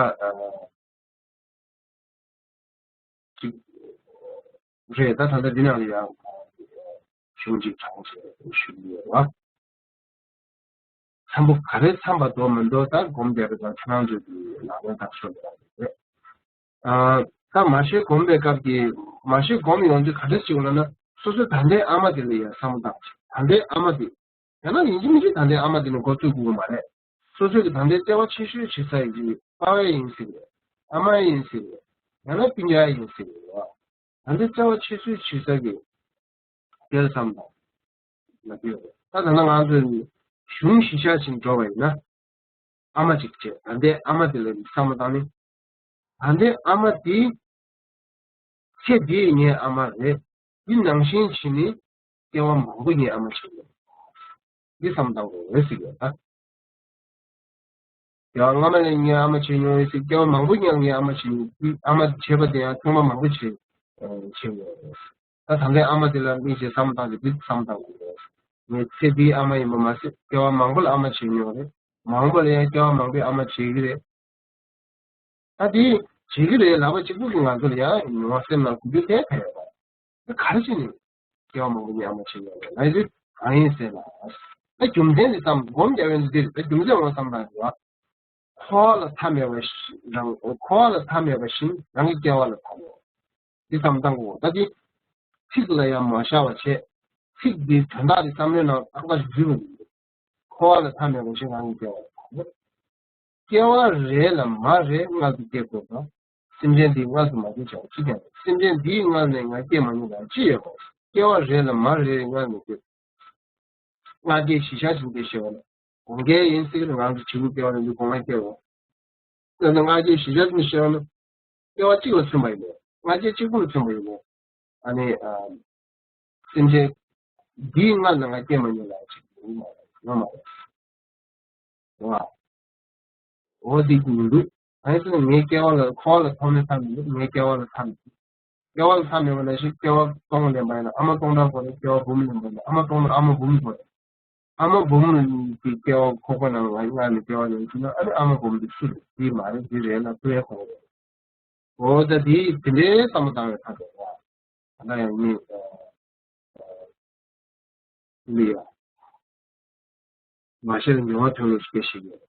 ཅིག་རེད། ད་ད་ལྟ་འདི་ནང་ལ་ཡང་གཞུང་གཅིག་དྲངས་བྱས་ཞུ་གི་ཡོད་རེད་བ། འཚམ་པོ་ག་རེ་འཚམ་པ་འདུག་མི་འདུག་ད་སྒོམ་བསྡད་པ་དང་ཁྱེད་རང་ཚོས་ཀྱི་ལག་ལེན་བསྟར་ཤོག་ལབ་རེད། ཨ་ད་མ་ཤེས་སྒོམ་པའི་སྐབས་ཀྱི་མ་ཤེས་སྒོམ་ཡོང་དུས་ག་འདྲ་ཞིག་ལབ་ན་སོ་སོའི་ད་ལྟའི་ཨ་མ་དེ་ལ་ཡང་བསམ་བློ་བཏང་། ད་ལྟའི་ཨ་མ་དེ། ཡང་ན་ཡིན་གཅིག་མིན་གཅིག་ད་ལྟའི་ཨ་མ་དེ་ནི་འགོ་བཙུགས་དགོས་མ་རེད། སོ་སོས་ཀྱི་ད་ལྟའི་བརྩེ་བ་ཆེ་ཤོས་བྱེད་ས་ཡིན་གྱི་པ་ཕ་ཡིན་སྲིད་རེད། ཨ་མ་ཡིན་སྲིད་རེད། ཡང་ན་སྤུན་ཀྱག་ཡིན་སྲིད་རེད། ད་ལྟའི་བརྩེ་བ་ཆེ་ཤོས་བྱེད་ས་གི་དེར་བསམ་དང་། ལབ་ཀྱི་ཡོད་རེད། ད་ད་ལྟ་ང་ཚོས་གཞུང་གཞི་བཞག་ཕྱིན་འགྲོ་བ་ཡིན་ན། ཨ་མ་གཅིག་བྱས་ད་ལྟའི་ཨ་མ་དེ་ལ་བསམ་བློ་བཏང་ནས། ད་ལྟའི་ཨ་མ་དེ། ཚེ་འདིའི་ངའི་ཨ་མ་རེད། འདི་ནང་བཞིན་བྱས་ནས་སྐྱེ་བ་མང་པོ་ངའི་ཨ་མ་བྱེད་ཀྱི་ཡོད། འདི་བསམ་བཏང་དགོས་རེད་ཟེར་གྱི་ཡོད་ད། སྐྱེ་བ་སྔ་མ་ལ་ངས་ཨ་མ་བྱས་མྱོང་ཡོད་ཟེར། སྐྱེ་བ་མང་པོ་ངས་ངས་ཨ་མ་བྱས་མྱོང་། ཨ་མ་བྱས་པ་དེ་ཡང་ཐེངས་མ་མང་པོ་བྱས་བྱས་ཡོད་རེད། ད་ད་ལྟའི་ཨ་མ་དེ་ལ་དམིགས་བྱས་བསམ་བཏང་ཚེ་འདི་བསམ་བཏང་དགོས་རེད། ངའི་ཚེ་འདིའི་ཨ་མ་ཡིན་པ་མ་ཟད་སྐྱེ་བ་མང་པོ་ལ་ཨ་མ་བྱས་མྱོང་རེད། མང་པོ་ལ་ཡང་སྐྱེ་བ་མང་པོའི་ཨ་མ་བྱེད་ཀྱི་རེད། ད་དེ་བྱེད་ཀྱི་རེད་ལབ་པ་གཅིག་པུ་གིས་ང་ཚོ་ལ་ཡང་མྱོང་བ་སེམས་ལ་འགུལ་སྐྱོད་ཐེབས་ཐེབས་ཡོད་པ། ད་ག་རེ་བྱས་ནས་སྐྱེ་བ་མང་པོ་ངས་ཨ་མ་བྱས་ཡོད་རེད་ལབ་ཡོད་དུས་གང་ཡིན་ཟེར་ན། ད་རྒྱུ་མཚན་འདི་བསམ་སྒོམ་རྒྱག་ཡོང་དུས་དེ་རེད། ད་རྒྱུ་མཚན་འོ་བསམ་བཏང་དུས་འཁོར་བ་ལ་མཐའ་མེད་པ་ཞིག་རང་འཁོར་བ་ལ་མཐའ་མེད་པ་བཞིན་རང་གི་སྐྱེ་བ་ལ་མཐའ་མེད་པ་འདི་བསམ་བཏང་དགོས། ད་འདི་ཚིག་ལ་ཡང་མ་ཤར་བ་བྱས། ཚིག་འདིའི་དོན་དག་འདི་བསམ་བློའི་ནང་ཏག་ཏག་ཞིག་འཛུལ་དགོས། འཁོར་བ་ལ་མཐའ་མེད་པ་ཞིག་རང་གི་སྐྱེ་བ་ལ་མཐའ་མེད། སྐྱེ་བ་རེ་ལ་མ་རེ་མངལ་དུ་སྐྱེ་དགོས་པ། སེམས་ཅན་འདིའི་མངལ་དུ་མ་སྐྱེས་བྱ་བ་ཅི་ཀྱང་མེད། སེམས་ཅན་འདིའི་མངལ་ནས་ང་སྐྱེས་མ་མྱོང་བ་ཅི་ཡོད་པ། སྐྱེ་བ་རེ་ལ་མ་རེ་མངལ་ནས་སྐྱེ། མངལ་སྐྱེས་གཞིས་ཆགས་ཅན་སྐྱེ་ཞེས་པ་ལ། གོང་སྐྱེས་ཡིན་སྲིད་ལ་ང་ཚོ་བྱིས་པའི་སྐྱེ་བ་ནས་འདི་གོང་ལ་སྐྱེ་བ། ད་ནི་མངལ་སྐྱེས་གཞིས་ཆགས་ཅན་ཞེས་པ་ནི། སྐྱེ་བ་གཅིག་ལ་མཚོན་པ་ཡིན་ནོ། མངལ་སྐྱེས་གཅིག་པུ་ལ་མཚོན་པ་ཡིན་ནོ། ཨ་ནི། ཨ། སེམས་ཅན་འདིའི་མངལ་ནང་ང་སྐྱེས་མ་མྱོང་ལ་ཅིག་ཡོང་མ་རེད། ཡོང་མ་རེད། རེད་བ། འོ་འདི་མི་འདུག་གང་ཡིན་ཟེར་ན་ངའི་སྐྱེ་བ་ལ་འཁོར་བ་ལ་ཐོག་མའི་མཐའ་མི་འདུག་ངའི་སྐྱེ་བ་ལ་མཐའ་མི་འདུག་སྐྱེ་བ་ལ་མཐའ་མེད་པ་ནང་བཞིན་སྐྱེ་བ་སྟོང་ལེན་པ་ཡིན་ན་ཨ་མ་སྟོང་ཕྲག་དགོས་རེད། སྐྱེ་བ་འབུམ་ལེན་པ་ཡིན་ན་ཨ་མ་སྟོང་ཕྲག་ཨ་མ་འབུམ་དགོས་རེད། ཨ་མ་འབུམ་གྱི་སྐྱེ་བ་ཁོག་པ་ནང་ལ་མངལ་ནས་སྐྱེ་བ་ལེན་ཐུབ་ན་ཨ་ནི་ཨ་མ་འབུམ་འདི་སུ་རེད། འདི་མ་རེད། འདི་རེད་ལ་ཐུག་ཡ་ཁོ་རེད། འོ་ད་དེ་དེ་འདྲའི་བསམ་བློ་བཏང་བའི་ཐ་དད་ལ་ད་ཡང་ནི་ལི་ཡ་མ་ཤེས་ལ་མྱོང་བ་ཐོན་ལུགས་སྐད་ཤེས་ཡོད།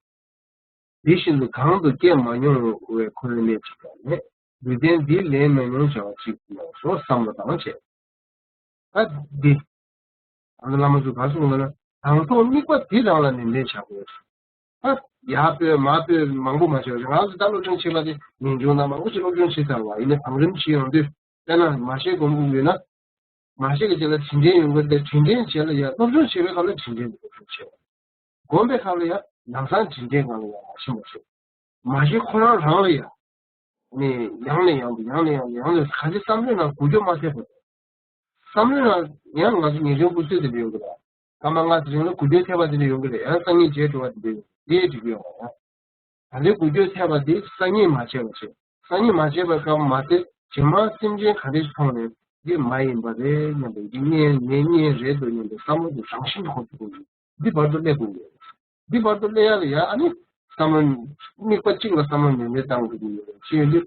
དེ་བཞིན་དུ་གང་དུ་སྐྱེས་མ་མྱོང་བའི་ཁོ་བོའི་གནས་གཅིག་ཀྱང་མེད། ལུས་རྟེན་འདིའི་ལས་མི་མྱོང་བྱ་བ་གཅིག་ཡང་སོགས་བསམ་བློ་བཏང་བྱས། ད་འདི། ཨ་ནི་བླ་མ་ཚོ་ག་གསུངས་ལ་ན། དང་ཐོག་དམིགས་པ་འདི་རང་ལ་ནན་ཏན་བྱ་དགོས། ཨ། ཡར་སྤོས་མར་སྤོས་མང་པོ་མ་བྱས་པ་ཞིག་ང་ཚོ་ད་སློབ་སྦྱོང་བྱེད་པ་དེ་ཉིན་བྱུང་ན་མང་པོ་ཞིག་སློབ་སྦྱོང་བྱེད་ཚར་བ་ཡིན་ན་བང་རིམ་བྱེད་ཡོང་དུས་དཔེར་ན་མ་ཤེས་སྒོམ་དགོས་ཡོད་ན། མ་ཤེས་ཀྱི་རྗེས་ལ་དྲིན་དྲན་ཡོང་གི་རེད། དྲིན་དྲན་རྗེས་ལ་ཡང་སློབ་སྦྱོང་བྱེད་པའི་སྐབས་ལ་དྲིན་དྲན་སློབ་སྦྱོང་བྱེད་པ། སྒོམ་པའི་སྐབས་ལ་ཡང་ལམ་སང་དྲིན་དྲན་སྒང་ལ་ཡང་མ་ཤེས་མ་ཤེས། མ་ཤེས་ཁོ་རང་རང་ལ་ཡང་། ནས་ཡང་ནས་ཡང་དུ་ཡང་ནས་ཡང་དུ་ཡང་ནས་ག་ཚོད་བསམ་བློའི་ནང་འགུལ་སྐྱོད་མ་ཐེབས་པ། བསམ་བློའི་ནང་ཡང་ང་ཚོ་ཉེས་སྐྱོན་ཀུན་སྤྱོད་དེ་འདྲ་ཡོང་གི་རེད། སྐར་མ་ལྔ་ཙམ་རིང་ལ་འགུལ་སྐྱོད་ཐེབས་པ་དེ་འདྲ་ཡོང་གི་རེད། ཡང་སང་ཉིན་བརྗེད་འགྲོ་བ་དེ་འདྲ་ཡོང་གི་རེད། འགྲིག་གི་ཡོད་མ་རེད། ད་ལྟའི་འགུལ་སྐྱོད་ཐེབས་པ་དེ་སང་ཉིན་མ་བྱས་པ་བྱས། སང་ཉིན་མ་བྱས་པའི་སྐབས་མ་ཟད་རྗེས་མ་སེམས་ཅན་ག་འདྲ་ཞིག་མཐོང་ནས་འདི་མ་ཡིན་པ་རེད་སྙམ་པའི་འདི་གཉེན་ངའི་གཉེན་རེད་འདུག་སྙམ་པའི་བསམ་བློ་དེ་རང་བཞིན་གྱིས་འཁོར་ཐུབ་ཀྱི་རེད། འདི་བར་དུ་སླེབས་དགོས་ཀྱི་རེད། འདི་བར་དུ་སླེབས་ཡ་ལ་ཡ་ཨ་ནི་བསམ་བློ་དམིགས་པ་གཅིག་ལ་བསམ་བློ་ནན་ཏན་བཏང་དགོས་ཀྱི་ཡོད་རེད། ཅི་ཡོད་དུས།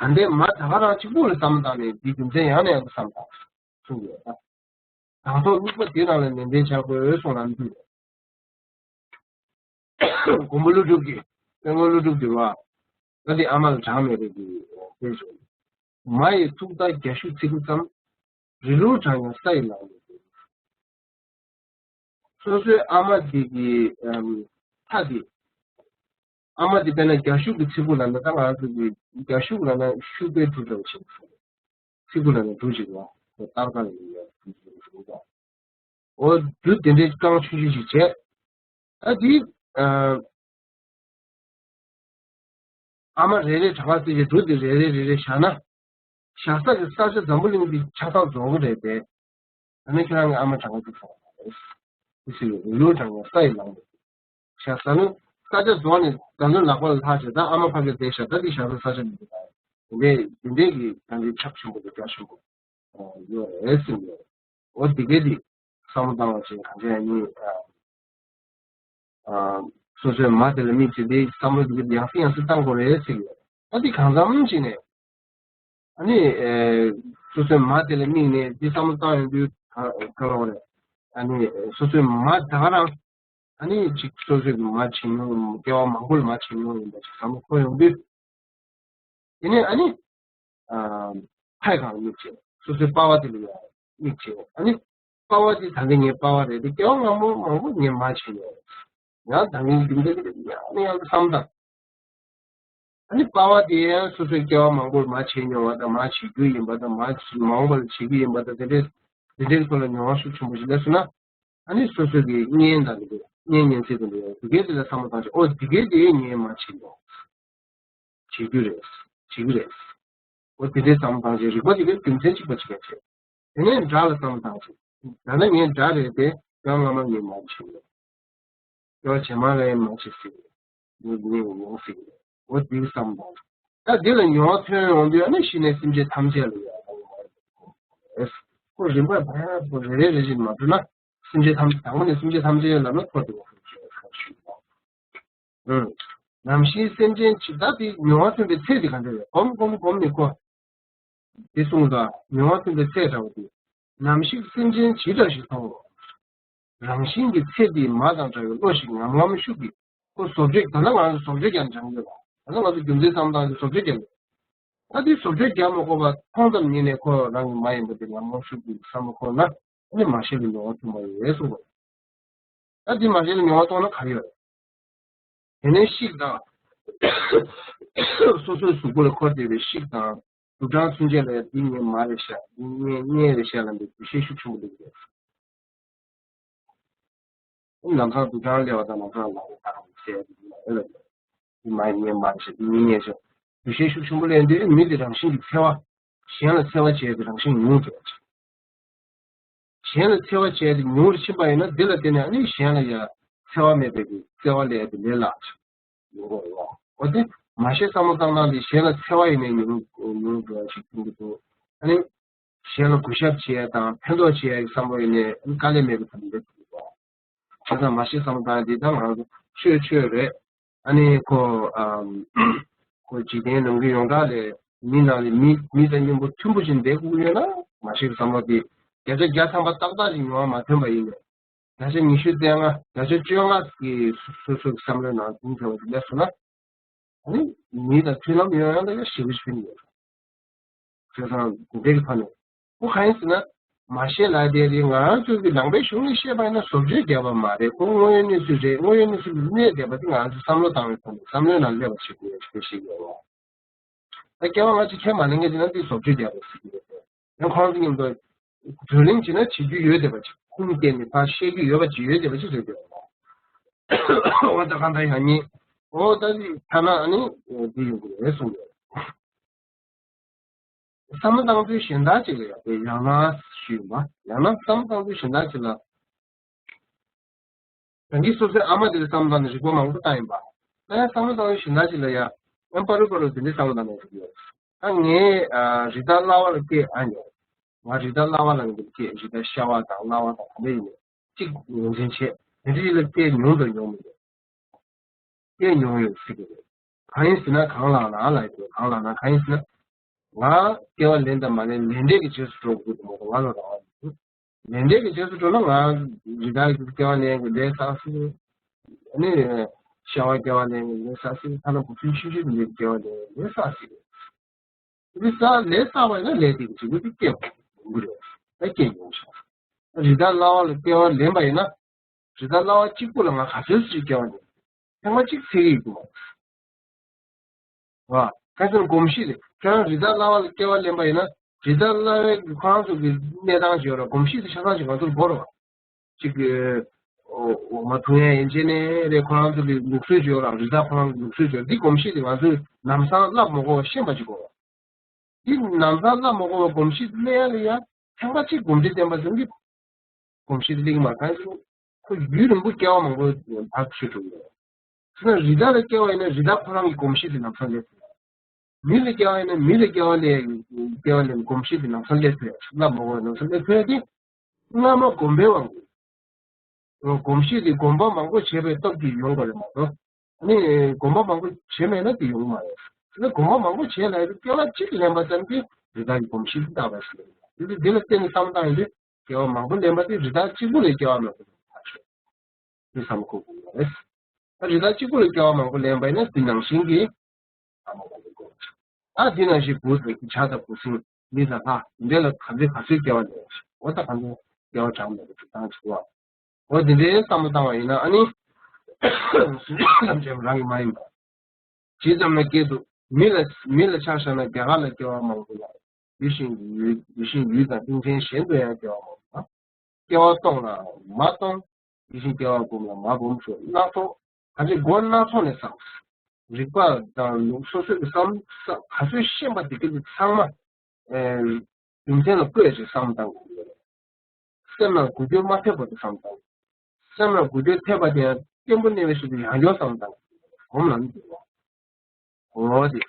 ད་ལྟའི་མ་ད་ག་རང་གཅིག་པུ་ལ་བསམ་བློ་བཏང་ནས་འདི་རྒྱུ་མཚན་ཡང་ནས་ཡང་དུ་བསམ་བཏང་གསུངས་ཡོད་ད། དང་ཐོག་དམིགས་པ་དེ་རང་ལ་ནན་ཏན་བྱ་དགོས་གསུངས་ལ་འདུས། མགོན་པོ་ཀླུ་སྒྲུབ་ཀྱིས་དཔལ་མགོན་ཀླུ་སྒྲུབ་འདུལ་བ། ད་འདི་ཨ་མ་ལ་གྲངས་མེད་པའི་གི་དཔེ་བྱུང་། མ་ཡི་ཐུགས་དག་རྒྱ་ཤུག་ཚིག་ཙམ། རི་ལུང་བགྲང་ཡང་ས་ཡི་ལམ་མི་འདུག་སོ་སོའི་ཨ་མ་དེ་གི་ཨམ་ཐ་དེ། ཨ་མ་དེ་དཔེར་ན་རྒྱ་ཤུག་གི་ཚིག་གུ་ལབ་ན་ད་ང་ཚོ་གི་རྒྱ་ཤུག་ལབ་ན་ཤུག་པའི་གྲུ་འདྲ་བོ་ཞིག་རེད། ཚིག་གུ་ལབ་ན་གྲུ་ཞིག་རེད་བ། ཏག་ཏག་ཡིན་ཡ་གྲུ་ཞིག་རེད་བ། འོ་གྲུ་དེ་འདྲའི་རྐང་ཆུང་ཆུང་ཞིག་བྱས། ཨ་དེ་ཨ། ཨ་མ་རེ་རེ་གྲངས་ཀ་བརྩིས་ཏེ་གྲུ་དེ་རེ་རེ་རེ་རེ་བཞག་ན། བཞག་ས་ཀྱི་ས་ཆ་འཛམ་བུ་གླིང་འདི་ཆ་ཚང་རྫོགས་ཀྱི་རེད་དེ། ད་ནི་ཁྱེད་རང་གི་ཨ་མ་གྲངས་ཀ་བརྩིས་སོང་བ་རེད། དེ་ཚོའི་རི་ལུང་བགྲང་ཡང་ས་ཡི་ལམ་མི་འདུག་བཞག་ས་ནི་ས་ཆ་རྫོགས་ནས་ད་ནི་ལག་པ་ལ་ལྷག་བྱས་ད་ཨ་མ་ཕ་གིར་བསྡད་བཞག་ད་འདི་བཞག་ས་ས་ཆ་མི་འདུག་ད། དེ་འདྲའི་དེ་འདྲའི་གི་ད་འདི་ཁྱབ་ཆེན་པོ་དེ་རྒྱ་ཆེན་པོ་ཡོད་རེད་ཟེར་ཡོད། འོ་དེ་གས་དེ་བསམ་བློ་བཏང་བ་བྱས་གང་བྱས་ནི། ཨ། སོ་སོའི་མ་དེ་ལ་དམིགས་བྱས་ཏེ་བསམ་བློ་དེ་ཡང་སེ་ཡང་སེ་བཏང་དགོས་རེད་ཟེར་གྱི་ཡོད། ཨ་འདི་གང་འཚམ་བྱས་ནས། ཨ་ནི། ཨེ། སོ་སོའི་མ་དེ་ལ་དམིགས་ནས་འདི་བསམ་བློ་བཏང་ཡོང་དུས་ག་ག་ལ་བ་རེད། ཨ་ནི་སོ་སོའི་མ་ད་ག་རང་། ཨ་ནི་ཅིག་སོ་སོའི་གི་མ་བྱིན་མྱོང་སྐྱེ་བ་མང་པོ་ལ་མ་བྱིན་མྱོང་ཡིན་པ་ཅིག་བསམ་བློ་འཁོར་ཡོང་དུས། དེ་ནས་ཨ་ནི། ཨ། ཕའི་གང་དམིགས་བྱས། སོ་སོའི་པ་ཕ་དེ་ལ་ཡང་དམིགས་བྱས། ཨ་ནི། པ་ཕ་དེ་ད་ལྟ་ངའི་པ་ཕ་རེད་དེ་སྐྱེ་བ་སྔ་མོ་མང་པོ་ངས་མ་བྱས་ཡོད། ཡང་ད་ངའི་རྒྱུ་མཚན་དེ་ཡང་ནས་ཡང་དུ་བསམ་དང་། ཨ་ནི་པ་ཕ་དེ་ཡང་སོ་སོའི་སྐྱེ་བ་མང་པོར་མ་བྱས་མྱོང་བ་དང་མ་བྱེད་རྒྱུ་ཡིན་པ་དང་མ་མང་པོ་ལ་བྱེད་རྒྱུ་ཡིན་པ་དང་དེ་འདྲའི་དེ་འདྲའི་ཐོག་ལ་མྱོང་བ་ཤུགས་ཆེན་པོ་ཞིག་སླེབས་སོང་ན། ཨ་ནི་སོ་སོ་གི་གཉེན་དང་དེ་འདྲའི་གཉེན་ཉེ་ཚན་དེ་འདྲའི་དེ་གའི་དེ་ལ་བསམ་བློ་བཏང་ཞིང་ཨོ་དེ་གའི་དེ་ངས་མ་བྱེད་མྱོང་། བྱེད་རྒྱུ་རེད། བྱེད་ཀྱི་རེད། འོ་དེ་འདྲའི་བསམ་བློ་བཏང་ཞིང་རིག་པ་དེ་གའི་རྒྱུ་མཚན་གཅིག་པ་གཅིག་པ་བྱེད། དེ་ནས་དགྲ་ལ་བསམ་བློ་བཏང་ཞིང་། ད་ནི་ངའི་དགྲ་རེད་དེ། སྐྱེ་བ་སྔ་མ་ངས་མ་བྱས་ཡོད། སྐྱེ་བ་རྗེས་མ་ལ་ཡང་མ་བྱས་ཟེར་གྱི་ཡོད། ངས་ངས་ཡོང་ཟེར་གྱི་ཡོད། འོ་འདི་བསམ་དང་། ད་འདི་ལ་མྱོང་བ་ཐོན་ཡོང་དུས་ཨ་ནི་ཤི་ནས་སེམས་ཅན་ཐམས་ཅད་ལ་ཡང་ཡོང་བ་རེད། ཁོ་རིམ་པ་བར་རེ་རེ་རེ་བཞིན་མ་བསྡུ་ན་སེམས་ཅན་ཐམས་ཅད་དང་པོ་ནས་སེམས་ཅན་ཐམས་ཅད་ལ་ནི་འཁོར་དུ་འོང་ཞེས་ཞུ་བ། ཨུམ། ནམ་ཞིག་སེམས་ཅན་ཇི་ལྟ་སྟེ། མྱོང་བ་ཐོན་པའི་ཚད་དེ་ག་འདྲ་རེད། གོམས་གོམས་གོམས་ནས་ཁོ། དེ་གསུངས་དང་མྱོང་བ་ཐོན་པའི་ཚད་འདྲ་བོ་དེ། ནམ་ཞིག་སེམས་ཅན་ཇི་ལྟར་ཞིག་མཐོང་། རང་བཞིན་གྱི་ཚད་དེ་མ་དང་བྲལ་བའི་བློ་ཞིག་ངམ་ངམ་ཤུགས་ཀྱིས་ཁོ་བཟོ་བཅོས། ད་ལྟ་ང་ཚོ་བཟོ་བཅོས་རྒྱག་འཇང་ཡོད་པ། ད་ལྟ་ང་ཚོ་རྒྱུ་མཚན་བསམ་སྟངས་ཀྱི་བཟོ་བཅོས་རྒྱག་ཡོད། ད་དེ་བཟོ་བཅོས་རྒྱག་མ་དགོས་པ་མཐོང་ཙམ་ཉིད་ནས་ཁོ་རང་གི་མ་ཡིན་པ་དེ་ངམ་ངམ་ཤུགས་ཀྱིས་བསམ་བློ་འཁོར་ན་ཨ་ནི་མ་ཤེས་པའི་མྱོང་བ་ཐོན་པ་ཡོད་གསུངས་པ། ད་དེ་མ་ཤེས་པའི་མྱོང་བ་ཐོན་ན་ག་རེ་ཡོད། དེ་ནས་ཤིག་དང་། སོ་སོའི་གཟུགས་པོ་ལ་འཁོར་བསྡད་པའི་ཤིག་དང་། དུག་སྦྲང་ཚུན་ཆད་ལ་ཡང་འདི་ངའི་མ་རེད་ཤག་འདི་ངའི་གཉེན་རེད་ཤག་ལབ་པའི་འདུ་ཤེས་ཤུགས་ཆེན་པོ་སླེབས་ཡོད། ལམ་སང་དུག་སྦྲང་སླེབས་པ་དང་ལམ་སང་ལག་པ་བཏང་བྱས་འདི་མ་ཡིན་ན་ཡོད་ལ། འདི་མ་ཡིན་ངའི་མ་རེད་ཤག་འདི་ངའི་གཉེན་ཤག་འདུ་ཤེས་ཤུགས་ཆེན་པོ་སླེབས་དུས་མི་དེ་རང་བཞིན་གྱིས་འཚེ་བ། གཞན་ལ་འཚེ་བ་བྱས་ཏེ་རང་བཞིན་ཉུང་དུ་འགྲོ། གཞན་ལ་འཚེ་བ་བྱས་ཏེ་ཉུང་རུ་ཕྱིན་པ་ཡིན་ན་འདི་ལ་བརྟེན་ནས་ཨ་ནི་གཞན་ལ་ཡང་འཚེ་བ་མེད་པའི་གི་བརྩེ་བ་སླེབས་ཏེ་ལས་སླ་ཡོང་གི་ཡོད། འོ་དེ་མ་ཤེས་བསམ་བློ་བཏང་སྟངས་འདི་གཞན་ལ་འཚེ་བ་ཡིན་ནའི་ཉུང་རུ་ཉུང་རུ་འགྲོ་བ་ཞིག་མཐོང་གི་འདུག་ཨ་ནི་གཞན་ལ་གུས་ཞབས་བྱེད་ཡ་དང་ཕན་ཐོགས་བྱེད་ཡ་གི་བསམ་བློ་ཡིན་ནའི་ཨ་ནི་དཀའ་ལས་མེད་པའི་ཐབས་ལམ་འདི་མཐོང་གི་འདུག་བྱས་ཙང་མ་ཤེས་བསམ་བློ་བཏང་ཡ་འདི་ད་ང་ཚོ་ཆོས་ཆོས་རེད། ཨ་ནི་ཁོ་ཨམ། ཁོ་འཇིག་རྟེན་ནང་གི་ཡོངས་གྲགས་ལས་མི་ནང་ལས་མི་མི་དང་མཉམ་པོ་མཐུན་པོ་ཅིག་བསྡད་དགོས་ཀྱི་ཡོད་ན་མ་ཤེས་བསམ་བློ་དེ་བརྒྱ་ཆ་བརྒྱ་ཐམ་པ་ཏག་ཏག་ཅིག་མྱོང་བ་མ་ཐོན་པ་ཡིན་ནས་བརྒྱ་ཆ་ཉི་ཤུ་རྩ་ལྔ་བརྒྱ་ཆ་བཅོ་ལྔ་གི་སོ་སོ་གི་བསམ་བློའི་ནང་འཛིན་ཐུབ་པ་ཅིག་སླེབས་སོང་ན་ཨ་ནི་མི་དང་མཐུན་ལམ་ཡོང་ཡ་ལ་ཡ་ཞེ་པོ་ཞིག་ཕན་གྱི་ཡོད། བྱས་ཙང་དེ་འདྲའི་ཐོག་ནས་ཁོ་གང་ཡིན་ཟེར་ན་མ་ཤེས་ལབ་དེ་རེད། ང་རང་ཚོ་གི་ནང་པའི་གཞུང་ནས་བཤད་པ་ཡིན་ན་བཟོ་བཅོས་བརྒྱབ་པ་མ་རེད། ཁོ་དངོས་ཡོད་གནས་ཚུལ་རེད། དངོས་ཡོད་གནས་ཚུལ་ལ་གནས་བསྡད་པ་དེ་ང་ཚོ་བསམ་བློ་བཏང་བའི་ཐོག་ནས་བསམ་བློའི་ནང་སླེབས་པ་ཞིག་དགོས་ཞེས་བཤད་ཡོད་རེད། ད་སྐྱེ་བ་སྔ་ཕྱི་ཁས་མ་ལེན་མཁན་ཅིག་ན་འདི་བཟོ་བཅོས་བརྒྱབ་པ་ཟེར་གྱི་ཡོད་རེད། ཡང་ཁོང་ཚོ་མཉམ་དུ་བགྲོ་གླེང་བྱས་ན་བྱེད་རྒྱུ་ཡོད་བསྡད་པ་ཅིག་ཁུངས་བསྟན་ནས་ཕར་བཤད་རྒྱུ་ཡོད་པ་ཅིག་ཡོད་བསྡད་པ་ཅིག་རེད་འདུག་འོ་ད་གང་ལྟར་ཡང་ཉིད་འོ་ད་ཐ་ན་ཨ་ནི་འདི་ཡོང་གི་རེད་གསུངས་ཡོད། བསམ་བློ་བཏང་དུས་གཞན་དག་ཅིག་ལ་ཡང་དེ་ཡང་ན་ཞུས་པ། ཡང་ན་བསམ་བློ་བཏང་དུས་གཞན་དག་ཅིག་ལ། རང་གི་སོ་སོའི་ཨ་མ་དེ་ལ་བསམ་བློ་བཏང་ནས་རིག་པ་མང་པོ་བཏང་ཡིན་པ། ད་ཡང་བསམ་བློ་བཏང་དུས་གཞན་དག་ཅིག་ལ་ཡང་ཡང་པ་རུ་པ་རུ་དེ་འདྲའི་བསམ་བློ་བཏང་ནས་རིག་ཡོད། ད་ངས་རི་དྭགས་གླ་བ་ལ་སྐྱེས་ཨ་ཉོ། ང་རི་དྭགས་གླ་བ་ལ་ངས་སྐྱེས། རི་དྭགས་ཤ་བ་དང་གླ་བ་དང་ག་འདྲ་ཡིན་ནས་གཅིག་ངོས་འཛིན་བྱས། དེ་འདྲ་ཡིན་ལ་སྐྱེས་མྱོང་དང་མྱོང་མི་འདུག་སྐྱེས་མྱོང་ཡོད་ཟེར་གྱི་རེད། གང་ཡིན་ཟེར་ན་གང་ལགས་ན་ལ་ཡོད། གང་ལགས་ན་གང་ཡིན་ཟེར་ན། ང་སྐྱེ་བ་ལེན་དང་མ་ལེན་ལས་འབྲས་ཀྱི་རྗེས་སུ་འགྲོ་དགོས་འདུག་མ་གཏོགས་ང་ལ་རང་དབང་མི་འདུག་ལས་འབྲས་ཀྱི་རྗེས་སུ་འགྲོ་ན་ང་རི་དྭགས་ཀྱི་སྐྱེ་བ་ལེན་གྱི་ལས་བསགས་སྲིད། ཨ་ནི་ཤ་བ་སྐྱེ་བ་ལེན་གྱི་ལས་བསགས་སྲིད། ཐ་ན་འབུ་སྲིན་ཆུན་ཆུན་གྱི་ལས་སྐྱེ་བ་ལེན་གྱི་ལས་བསགས་སྲིད། དེ་བསགས་ལས་བསགས་པ་ཡིན་ན་ལས་དེ་གི་འབྲས་བུ་དེ་སྐྱེ་དགོས་རེད། ད་སྐྱེ་མྱོང་ཤག་རི་དྭགས་གླ་བ་ལ་སྐྱེ་བ་ལེན་པ་ཡིན་ན། རི་དྭགས་གླ་བ་གཅིག་པུ་ལ་ང་ག་ཚོད་ཅིག་སྐྱེ་བ་ལེན། ཐེངས་མ་གཅིག་ཚེ་ཡིག་ཏུ་མ། བ། ཁ་སང་གོམས་གཤིས་དེ་ཁྱེད་རང་རི་དྭགས་གླ་བ་ལ་སྐྱེ་བ་ལེན་པ་ཡིན་ན་རི་དྭགས་གླ་བའི་ཁོ་རང་ཚོ་གི་གནས་སྟངས་ཅིག་ཡོད་ར། གོམས་གཤིས་དེ་ཆ་ཚང་ཞིག་ང་ཚོར་འགོར་བ། གཅིག་གི་འོ་འོ་མ་འཐུང་ཡ་ཡན་ཆད་ནས་རེད། ཁོ་རང་ཚོ་གི་ལུགས་སྲོལ་ཅིག་ཡོད་ར། རི་དྭགས་ཁོ་རང་གི་ལུགས་སྲོལ་ཅིག་ཡོད། འདི་གོམས་གཤིས་དེ་ང་ཚོས་ལམ་སང་བསླབ་མ་དགོས་པ་ཤེས་པ་ཅིག་དགོས་ར། འདི་ལམ་སང་བསླབ་མ་དགོས་པ་གོམས་གཤིས་དེ་སླེབས་ཡ་ལ་ཡ་ཐེངས་མ་གཅིག་གོམས་འདྲིས་བསྟེན་པ་ཙམ་གྱིས་གོམས་གཤིས་དེ་སླེབས་ཀྱི་མ་རེད། གང་ཡིན་ཟེར་ན་ཁོ་ཡུན་རིང་པོ་སྐྱེ་བ་མང་པོ་བར་དུ་ཆུད་འགྲོ་གི་རེད། ཟེར་ན་རི་དྭགས་ལ་སྐྱེ་བ་ཡིན་ན་རི་དྭགས་ཁོ་རང་གི་གོམས་གཤིས་དེ་ལམ་སང་སླེབས་ཐུབ་ཡ། མི་ལ་སྐྱེ་བ་ཡིན་ན་མི་ལ་སྐྱེ་བ་ལས་སྐྱེ་བ་ལས་གོམས་གཤིས་དེ་ལམ་སང་སླེབས་ཐུབ་ཡ། བསླབ་མ་དགོས་པ་ལམ་སང་སླེབས་ཐུབ་ཡ་དེ་སྔ་མ་གོམས་པའི་དབང་གིས། གོམས་གཤིས་དེ་གོམས་པ་མང་པོ་བྱས་པའི་སྟོབས་ཀྱིས་ཡོང་དགོས་རེད་མ་གཏོགས། ཨ་ནི་གོམས་པ་མང་པོ་བྱས་མེད་ན་དེ་ཡོང་མ་རེད། ཨ་ནི་གོམས་པ་མང་པོ་བྱས་ལབ་ཡ་དེ་སྐྱེ་བ་གཅིག་ལེན་པ་ཙམ་གྱིས་རི་དྭགས་ཀྱི་གོམས་གཤིས་དེ་འདྲ་བ་ཞིག་རེད། དེ་དེ་ལ་བརྟེན་ནས་བསམ་བློ་བཏང་ཡོང་དུས། སྐྱེ་བ་མང་པོ་ལེན་པ་དེ་རི་དྭགས་གཅིག་པུ་ལས་སྐྱེ་བ་མང་པོ་ལེན་པ་ཞིག་རེད་བསམ་དགོས་ཀྱི་ཡོད་རེད། ད་རི་དྭགས་གཅིག་པུ་ལས་སྐྱེ་བ་མང་པོ་ལེན་པ་ཡིན་ན་དེ་ནང་བཞིན་གྱི་ཨ་མ་མང་པོ་དགོས། ད་དེ་ནང་བཞིན་བུ་དང་བྱ་དང་བུ་སྲིན་མི་དང་ལྷ་འདི་ལ་ག་ཚོད་ག་ཚོད་སྐྱེ་བ་ལེན་པ་ཞིག་འོ་ད་གང་ཚོད་སྐྱེ་བ་གྲངས་མེད་པ་ཞིག་བཏང་ཆོག་པ། འོ་དེ་འདྲའི་བསམ་བློ་བཏང་བ་ཡིན་ན་ཨ་ནི་སུ་ལ་ཐམས་ཅད་རང་གི་མ་ཡིན་པ། ཇི་ཙམ་ན་སྐྱེ་འདུག་མི་ལ་མི་ལ་ཆ་བཞག་ན་རྒྱ་གར་ལ་སྐྱེ་བ་མང་པོ་ལ་ཡིད་བཞིན་ཡུལ་ཡིད་བཞིན་ཡུལ་དང་གླིང་ཕྲན་གཞན་དུ་ཡང་སྐྱེ་བ་མང་པོ་དང་། སྐྱེ་བ་སྟོང་ལ་མ་སྟོང་། ཡིད་བཞིན་སྐྱེ་བ་འབུམ་ལ་མ་འབུམ་སོགས་སྣ་ཚོགས་ག་ཚོད་སྒོ་སྣ་ཚོགས་ནས་བསགས། རིག་པ་དང་ལུགས་སོ་སོའི་བསམ་ག་ཚོད་ཤེས་པ་དེ་ག་ཚོད་ཚང་མ་རྒྱུ་མཚན་ལ་བཀོད་ཅིག་བསམ་བཏང་དགོས་ཀྱི་ཡོད། སེམས་ནང་འགུལ་སྐྱོད་མ་ཐེབས་པ་དེ་བསམ་བཏང་། སེམས་ལ་དགོས་འདོད་ཐེབས་པ་དེ་ཡང་བརྟན་པོ་གནས་པའི་ཕྱིར་དུ་ཡང་བསྐྱར་བསམ་བཏང་། སྒོམ་ལ་འདུག་པ། འོ་དེ།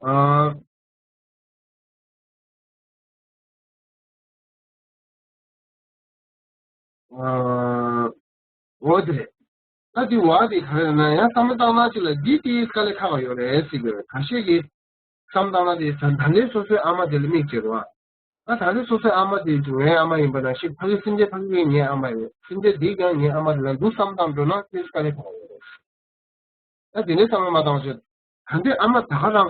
ཨ། ཨ། འོ་དེ་རེད། ད་དེ་བ་དེ་ག་རེ་ན་ཡང་བསམ་བློ་བཏང་ན་ཅིག་ལ་འདི་དེའི་དཀའ་ལས་ཁག་ཡོད་རེད་ཟེར་གྱི་རེད། ཁ་ཤས་ཀྱིས་བསམ་བཏང་ན་དེ་ད་ལྟའི་སོ་སོའི་ཨ་མ་དེ་ལ་མིག་ཅེར་བ། ད་ད་ལྟའི་སོ་སོའི་ཨ་མ་དེ་ངའི་ཨ་མ་ཡིན་པ་ན་ཤི་ཕ་གི་སེམས་ཅན་ཕ་གི་ངའི་ཨ་མ་རེད། སེམས་ཅན་འདི་ཀྱང་ངའི་ཨ་མ་རེད་ལ་འདུག་བསམ་བཏང་འགྲོ་ན་དེ་དཀའ་ལས་ཁག་ཡོད་རེད། ད་དེ་ནས་བསམ་བློ་མ་བཏང་བྱས། ད་ལྟའི་ཨ་མ་ད་ག་རང་།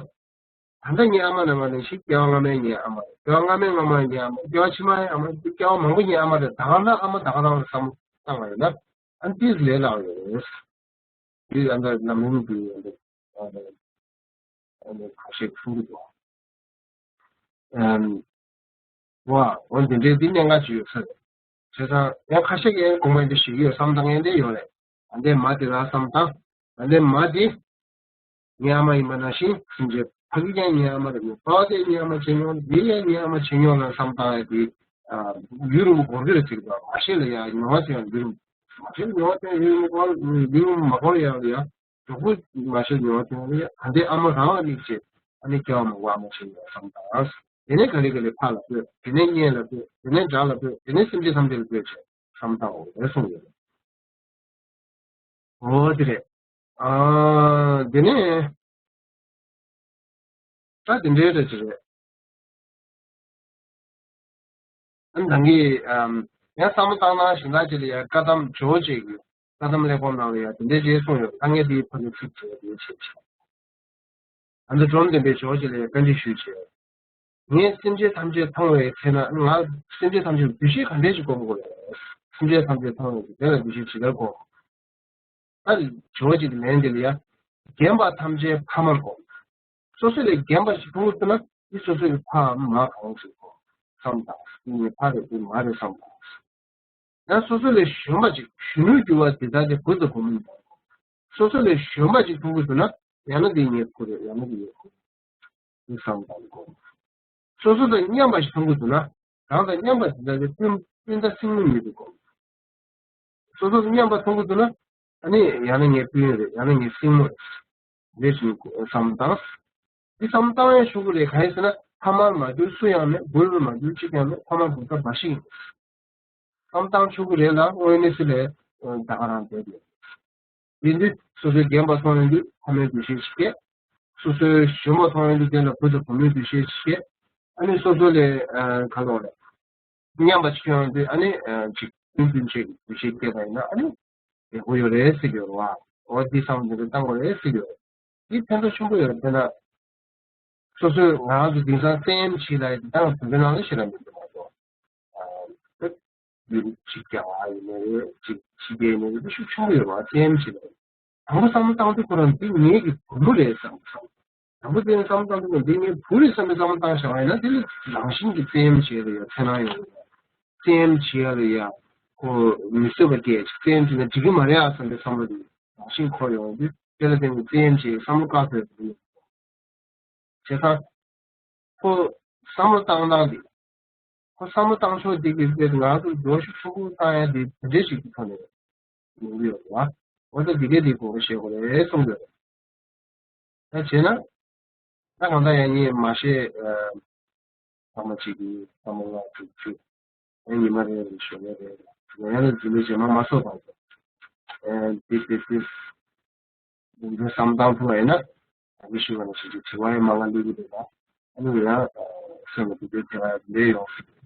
ད་ལྟ་ངའི་ཨ་མ་ནས་མ་ནས་ཤིག་སྐྱེ་བ་སྔ་མའི་ངའི་ཨ་མ་རེད། སྐྱེ་བ་སྔ་མའི་སྔ་མའི་ངའི་ཨ་མ། སྐྱེ་བ་ཕྱི་མའི་ཨ་མ། སྐྱེ་བ་མང་པོ་ངའི་ཨ་མ་རེད། ད་ག་རང་ཨ་མ་ད་ག་རང་རེད་བསམ་བློ་བཏང་བ་ཡིན་ན། ཨ་ནི་དེས་ལས་སླ་བ་ཡོད་རེད། དེ་ཨ་ནི་ལམ་རིམ་དེ་ཡོད་རེད། ཨ་ནི་ཁ་ཤས་གསུང་གི་འདུག་ཨམ། ཝ། འོ་འདི་འདྲའི་འདི་གནད་འགག་ཅིག་ཡོད་ས་རེད། བྱས་ཙང་ཡང་ཁ་ཤས་ཀྱིས་གོང་མ་འདི་ཞིག་ཡོད་བསམ་བཏང་མཁན་དེ་ཡོད་རེད། ད་ལྟའི་མ་དེ་ལ་བསམ་བཏང་། ད་ལྟའི་མ་དེ་ངའི་ཨ་མ་ཡིན་པ་ནང་བཞིན་སེམས་ཅན་ཕ་གི་ཀྱང་ངའི་ཨ་མ་རེད། ངའི་པ་ཕ་དེ་ངའི་ཨ་མ་བྱས་མྱོང་། དེ་ཡང་ངའི་ཨ་མ་བྱས་མྱོང་ལ་བསམ་བཏང་ཡ་དེ། ཡུན་རིང་པོ་འགོར་གི་རེད་ཟེར་གི་འདུག་མ་ཤེས་ལ་ཡ་མྱོང་བ་དེ་ཡང་ཡུན་རིང་། མ་ཤེས་མྱོང་བ་དེ་ཡང་ཡུན་རིང་པོ་འགོར། ཡུན་རིང་པོ་མ་འགོར་ཡ་ལ་ཡ། གྲོགས་པོ་མ་ཤེས་མྱོང་བ་དེ་ཡང་ཡ། ད་ལྟའི་ཨ་མ་རང་ལ་དམིགས་བྱས་ཨ་ནི་སྐྱེ་བ་མང་པོ་ཨ་མ་བྱས་ཡོད་བསམ་དང་། དེ་ནས་ག་ལེ་ག་ལེ་ཕ་ལ་ལྟོས། དེ་ནས་གཉེན་ལ་ལྟོས། དེ་ནས་དགྲ་ལ་ལྟོས། དེ་ནས་སེམས་ཅན་ཐམས་ཅད་ལ་ལྟོས་བྱས་བསམ་བཏང་འོ་རེད་གསུངས་ཡོད། འོ་དེ་རེད། ཨ། དེ་ནས་ད་དེ་འདྲའི་རེད་ཅེས་རེད། ཨ་ནི་ད་གིན་ཨམ། ཡང་བསམ་བློ་བཏང་ན་གཞན་དག་ཅིག་ལ་ཡང་བཀའ་གདམས་ཇོ་བོ་རྗེ་གི་བཀའ་གདམས་ཀླད་ཀོར་ནང་ལ་ཡང་དེ་འདྲའི་ཅིག་གསུངས་ཡོད། ད་ངས་དེའི་ཕ་གི་ཚིག་བྱས་དེའི་ཆེད་ཆེད། ཨ་ནི་འབྲོམ་སྟོན་པས་ཇོ་བོ་རྗེ་ལ་ཡང་བཀའ་འདྲི་ཞུས་བྱས། ངས་སེམས་ཅན་ཐམས་ཅད་མཐོང་བའི་ཚེ་ན་ང་སེམས་ཅན་ཐམས་ཅད་འདུ་ཤེས་ག་འདྲས་ཤིག་སྒོམ་དགོས་རེད། སེམས་ཅན་ཐམས་ཅད་མཐོང་བའི་དེ་ལ་འདུ་ཤེས་ཇི་ལྟར་སྒོམ། ད་ཇོ་བོ་རྗེ་གི་ལན་དེ་ལ་ཡ། རྒན་པ་ཐམས་ཅད་ཕ་མར་སྒོམ། སོ་སོ་ལས་རྒན་པ་ཞིག་མཐོང་གི་འདུག་ན་འདི་སོ་སོ་ཡི་ཕ་མ་གང་ཞིག་སྒོམ་བསམ་དང་། འདི་ངའི་ཕ་རེད་འདི་མ་རེད་བསམ་དང་། ཡང་སོ་སོ་ལས་གཞོན་པ་ཅིག་གཞོན་ནུར་གྱུར་བ་དེ་དག་དེ་བུ་དང་བུ་མོ་ཡིན་པ། སོ་སོ་ལས་གཞོན་པ་ཅིག་མཐོང་གི་འདུག་ན་ཡང་ན་འདི་ངའི་བུ་རེད་ཡང་ན་འདི་ངའི་བུ་རེད་བསམ་དང་སྒོམ། སོ་སོ་དང་མཉམ་པ་ཞིག་མཐོང་གི་འདུག་ན་རང་དང་མཉམ་པ་དེ་དག་དེ་སྤུན་སྤུན་ཟླ་སྲིང་མོ་ཉིད་དུ་སྒོམ། སོ་སོ་དང་མཉམ་པ་མཐོང་གི་འདུག་ན་ཨ་ནི་ཡང་ན་ངའི་སྤུན་རེད་ཡང་ན་ངའི་སྲིང་མོ་རེད། འདི་བཞིན་བསམ་བཏང་། འདི་བསམ་བཏང་ཡང་ཤོག་གི་རེད། གང་ཡིན་ཟེར་ན་ཕ་མར་མ་གྱུར་སུ་ཡང་མེད། བུར་མ་གྱུར་གཅིག་ཀྱང་མེད། ཕ་མ་བུ་ཚ་འབའ་ཞིག་ཡིན། བསམ་བཏང་ཆོག་གི་རེད་ལ་དངོས་གནས་སུ་ལས་ད་ག་རང་བསྡད་ཡོད། ཡིན་དུས་སོ་སོའི་རྒན་པ་སོང་ཡོང་དུས་ཕ་མའི་འདུ་ཤེས་ཤིག་སྐྱེ། སོ་སོའི་གཞོན་པ་སོང་ཡོང་དུས་དེ་ལ་བུ་དང་བུ་མོའི་འདུ་ཤེས་ཤིག་སྐྱེ། ཨ་ནི་སོ་སོ་ལས་ག་ལོག་རེད། མཉམ་པ་ཅིག་ཡོང་དུས་ཨ་ནི་ཅིག་ཀུན་སྤུན་ཆེད་འདུ་ཤེས་སྐྱེས་པ་ཡིན་ན་ཨ་ནི་ཡག་པོ་ཡོད་རེད་ཟེར་གྱི་ཡོད་རེད་བ། འོ་འདི་བསམ་འདི་འདྲ་བཏང་དགོས་རེད་ཟེར་གྱི་ཡོད་རེད། འདི་ཕན་ཐོགས་ཆེན་པོ་ཡོད་རེད། དཔེར་ན། སོ་སོས་ང་རང་ཚོ་དེང་སང་བཙན་གཡེམ་བྱེད་ལ་ཡིན་ད་བོད་པའི་ནང་ལ་ཞེ་དྲག་མི་འདུག་མ་གཏོགས། ཨ། ཡུལ་གཅིག་རྒྱ་གར་ཡིན་ནའི་རེད་གཅིག་ཕྱི་རྒྱལ་ཡིན་ནའི་རེད་ཤུགས་ཆེན་པོ་ཡོད་རེད་བ། བཙན་གཡེམ་བྱེད་ལ་ཡིན། དང་པོ་བསམ་བློ་བཏང་དུས་ཁོ་རང་འདི་ངེད་ཀྱི་བུ་མོ་རེད་བསམ་བསམ། དང་པོ་དེ་ནས་བསམ་བློ་བཏང་དུས་འདི་ངའི་བུ་རེད་བསམ་པའི་བསམ་བློ་བཏང་བཞག་པ་ཡིན་ན་དེ་ལ་རང་བཞིན་གྱིས་བཙན་གཡེམ་བྱེད་ལ་ཡ་འཚེར་སྣང་ཡོང་གི་རེད། བཙན་གཡེམ་བྱེད་ལ་ཡ་ཁོ་མི་བཟོད་པ་སྐྱེས་བཙན་གཡེམ་བྱེད་ན་འགྲིག་གི་མ་རེད་ཨ་བསམ་པའི་བསམ་བློ་དེ་རང་བཞིན་འཁོར་ཡོང་དུས་དེ་ལ་བརྟེན་ནས་བཙན་གཡེམ་བྱེད་བསམ་བློ་བཀག་ཐུབ་ཡ་དེ་ཡོད། བྱས་ཙང་། ཁོ་བསམ་བློ་བཏང་སྟངས་འདི། ཁོ་བསམ་བློ་བཏང་ཕྱོགས་འདི་གི་དཔེ་ང་ཚོ་འགྱོ་ཤུགས་ཆུང་ཀུ་བཏང་ཡ་འདི་དེ་འདྲའི་ཞིག་གི་ཐོག་ནས་ཡོང་གི་ཡོད་རེད་བ། འོ་ད་འདི་གས་འདི་གོ་བ་ཤེས་དགོས་རེད་གསུངས་ཡོད་རེད། ད་བྱས་ན། ད་གང་ལྟར་ཡང་ངས་མ་ཤེས། ཚང་མ་གཅིག་གིས་ཚང་མ་ལ་དྲུག་ཅུ། ཨེ་ཉི་མ་རེ་རེ་ཞོགས་ལས་རེ་རེ་ང་ཡང་ལ་རྒྱུས་ལོན་རྗེས་མ་མ་སོགས་པ། ཨེ་འདི་འདི་འདི། འདི་འདི་བསམ་བཏང་ཐུབ་པ་ཡིན་ན། ད་གི་ཞུ་བ་ནི་ཞིག་གི་དྲི་བ་ཡང་མ་ལ་ལུས་ཀྱི་འདུག་ལ། ཨ་ནི་ཡང་སེམས་ལ་འདི་འདྲའི་དྲི་བ་ལས་ཡོང་སྲིད།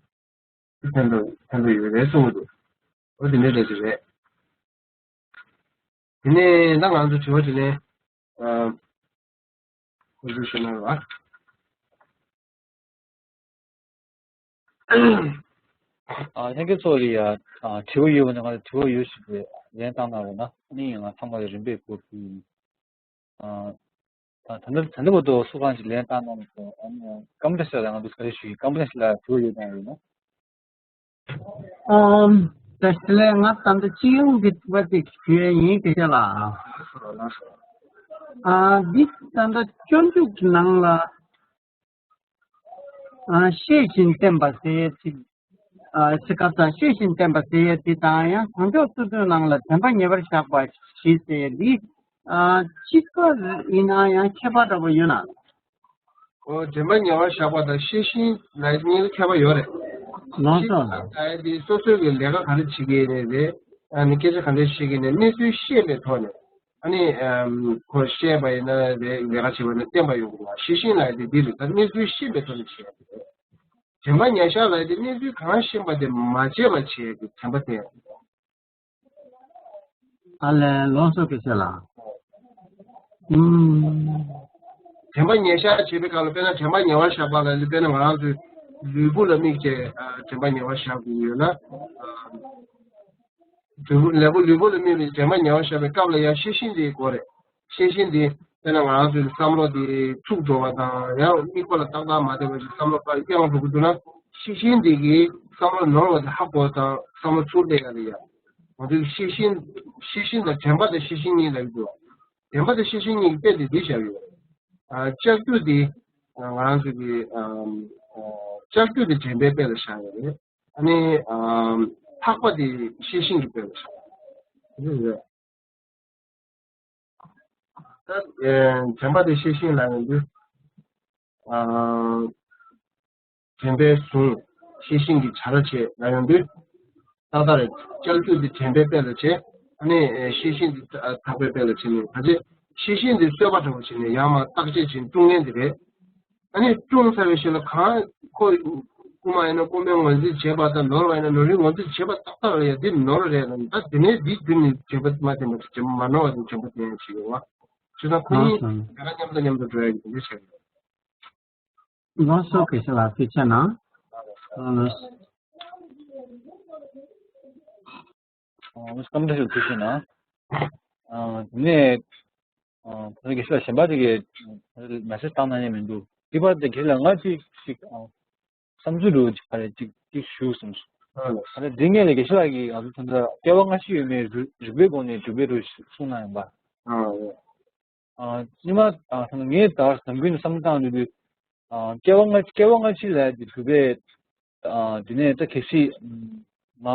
ཕན་ཐོགས་ཕན་ཐོགས་ཡོད་རེད་གསུངས་འདུག་འོ་དེ་འདྲའི་འདྲ་ཞིག་རེད། དེ་ནས་ད་ང་ཚོ་དྲི་བ་དྲིས་ལན། ཨ། ཁོ་ཚོས་ཤོད་ན་ར། ཨ། ལྷན་རྒྱས་ཚོ་ལ་ཡ། ཨ། དྲི་བ་ཡོད་པ་ན་ང་ཚོ་དྲི་བ་ཡོད་ཞིག་རེད་ལན་བཏང་གནང་རོགས་གནང་། ཨ་ནི་ང་ཚང་མ་ལ་རིམ་པས་བསྐུར་གྱི་ཡིན། ཨ། ད་ད་ནི་ད་ནི་བར་དུ་སུ་གང་ཞིག་ལན་བཏང་གནང་མི་སོང་། ཨ་ནི་ཀམ་ལ་ཤ་ལ་ང་ཚོ་ག་རེ་ཞུ་ཡིན། ཀམ་ལ་ཤ་ལ་དྲི་བ་ཡོད་དང་ཡོད་ན། ཨམ། ད་དེ་ལས་ང་ད་ལྟ་སྤྱི་ཡོངས་ཀྱི་དྲི་བ་ཅིག་ཞུ་ཡ་ཡིན་སྐད་ཆ་ལ། ཨ། འདི་ད་ལྟ་སྤྱོད་འཇུག་གི་ནང་ལ། ཨ། ཤེས་བཞིན་བསྟེན་པ་ཟེར་ཡ་ཅིག་ཨ་ཚེ་སྐབས་དང་ཤེས་བཞིན་བསྟེན་པ་ཟེར་ཡས་འདི་དང་ཡང་བྱང་ཕྱོགས་སོ་སོའི་ནང་ལ་དྲན་པ་ཉེ་བར་བཞག་པ་བཞི་ཟེར་ཡས་འདི། ཨ་གཅིག་པ་ཡིན་ན་ཡང་ཁྱད་པར་འདྲ་པོ་ཡོད་ན། ཨོ་དྲན་པ་ཉེ་བར་བཞག་པ་དང་ཤེས་བཞིན་ལ་གཉིས་ལ་ཁྱད་པར་ཡོད་རེད། ལགས་སོ། ཤེས་བཞིན་ལ་ཡ་དེ་སོ་སོའི་གི་ལས་ཀ་ག་རེ་བྱེད་ཀྱི་ཡིན་རེད། ཨ་ནི་སྐད་ཆ་ག་འདྲ་བཤད་ཀྱི་ནས་གནས་ཚུལ་ཤེས་པའི་ཐོག་ནས། ཨ་ནི་ཨམ་ཁོ་བཤད་པ་ཡིན་ན་རེད། ལས་ཀ་བྱེད་པ་ཡིན་ན་བསྟན་པ་ཡོང་གི་རེད། ཤེས་བཞིན་ལ་ཡ་དེ་འདི་རེད། ད་གནས་ཚུལ་ཤེས་པའི་ཐོག་ནས་བྱེད་ཡ་དེ་རེད། དྲན་པ་ཉེར་བཞག་ལ་ཡ་དེ་གནས་ཚུལ་གང་ཤེས་པ་དེ་མ་བརྗེད་པ་བྱེད་ཡ་དེ་དྲན་པ་དེ། ཨ་ལས་ལོ་སོ་སྐད་ཆ་ལ། ཨུམ། དྲན་པ་ཉེར་བཞག་བྱེད་པའི་སྐབས་ལ་དཔེར་ན་དྲན་པ་ཉེ་བར་བཞག་པ་ལ་དཔེར་ན་ང་རང་ཚོའི་ལུས་པོ་ལ་དམིགས་བྱས་ཨ་དྲན་པ་ཉེ་བར་བཞག་དགོས་ཡོད་ན། ཨ་ལུས་པོ་ལུས་པོ་ལ་དམིགས་པའི་དྲན་པ་ཉེ་བར་བཞག་པའི་སྐབས་ལ་ཡང་ཤེས་བཞིན་དེའི་སྐོར་རེད། ཤེས་བཞིན་དེ་དཔེར་ན་ང་རང་ཚོའི་བསམ་བློ་དེ་འཁྲུག་འགྲོ་བ་དང་ཡང་དམིགས་པ་ལ་ཏག་ཏག་མ་བསྡད་པ་ཞིག་བསམ་བློ་ཕར་གཡེང་འགྲོ་གི་འདུག་ན། ཤེས་བཞིན་དེ་གིས་བསམ་བློ་ནོར་བ་དེ་ཧ་གོ་དང་བསམ་བློ་ཚུར་སླེབས་ཡ་ལ་ཡ། ང་ཚོའི་ཤེས་བཞིན་ཤེས་བཞིན་དང་དྲན་པ་དང་ཤེས་བཞིན་གཉིས་ལ་ཡོད་དུས། དྲན་པ་དང་ཤེས་བཞིན་གཉིས་ཀྱི་དཔེ་དེ་འདི་བཞག་ཡོད། ཨ་ལྕགས་ཀྱུ་དེ་ང་རང་ཚོ་གི་ཨམ་ཨ་ལྕགས་ཀྱུ་དེ་དྲན་པའི་དཔེ་ལ་བཞག་ཡོད་རེད། ཨ་ནི་ཨམ་ཐག་པ་དེ་ཤེས་བཞིན་གྱི་དཔེ་ལ་བཞག་ཡོད་རེད། ད་ཨེ་དྲན་པ་དེ་ཤེས་བཞིན་ལ་ཡོང་དུས། ཨ་དྲན་པའི་ཟུངས། ཤེས་བཞིན་གྱི་བྱ་ར་བྱེད་ལ་ཡོང་དུས། ཏག་ཏག་རེད། ལྕགས་ཀྱུ་འདི་དྲན་པའི་དཔེ་ལ་བྱེད། ཨ་ནི་ཨེ་ཤེས་བཞིན་འདི་ཐག་པའི་དཔེ་ལ་བྱེད་ནས་ག་ཚད། ཤེས་བཞིན་འདི་གསོད་པ་འདྲ་བོ་བྱེད་ནས་ཡང་མ་བརྟག་དཔྱད་བྱེད་དཀྲུག་མཁན་འདི་རེད། ཨ་ནི་དཀྲུགས་ཚར་བའི་ཤུལ་ལ་གང་ཁོ་རྐུན་མ་ཡིན་ན་རྐུན་མའི་ངོས་འཛིན་བྱེད་པ་དང་ནོར་བ་ཡིན་ན་ནོར་རིའི་ངོས་འཛིན་བྱེད་པ་ཏག་ཏག་རེད་ཡ། འདི་ནོར་རེད་ལ་ད་དེ་ནས་འདི་བརྒྱུད་ནས་དྲན་པ་མ་བསྟེན་པ་དེ་མ་ནོར་བ་དེ་དྲན་པ་བསྟེན་ཡ་ཞིག་ཡོད་བ། བྱས་ཙང་ཁོ་གཉིས་ལགས་སོ། ད་ག་མཉམ་དུ་མཉམ་དུ་འགྲོ་ཡ་གི་དེ་འདྲ་བྱས། ལགས་སོ། དགེ་བཤེས་ལགས་ཐུགས་རྗེ་གནང་། ཨ་ཨ་སྐར་མ་བཀྲ་ཤིས་ལགས་ཐུགས་རྗེ་གནང་། ཨ་དེ་ནས་ཨ་ད་དགེ་བཤེས་ལགས་གཞན་པ་དེ་གའི་མེ་སེ་ཇི་བཏང་གནང་མཁན་མི་འདུག་དེ་བར་དུ་དགེ་བཤེས་ལགས་ང་ཅིག་ཅིག་ཨ་བསམ་ཚུལ་རུ་ཅིག་ག་རེ་ཅིག་ཅིག་ཞུ་བསམ་སོང་། ཨ་ད་འདི་ངས་ལས་དགེ་བཤེས་ལགས་ཀྱིས་ང་ཚོ་ད་ལྟ་སྐྱེ་བ་སྔ་ཕྱི་ཡོད་མེད་རིགས་རིགས་པའི་སྒོ་ནས་འགྲུབ་པའི་རུ་གསུངས་གནང་ཡོང་པ། ཨ་ཉི་མ་ཨ་ངས་ད་ནམ་རྒྱུན་བསམ་བློ་བཏང་དུས་ཨ་སྐྱེ་བ་སྔ་སྐྱེ་བ་སྔ་ཕྱི་ལ་ཡ་དེ་གྲུབ་པའི་ཨ་དེ་ནས་ད་གལ་སྲིད་མ་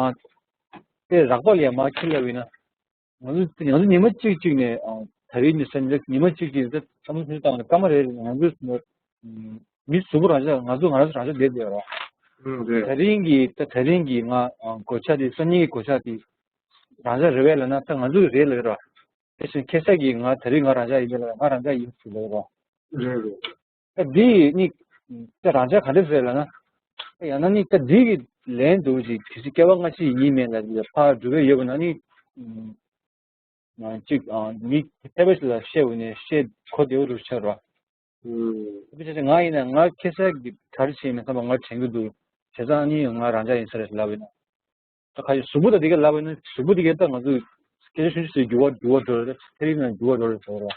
དེ་རགས་པ་ལ་ཡ་མ་ཁྱེར་ལབ་ཡིན་ན། ང་ཚོ་ང་ཚོ་ཉི་མ་གཅིག་གཅིག་ནས་ཨ་ད་རེས་ནས་སེམས་ཉི་མ་གཅིག་གཅིག་ནས་བསམ་བློ་བཏང་ནས་སྐར་མ་རེ་རེ་ང་ཚོ་མི་གཟུགས་པོ་རང་ཅག་ང་ཚོ་ང་རང་ཚོ་རང་ཅག་བསྡད་བསྡད་རོགས། ད་རིང་གི་ད་ད་རིང་གི་ང་གོ་ཆ་དེ་སང་ཉིན་གྱི་གོ་ཆ་དེ་རང་ཅག་རེད་བས་ལབ་ན་ད་ང་ཚོ་རེད་ལབ་རོགས། དེ་བཞིན་ཁ་སང་གི་ང་ད་རིང་ང་རང་ཅག་ཡིན་པས་ལ་ང་རང་ཅག་ཡིན་ཟེར་ལབ་རོགས། རེད་རེད། ད་འདི་ནི་ད་རང་ཅག་ག་འདྲ་ཟེར་ལབ་ན། ད་ཡང་ན་ནི་ད་འདི་གི་ལན་འདུག་ཅིག་གལ་སྲིད་སྐྱེ་བ་སྔ་ཕྱི་ཡིན་མིན་ལ་ཕར་འགྲོ་གི་ཡོད་པ་ན་ནི། ཅིག་མི་ཐེ་བ་ཞིག་ལ་བཤད་འོ་ནས་བཤད་གོ་བདེ་བོ་རུ་ཆགས་རོགས། དཔེ་ཆ་ཆ་ང་ཡིན་ན་ང་ཁ་སང་གི་ག་རེ་བྱས་མིན་བསམ་པ་ང་དྲན་གྱི་འདུག་བྱས་ཙང་ནི་ང་རང་ཅག་ཡིན་ས་རེད་ལབ་ཡིན་ན། ད་ག་ཡི་གཟུགས་པོ་དང་དེ་ག་ལབ་ཡིན་ན་གཟུགས་པོ་དེ་ག་ད་ང་ཚོ་སྐད་ཆ་ཆུང་ཆུང་ཟེར་འགྱུར་བ་འགྱུར་བ་འགྲོ་རེད། ཚན་རིག་ནང་འགྱུར་བ་འགྲོ་རེད་ཟེར་བ་རེད།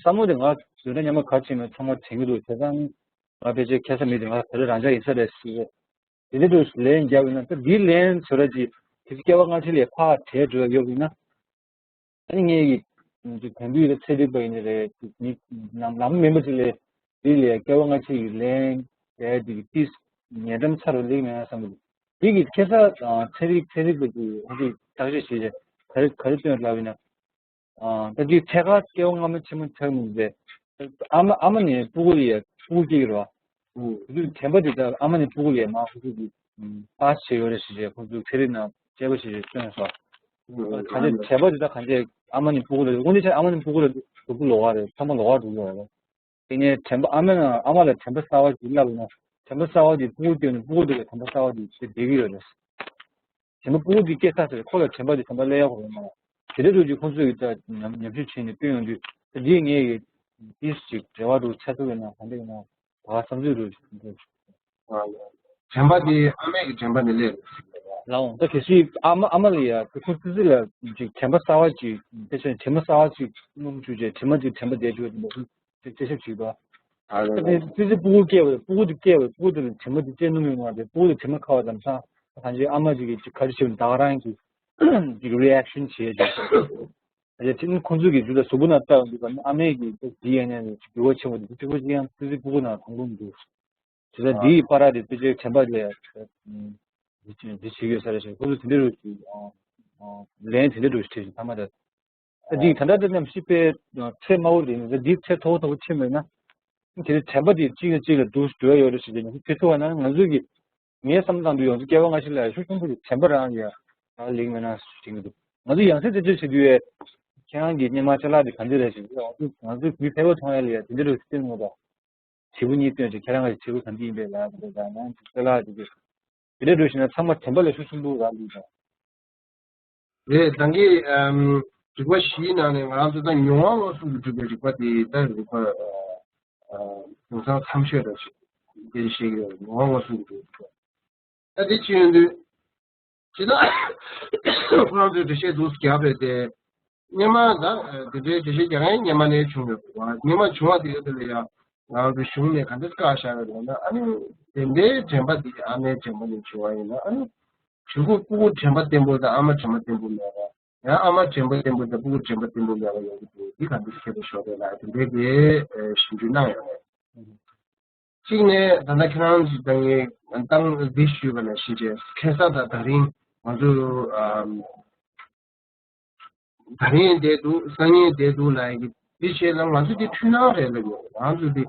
བསམ་བློ་དེ་ང་བཟོ་གྲྭ་མཉམ་པ་ག་རེ་བྱས་མིན་ཚང་མ་དྲན་གྱི་འདུག་བྱས་ཙང་ནི་ང་ཕལ་ཆེར་ཁ་སང་མི་དེ་ང་ད་རེས་རང་ཅག་ཡིན་ས་རེད་ཟེར། དེ་འདྲ་དུ་ལན་རྒྱབ་ཡིན་ན་ད་འདིའི་ལན་བཟོ་གྲྭ་གྱིས་དེ་སྐྱེ་བ་སྔ་ཕྱི་ལས་ཕར་བྲལ་འགྲོ་ཡ་ཡོད་ཡིན་ན། ཨ་ནི་ངས་ཀྱི་དོན་དུ་ཡོད་ཚད་རིག་པ་ཡིན་ནི་རེད། མི་ནམ་ལམ་མིན་པ་ཅིག་ལས་འདི་ལས་སྐྱེ་བ་སྔ་ཕྱི་ཡི་ལན་རྒྱག་ཡ་འདི་ཏིས་ཉེ་འགྲམ་ཚ་རུ་སླེབས་མེད་ན་བསམ་གི་འདུག་འདི་གི་ཁ་སང་ཚན་རིག་ཚན་རིག་པ་ཅིག་ཧོ་ཅིག་བརྟག་དཔྱད་བྱས་རྗེས་ག་རེ་ག་རེ་སྟོན་ལབ་ཡིན་ན། ཨ་ད་དུས་ཐད་ཀར་སྐྱེ་བ་སྔ་མ་ཕྱི་མ་ཆགས་མི་འདུག་པས། ཨ་མ་ཨ་མ་ནས་སྤུ་གུ་ལ་ཡ་སྤུ་གུ་སྐྱེ་གི་རེད་བ། ཨུ། དུས་དྲན་པ་དེ་ལྟར་ཨ་མ་ནས་སྤུ་གུ་ལ་ཡ་མ་ཁོ་ཚོ་གི་པ་བྱེད་ཡོད་རེད་ཟེར་བྱས་ཁོ་ཚོ་ཚན་རིག་ནང་དཔྱད་པ་བྱེད་བྱས་སྟོན་སོང་། ཨུ། ག་ཚོད་དྲན་པ་དེ་ལྟར་གང་ཚད་ཨ་མ་ནས་སྤུ་གུ་ལ་དངོས་གནས་བྱས་ཨ་མ་ནས་སྤུ་གུ་ལ་གཟུགས་པོ་ལོགས་ཀ་རེད། ཚང་མ་ལོགས་ཀ་འགྲོ་གི་ཡོད་རེད། དེ་ནས་དྲན་པ་ཨ་མ་ན་ཨ་མ་ལ་དྲན་པ་གསར་བ་ཞིག་བསླབས་ན་དྲན་པ་གསར་བ་དེ་སྤུ་གུ་སྐྱེས་ནས་སྤུ་གུ་དེ་ལ་དྲན་པ་གསར་བ་དེ་ཞིག་བསྡད་ཀྱི་ཡོད་རེད། དྲན་པ་སྤུ་གུ་དེ་སྐྱེས་ཚར་ཚེ་ཁོ་ལ་དྲན་པ་དེ་དྲན་པ་སླེབས་ཡག་ཁོ་རེད་མ་རེད། དེ་འདྲ་འདུག་ཅིག་ཁོ་ཚོས་ཀྱི་ད་ཉམས་ཉམས་ཞིབ་བྱས་ནས་བསྟན་ཡོང་དུས་ད་འདིས་ངས་ཀྱི་ཏིས་ཅིག་འབྲེལ་བ་འདུག་ཆ་ཚུགས་ཡོད་ན་ག་འདྲ་ཡིན་ན་ད་བསམ་ཚུལ་འདུག་དྲན་པ་དེ་ཨ་མའི་གི་དྲན་པ་ནི་སླེབས། ལའོ་ད་གལ་སྲིད་ཨ་མ་ཨ་མ་ལ་ཡ་ཁོ་ཁོ་ཙི་ཙི་ལ་ཅིག་དྲན་པ་གསར་བ་ཅིག་དེ་ཚོ་དྲན་པ་གསར་བ་ཅིག་སྣོམ་བཅུག་རྗེས་དྲན་པ་ཅིག་དྲན་པ་བསྡད་བཅུག་དེ་འདྲ་ཅིག་དཔྱད་ཞིབ་བྱེད་པ། ད་དེ་ཙི་ཙི་སྤུ་གུ་སྐྱེས་པ་སྤུ་གུ་དེ་སྐྱེས་པ་སྤུ་གུ་དེ་ལ་དྲན་པ་དེ་སྐྱེ་ནུས་མེད་མ་རེད། སྤུ་གུ་དེ་དྲན་པ་ཁ་བ་དང་ཚང་ད་གང་ཅི་ཨ་མ་ཅིག་གིས་ཅིག་ག་རེ་བྱེད་ད་ག་རང་གིས་ཅིག་རི་ཨེག་ཤན་བྱེད་ཅིག་ད་དེ་ནི་ཁོང་ཚོ་གིས་འདི་ལ་གཟུགས་པོ་ན་ལྟ་འདུག་པ་ནི་ཨ་མས་གིས་ཅིག་ཌི་ཨེན་ཨེ་ནས་ཅིག་འགྱུར་བ་ཆེན་པོ་དེ་གཅིག་པོ་ཅིག་ཡང་ཙི་ཙི་སྤུ་གུ་ནང་མཐོང་གི་མི་འདུག་དེ་ལ་འདིའི་བར་དེ་ཙི་ཙི་དྲན་པ་ལས་ འདི་བྱེད་འདི་བྱེད་ཡོད་ས་རེད་ཟེར། ཁོ་ཚོ་དེ་འདྲ་རུ་ལན་དེ་འདྲ་རུ་ཞིག་བྲིས་ཤིང་ཐ་མ་ད། ད་འདི་ད་ལྟ་འདི་རྣམས་ཤི་པའི་ཚད་དམའ་བོ་རེད། འདི་ཚད་མཐོ་བོ་མཐོ་བོ་ཕྱིན་མེད་ན། དེ་ནི་དྲན་པ་དེ་གཅིག་ལ་གཅིག་ལ་འདུ་འགྲོ་ཡ་ཡོད་རེད་ཟེར་གྱི་ནི་དེ་ཚོ་བ་ན་ང་ཚོ་གི་ངའི་བསམ་བློ་བཏང་དུས་ཡོངས་སུ་སྐྱེ་བ་སྔ་ཕྱི་ལ་ཤུགས་ཆེན་པོ་ཞིག་དྲན་པ་རང་ཡ་རང་ལེགས་མེད་ན་ཞིག་འདུག་ང་ཚོ་ཡང་སེ་དེ་ཚོ་བྱེད་དུས་ཡ་ཁྱེད་རང་གི་སྙེ་མ་ཆ་ལག་དེ་ག་འདི་རེད་ཟེར་དུས་ང་ཚོ་ང་ཚོའི་གུས་ཕལ་པོ་མཐོང་ཡ་ལ་ཡ་དེ་འདི་རུ་སེམས་ངོ་ད། བྱེད་པོ་གཉིས་སྟོན་ཅིག་ཁྱེད་རང་གི་བྱེད་པོ་ག་འདི་ཡིན་པས་ལ་དེ་འདྲ་ནང་ཅིག་ཚེ་ལག་ཅིག་གི་དེ་འདྲ་འགྲོ་ཞིག་ན་ཚང་མ་དྲན་པ་ལ་ཤུགས་ཆེན་པོ་རག་འདུག་ད། རེད། ད་གིན་ཨམ་རིག་པ་བཞིའི་ནང་ནས་ང་རང་ཚོ་ད་མྱོང་བ་མངོན་སུམ་དུ་གྲུབ་པའི་རིག་པ་དེ་ད་རིག་པ་ཨ་དེང་སང་མཚམས་ཤོད་འདྲ་ཞིག་དེ་བཤད་ཀྱི་ཡོད་རེད། མྱོང་བ་མངོན་སུམ་དུ་གྲུབ་པའི་རིག་པ། ད་དེ་ཅི་ཡོང་དུས། ཇི་ལྟར་ཁོ་རང་ཚོས་འགྲེལ་བཤད་འདུག་རྒྱག་པའི་དེ། སྔོན་མ་ད་དེ་འདྲའི་འགྲེལ་བཤད་རྒྱག་མཁན་སྔོན་མ་ནས་བྱུང་ཡོད་པ། སྔོན་མ་བྱུང་བ་དེ་ཡོད་དེ་ལ་ཡང་ང་རང་ཚོའི་གཞུང་ནས་ག་འདྲ་བཀག་བཞག་ཡོད་ལབ་ན། ཨ་ནི་དེ་འདྲའི་དྲན་པ་འདི་ཨ་མའི་དྲན་པ་ནས་བྱུང་བ་ཡིན་ན། ཨ་ནི་གཞུག་གུ་སྤུ་གུ་དྲན་པ་བརྟན་པོ་དང་ཨ་མ་དྲན་པ་བརྟན་པོ་མེད་པ། ཡང་ཨ་མ་དྲན་པ་བརྟན་པོ་དང་སྤུ་གུ་དྲན་པ་བརྟན་པོ་མེད་པ་ཡོང་གི་འདུག་འདི་ག་འདྲ་ཁྱད་པར་ཤོར་བས་ལ་དེ་འདྲའི་གི་ཞིབ་འཇུག་གནང་ཡོད་རེད། གཅིག་ནས་ད་ལྟ་ཁྱེད་རང་ཚོས་ད་ངས་ཏང་འདི་ཞུས་པ་ནང་བཞིན་བྱས། ཁ་སང་དང་ད་རིང་ང་ཚོ་ཨམ་ད་རིང་བསྡད་འདུག་སང་ཉིན་བསྡད་འདུག་ལབ་ཡ་གི་འདི་བྱས་ན་ང་ཚོ་འདི་འཁྲུལ་སྣང་རེད་ལབ་ཡོད། ང་ཚོ་འདི་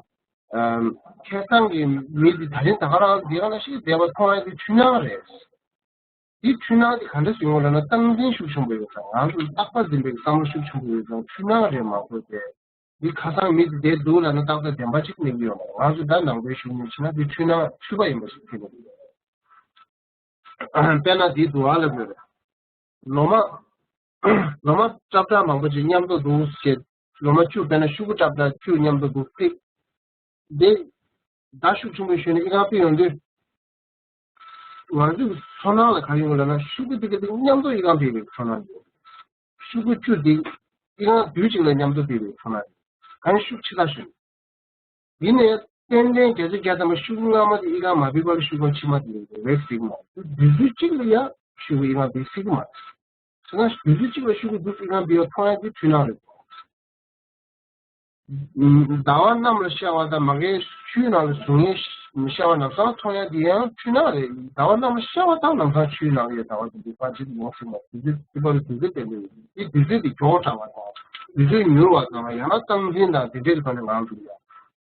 ཨམ་ཁ་སང་གི་མི་འདི་ད་རིང་ད་ག་རང་འདི་ག་ལ་ཞིག་བསྡད་པ་མཐོང་ཡ་འདི་འཁྲུལ་སྣང་རེད། འདི་འཁྲུལ་སྣང་འདི་ག་འདྲ་ཟེར་ཡོང་ལབ་ན། སྟངས་འཛིན་ཤུགས་ཆེན་པོ་ཡོད་ཙང་། ང་ཚོ་རྟག་པ་འཛིན་པའི་བསམ་བློ་ཤུགས་ཆེན་པོ་ཡོད་ཙང་འཁྲུལ་སྣང་རེད་མ་གཏོགས་ཏེ། འདི་ཁ་སང་མི་འདི་བསྡད་འདུག་ལབ་ན་རྟག་པར་བདེན་པ་ཅིག་གནས་ཀྱི་ཡོད་མ་རེད། ང་ཚོ་ད་ནང་པའི་གཞུང་ནས་བྱས་ན་འདི་འཁྲུལ་སྣང་འཁྲུལ་པ་ཡིན་པ་ཞིག་ཐེ་གི་རེད། དཔེར་ན་འདི་འདུག་ཨ་ལབ་ཡོད་རེད། ལོ་མ་ལོ་མ་སྲབ་དྲག་མང་པོ་ཅིག་མཉམ་དུ་འདུག་ཟེར། ལོ་མ་བཅུ། དཔེར་ན་ཤུ་གུ་སྲབ་དྲག་བཅུ་མཉམ་དུ་འདུག་ཟེར། འདི་ཟླ་ཤུགས་ཆེན་པོ་ཞོན་ནས་ཨི་ཁུང་ཕུད་ཡོང་དུས། ང་ཚོའི་ཚོར་སྣང་ལ་ག་རེ་ཡོང་ལབ་ན། ཤུ་གུ་དེ་ག་དེ་མཉམ་དུ་ཨི་ཁུང་ཕུད་པའི་ཚོར་སྣང་ཡོད། ཤུ་གུ་བཅུ་དེ་ཨི་ཁུང་དུས་གཅིག་ལ་མཉམ་དུ་ཕུད་པའི་ཚོར་སྣང་ཡོད། གང་ཤུགས་ཆེ་ས་ཞིག་ཡིན་ནའི་ཏན་ཏན་བརྒྱ་ཆ་བརྒྱ་ཐམ་པ་ཤུ་གུ་སྔ་མ་དེ་ཨི་ཁུང་མ་ཕུད་པ་ལ་ཤུ་གུ་ཕྱི་མ་དེ་རེད་ཟེར་གི་མ་རེད། དུས་ཚོད་གཅིག་ལ་ཡ་ཤུ་གུ་ཨི་ཁུང་ཕུད་ཟེར་གི་མ་རེད། བྱས་ན་དུས་ཚོད་གཅིག་ལ་ཤུ་གུ་འདུག་ཨི་ཁུང་ཕུད་པ་མཐོང་ཡ་དེ་འཁྲུལ་སྣང་རེད། ཟླ་བ་གནམ་ལ་ཤར་བ་དང་མ་གིའི་ཆུའི་ནང་ལ་ཟུག་བསྔལ་ཤར་བ་ལམ་སང་མཐོང་ཡ་དེ་ཡང་འཁྲུལ་སྣང་རེད། ཟླ་བ་གནམ་ལ་ཤར་བ་དང་ལམ་སང་ཆུའི་ནང་ལ་ཡོད་ཟླ་བ་དེ་འདུག་པ་ཅིག་ཡོང་སྲིད་མ། དུས་ཚོད་ཅིག་པ་ལ་དུས་ཚོད་བསྟན་པའི་དེ་དུས་ཚོད་དེ་མགྱོགས་དྲགས་པ་དང་དུས་ཚོད་མྱུར་བ་དང་། ཡང་ན་སྟངས་འཛིན་དང་དེ་འདྲའི་ཐོག་ནས་ང་ཚོ་ལ་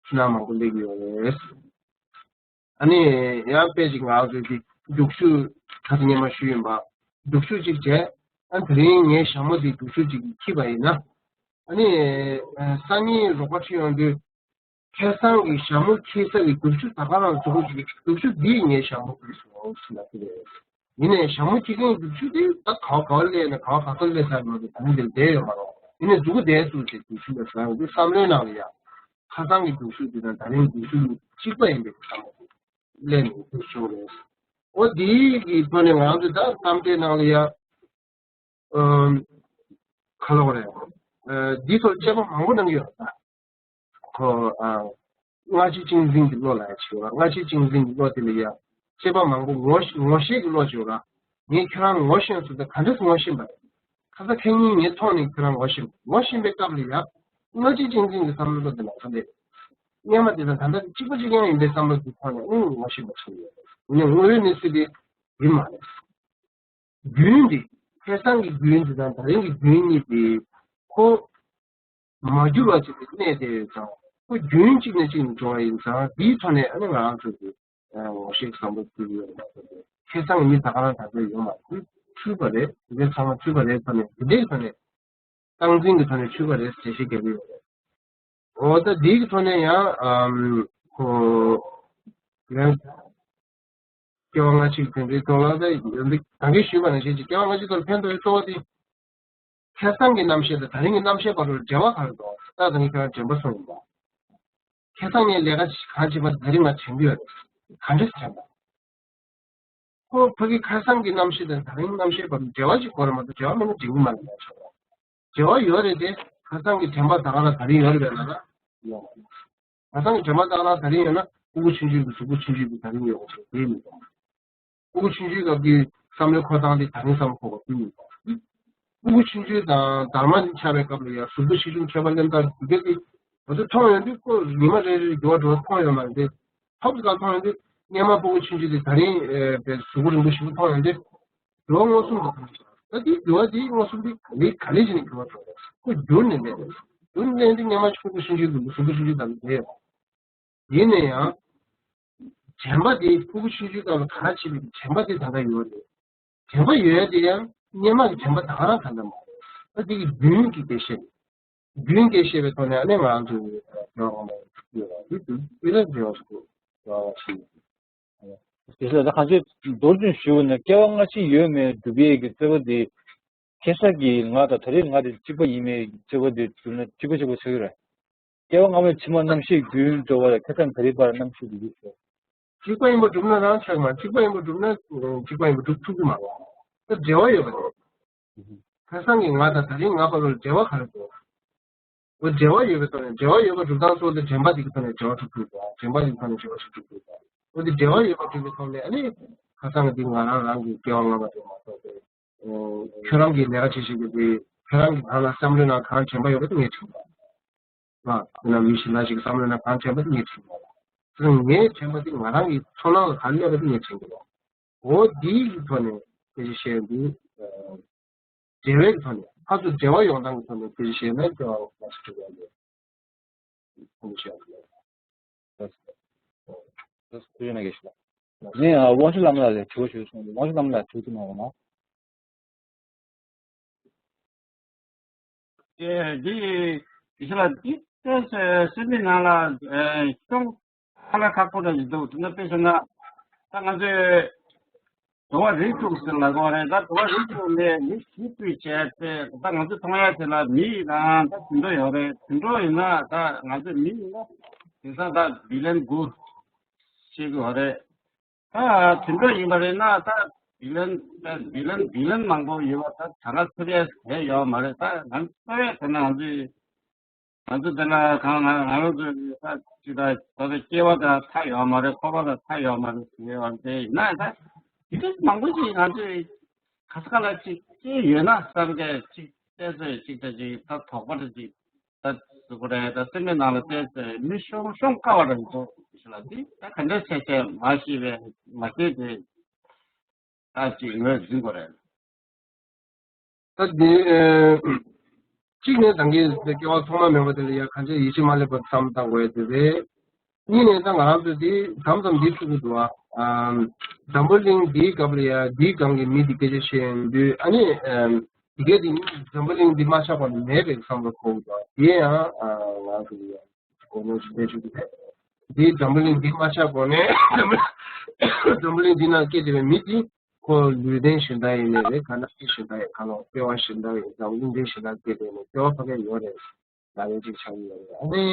འཁྲུལ་སྣང་མང་པོ་སླེབས་ཡོད་རེད། ཨ་ནི་ཡང་དཔེ་ཅིག་ང་ཚོས་ཀྱི་རྒྱུག་ཤུགས་ད་ལྟ་སྔོན་མ་ཞུས་ཡིན་པ། རྒྱུག་ཤུགས་ཅིག་བྱས། ཨ་དེ་རིང་ངའི་ཞྭ་མོ་འདི་རྒྱུག་ཤུགས་ཅིག་འཁྱེར་བ་ཡིན་ན། ཨ་ནི་སང་ཉིན་རོགས་པ་ཁྲིད་ཡོང་དུས། ཁ་སང་གི་ཞྭ་མོ་འཁྱེར་ས་གི་རྒྱུག་ཤུགས་ད་ག་རང་གཟུགས་པོ་ཅིག་རྒྱུག་ཤུགས་འདིས་ངའི་ཞྭ་མོ་བརྐུས་སོང་ཟེར་ལབ་ཀྱི་རེད། ཡིན་ནའི་ཞྭ་མོ་འཁྱེར་མཁན་རྒྱུག་ཤུགས་དེ་ད་ག་བ་ག་བ་སླེབས་ནས་ག་བ་ག་ཚོད་སླེབས་ཚར་ཡོད་རེད། ད་ནི་འདིར་བསྡད་ཡོད་མ་རེད། ཡིན་ནའི་མཛུབ་གུ་བསྡད་སོང་ཟེར་རྒྱུག་ཤུགས་ལ་ཟེར་ཡོང་དུས་བསམ་བློའི་ནང་ལ་ཡ། ཁ་སང་གི་རྒྱུག་ཤུགས་དེ་དང་ད་རིང་རྒྱུག་ཤུགས་གཅིག་པ་ཡིན་པའི་བསམ་བློ་སླེབས་ནས་འདུག་བྱུང་རེད། འོ་དེའི་གི་ཐོག་ནས་ང་ཚོས་ད་གཏམ་དཔེ་ནང་ལ་ཡ། ཨམ། ག་ལབ་དགོས་རེད། ཨ་འདིའི་ཐོག་དཔྱད་པ་མང་པོ་གནང་གི་ཡོད་ད། ཁོ་ཨ་སྔ་ཕྱི་གཅེས་འཛིན་གྱི་བློ་ལ་ཡ་བྱེད་པ། སྔ་ཕྱི་གཅེས་འཛིན་གྱི་བློ་དེ་ལ་ཡ་དཔྱད་པ་མང་པོ། ངོ་ངོ་ཤེས་ཀྱི་བློ་བྱེད་པ། ངས་ཁྱོད་རང་ངོ་ཤེས་སོང་ད་ག་འདྲས་ངོ་ཤེས་པ་རེད། ཁ་སང་ཁ་ཉིན་ངས་མཐོང་ནས་ཁྱོད་རང་ངོ་ཤེས་པ། ངོ་ཤེས་པའི་སྐབས་ལ་ཡ་སྔ་ཕྱི་གཅེས་འཛིན་གྱི་བསམ་བློ་དེ་ལ་ཚོ་ལས་སྔོན་མ་དེ་དང་ད་ལྟ་གཅིག་པ་གཅིག་རྐྱང་ཡིན་པའི་བསམ་བློ་དེ་མཐོང་ནས་ཨུ་ངོ་ཤེས་པ་བྱུང་ཡོད། ཡིན་ནའི་དངོས་ཡོད་གནས་ཚུལ་དེ་ཡིན་མ་རེད། རྒྱུན་འདི། ཁ་སང་གི་རྒྱུན་འདི་དང་ད་རིང་གི་རྒྱུན་གཉིས་དེ་ཁོ་མ་འགྱུར་བ་ཅིག་ཏུ་གནས་བསྡད་ཡོད་ཙང་། ཁོ་རྒྱུན་གཅིག་ནས་གཅིག་ཏུ་འགྲོ་བ་ཡིན་ཙང་། དེའི་ཐོག་ནས་ཨ་ནི་ང་རང་ཚོ་གི་ངོ་ཤེས་བསམ་བློ་བསྐྱེད་ཀྱི་ཡོད་པ་དེ། ཁ་སང་གི་མི་ད་ག་རང་ད་ལྟ་ཡོད་མ་རེད། འཁྲུལ་པ་རེད། དེ་ཚང་མ་འཁྲུལ་པ་རེད། ཐོག་ནས་དེ་འདྲའི་ཐོག་ནས་སྟངས་འཛིན་གྱི་ཐོག་ནས་འཁྲུལ་པ་རེད་ཟེར་ཞིག་རྒྱབ་ཀྱི་ཡོད་རེད། འོ་ད་འདིའི་ཐོག་ནས་ཡང་ཨམ་ཁོ་ཡང་སྐྱེ་བ་སྔ་ཕྱི་དེ་འདྲའི་ཐོག་ལ་ད་ཡོད་འདུག་ད་གིན་ཞུས་པ་ནང་བཞིན་གྱི་སྐྱེ་བ་སྔ་ཕྱི་ཐོག་ལ་ཕན་ཐོགས་པའི་གཙོ་བོ་དེ། ཁ་སང་གི་རྣམ་ཤེས་དང་ད་རིང་གི་རྣམ་ཤེས་བར་དུ་འབྲེལ་བ་ག་རེ་འདུག་ད་ད་ནི་ཁྱེད་རང་དྲན་པ་སོང་ཡིན་པ། ཁ་སང་ངས་ལས་ཀ་ཞིག་གང་བྱེད་པ་ད་རིང་ང་དྲན་གྱི་ཡོད་རེད། ག་འདྲས་དྲན་པ། ཁོ་ཕ་གི་ཁ་སང་གི་རྣམ་ཤེས་དང་ད་རིང་རྣམ་ཤེས་བར་དུ་འབྲེལ་བ་ཞིག་དགོས་རེད་མ་གཏོགས་འབྲེལ་བ་མེད་ན་དྲན་གྱི་མ་རེད་ལབ་ཆོག་འབྲེལ་བ་ཡོད་རེད་དེ། ཁ་སང་གི་དྲན་པ་ད་ག་རང་ད་རིང་ཡོད་རེད་པས་ལབ་ན་ཡོད་མ་རེད། ཁ་སང་གི་དྲན་པ་ད་ག་རང་ད་རིང་ཡོད་ན་སྤུ་གུ་ཆུང་ཆུང་གི་གཟུགས་པོ་ཆུང་ཆུང་གི་ད་རིང་ཡོད་དགོས་རེད་དེ་མི་འདུག་སྤུ་གུ་ཆུང་ཆུང་སྐབས་ཀྱི་བསམ་བློའི་འཁོར་སྟངས་དེ་ད་རིང་བསམ་བློ་འཁོར་བ་ཀུན་མི་འདུག་སྤུ་གུ་ཆུང་ཆུང་དང་སྡར་མ་ཆགས་པའི་སྐབས་ལ་ཡང་གཟུགས་པོ་ཆེ་ཆུང་ཁྱད་པར་ལེན་སྟངས་དེ་ག་དེ་ང་ཚོས་མཐོང་ཡོང་དུས་ཁོ་ཉི་མ་རེ་རེར་འགྱུར་བ་འགྲོ་བ་མཐོང་ཡོད་མ་རེད་དེ། ཐོབ་ཀྱི་སྐབས་མཐོང་ཡོང་དུས། སྔོན་མ་སྤུ་གུ་ཆུང་ཆུང་དེ་ད་རིང་ཨེ་པའི་གཟུགས་པོ་རིང་པོ་ཞིག་མཐོང་ཡོང་དུས། འགྱུར་བ་མངོན་སུམ་དུ་མཐོང་ཞིང་། ད་དེའི་འགྱུར་བ་དེའི་མངོན་སུམ་དེ་ག་ལེ་ག་ལེ་བྱས་ནས་འགྱུར་བ་འགྲོ་རེད། ཁོ་འགྱུར་ནས་སླེབས་རེད། འགྱུར་ནས་སླེབས་དུས་སྔོན་མ་ཆུང་ཆུང་ཆུང་ཆུང་དུ་གཟུགས་པོ་ཆུང་ཆུང་དང་དེ་ཡོད། ཡིན་ན་ཡང་། དྲན་པ་དེ་སྤུ་གུ་ཆུང་ཆུང་སྐབས་ལ་ག་རེ་བྱེད་པའི་དྲན་པ་དེ་ད་ལྟ་ཡོད་རེད། དྲན་པ་ཡོད་ཡ་དེ་ཡང་སྔོན་མ་གི་དྲན་པ་ད་ག་རང་ད་ལྟ་མ་རེད། ད་དེ་གི་རྒྱུན་གྱི་དེ་ཤེས། རྒྱུན་དེ་ཤེས་པའི་ཐོག་ནས་ཨ་ནི་ང་རང་ཚོའི་འགྱུར་བ་ངོ་མ་ཡོད་པ་དེ་དེ་དེ་ལ་འགྱུར་བ་ཞིག་འགྱུར་བ་ཞིག་ཡོད། དེ་ལ་ད་གང་ཚོད་མདོར་བསྡུས་ཞུས་ན་སྐྱེ་བ་སྔ་ཕྱི་ཡོད་མེད་སྒྲུབ་ཡས་ཀྱི་རྩོད་པ་དེ། ཁ་སང་གི་ང་དང་ད་རེས་ང་དེ་གཅིག་པ་ཡིན་མེད་ཀྱི་རྩོད་པ་དེ་བསྒྲུབས་ན་གཅིག་པ་གཅིག་པ་ཆགས་ཀྱི་རེད། སྐྱེ་བ་སྔ་མའི་ཕྱི་མ་རྣམ་ཤེས་རྒྱུན་འགྲོ་བ་ལ་ཁ་སང་ད་རེས་བར་རྣམ་ཤེས་རྒྱུན་འགྲོ། གཅིག་པ་ཡིན་པ་བསྒྲུབས་ན་རང་ཆགས་མ། གཅིག་པ་ཡིན་པ་བསྒྲུབས་ན་གཅིག་པ་ཡིན་པ་བསྒྲུབ་ཐུབ་ཀྱི་མ་རེད། ད་འབྲེལ་བ་ཡོད་པ་རེད། ཁ་སང་གི་ང་དང་ད་རིང་ང་བར་ལ་འབྲེལ་བ་ག་རེ་འདུག་འོ་འབྲེལ་བ་ཡོད་པའི་ཐོག་ནས་འབྲེལ་བ་ཡོད་པ་སྒྲུབ་སྟངས་སོགས་དེ་དྲན་པ་དེ་གི་ཐོག་ནས་འབྲེལ་བ་སྒྲུབ་ཐུབ་དགོས། དྲན་པ་དེ་གི་ཐོག་ནས་འབྲེལ་བ་སྒྲུབ་ཐུབ་དགོས། འོ་དེ་འབྲེལ་བ་ཡོད་པ་སྒྲུབ་པའི་ཐོག་ནས་ཨ་ནི་ཁ་སང་གི་དེ་ང་རང་རང་གི་སྐྱེ་བ་སྔ་མ་དེ་མ་གཏོགས་པའི་ཁྱོད་རང་གི་ལས་ཀ་བྱེད་བཞིན་པའི་དེ་ཁྱོད་རང་གི་གང་ལ་བསམ་བློའི་ནང་གང་དྲན་པ་ཡོད་པ་དེ་ངས་དྲན་པ། ང་ཁྱོད་རང་མི་ཞིག་ལ་ཞིག་བསམ་བློའི་ནང་གང་དྲན་པ་དེ་ངས་དྲན་པ། ངས་དྲན་པ་དེ་ང་རང་གི་ཚོར་སྣང་ལ་གང་སླེབས་པ་དེ་ངས་དྲན་གི་རེད། འོ་དེའི་གི་ཐོག་ནས་སྐད་ཆ་བཤད་འདུག་འབྲེལ་བའི་ཐོག་ནས་ཕར་ཚུར་འབྲེལ་བ་ཡོང་སྟངས་ཀྱི་ཐོག་ནས་དེ་བཤད་ན་སྐྱོ་བ་མ་སུ་གྲུབ་ཡོད་རེད། ཁོང་བཤད་རེད། ཐུགས་རྗེ་གནང་གི་ཞུ། ངས་དབང་ཕྱུག་བླ་མ་ལགས་ལ་དྲི་བ་ཞུ་སོང་། དབང་ཕྱུག་བླ་མ་ལགས་དྲི་བ་ཅིག་གནང་རོགས་གནང་། ཨེ་འདི་ཡི་ཤ་ལ་འདི་ཏོག་ཙམ་སེམས་པའི་ནང་ལ་ཨེ་ཤོང་ཁ་ལ་ཁ་ཁོ་ར་ཞིག་འདུག་དེ་ནས་དཔེ་བཞག་ན་ད་ང་ཚོས་འགྲོ་བ་རིགས་དྲུག་ཟེར་ལབ་དགོས་རེད། ད་འགྲོ་བ་རིགས་དྲུག་ལས་མི་བཞི་སྤུས་བྱས་ཏེ་ད་ང་ཚོས་མཐོང་ཡ་དེ་ལ་མི་ཡི་རང་ད་དུད་འགྲོ་ཡོད་རེད། དུད་འགྲོ་ཡིན་ན་ད་ང་ཚོས་མི་ཡིན་ན་དེང་སང་ད་བི་ལན་དགུ་ཤེས་ཀྱི་ཡོད་རེད། ད་དུད་འགྲོ་ཡིན་པ་རེད་ན་ད་བི་ལན་ད་བི་ལན་བི་ལན་མང་པོ་ཡོད་པ་ད་ད་ལ་ཚོར་ཡ་དེ་ཡོད་མ་རེད། ད་ང་ཚོ་ཚོར་ཡ་དེ་ན་ང་ཚོས། ང་ཚོ་འདི་ལ་གང་ང་ང་རང་ཚོ་ད་ཅི་ད་ད་ལྟ་སྐྱེ་བ་དང་མཐའ་ཡོད་མ་རེད། འཁོར་བ་དང་མཐའ་ཡོད་མ་རེད་ཟེར་བ་དེ་ཡིན་ན་ད་དེ་འདྲ་མང་པོ་ཞིག་ང་ཚོས་ག་ས་ག་ལ་ཅིག་སྐྱེས་ཡོད་ན་བསམ་གྱི་ཅིག་བལྟས་ཚེ་ཅིག་ད་ཅིག་ད་དོགས་པ་ད་ཅིག་ད་ཟུག་རེད། ད་སེམས་པའི་ནང་ལ་བལྟས་ཚེ་མི་ཤོང་ཤོང་དཀའ་བ་རེད་འདུག་ཞིག་ལ་དེ་ད་ག་འདྲ་བྱས་བྱས་མ་ཤེས་པའི་མ་ཤེས་དེ་ད་ཅིག་ངོས་འཛིན་དགོས་རེད། ད་དེ་གཅིག་ནས་ད་གིན་སྐྱེ་བ་ཐོག་མ་མེད་པ་དེ་ལ་ཡ་གང་ཅི་ཡིད་ཆེས་མ་སླེབས་པར་བསམ་བཏང་དགོས་ཡ་དེ་རེད། གཉིས་ནས་ད་ང་རང་ཚོ་དེ་མཚམས་མཚམས་འདི་ཐུག་གི་འདུག་ཨ། འཛམ་བུ་གླིང་འདིའི་སྐབས་ལ་ཡ་འདིའི་སྒང་གི་མི་དེ་སྐད་ཆ་བཤད་ཡོང་དུས་ཨ་ནི་དེ་གས་དེ་འཛམ་བུ་གླིང་འདི་མ་ཆགས་པ་ནི་མེད་པའི་བསམ་བློ་འཁོར་གི་འདུག་ཨ། དེ་ཡང་ང་རང་ཚོ་ལ་ཡ་གོ་ནོར་ཞིག་སྤེལ་ཆོག་གི་རེད། འདིའི་འཛམ་བུ་གླིང་འདི་མ་ཆགས་གོང་ནས་འཛམ་བུ་གླིང་འདི་ནང་སྐྱེས་བསྡད་པའི་མི་དེ། ཁོ་ལུས་རྟེན་གཞན་དག་ཡིན་ནའི་རེད། ག་ན་སྐྱེ་གཞན་དག་ཡིན་ག་ལོ་སྐྱེ་བ་གཞན་དག་ཡིན་ཙང་ལུས་རྟེན་གཞན་དག་སྐྱེ་དེ་ནས་སྐྱེ་བ་ཕ་གི་ཡོད་རེད། ལ་ཡོད་ཅིག་ཆགས་ཡོད་རེད། ཨ་ནི་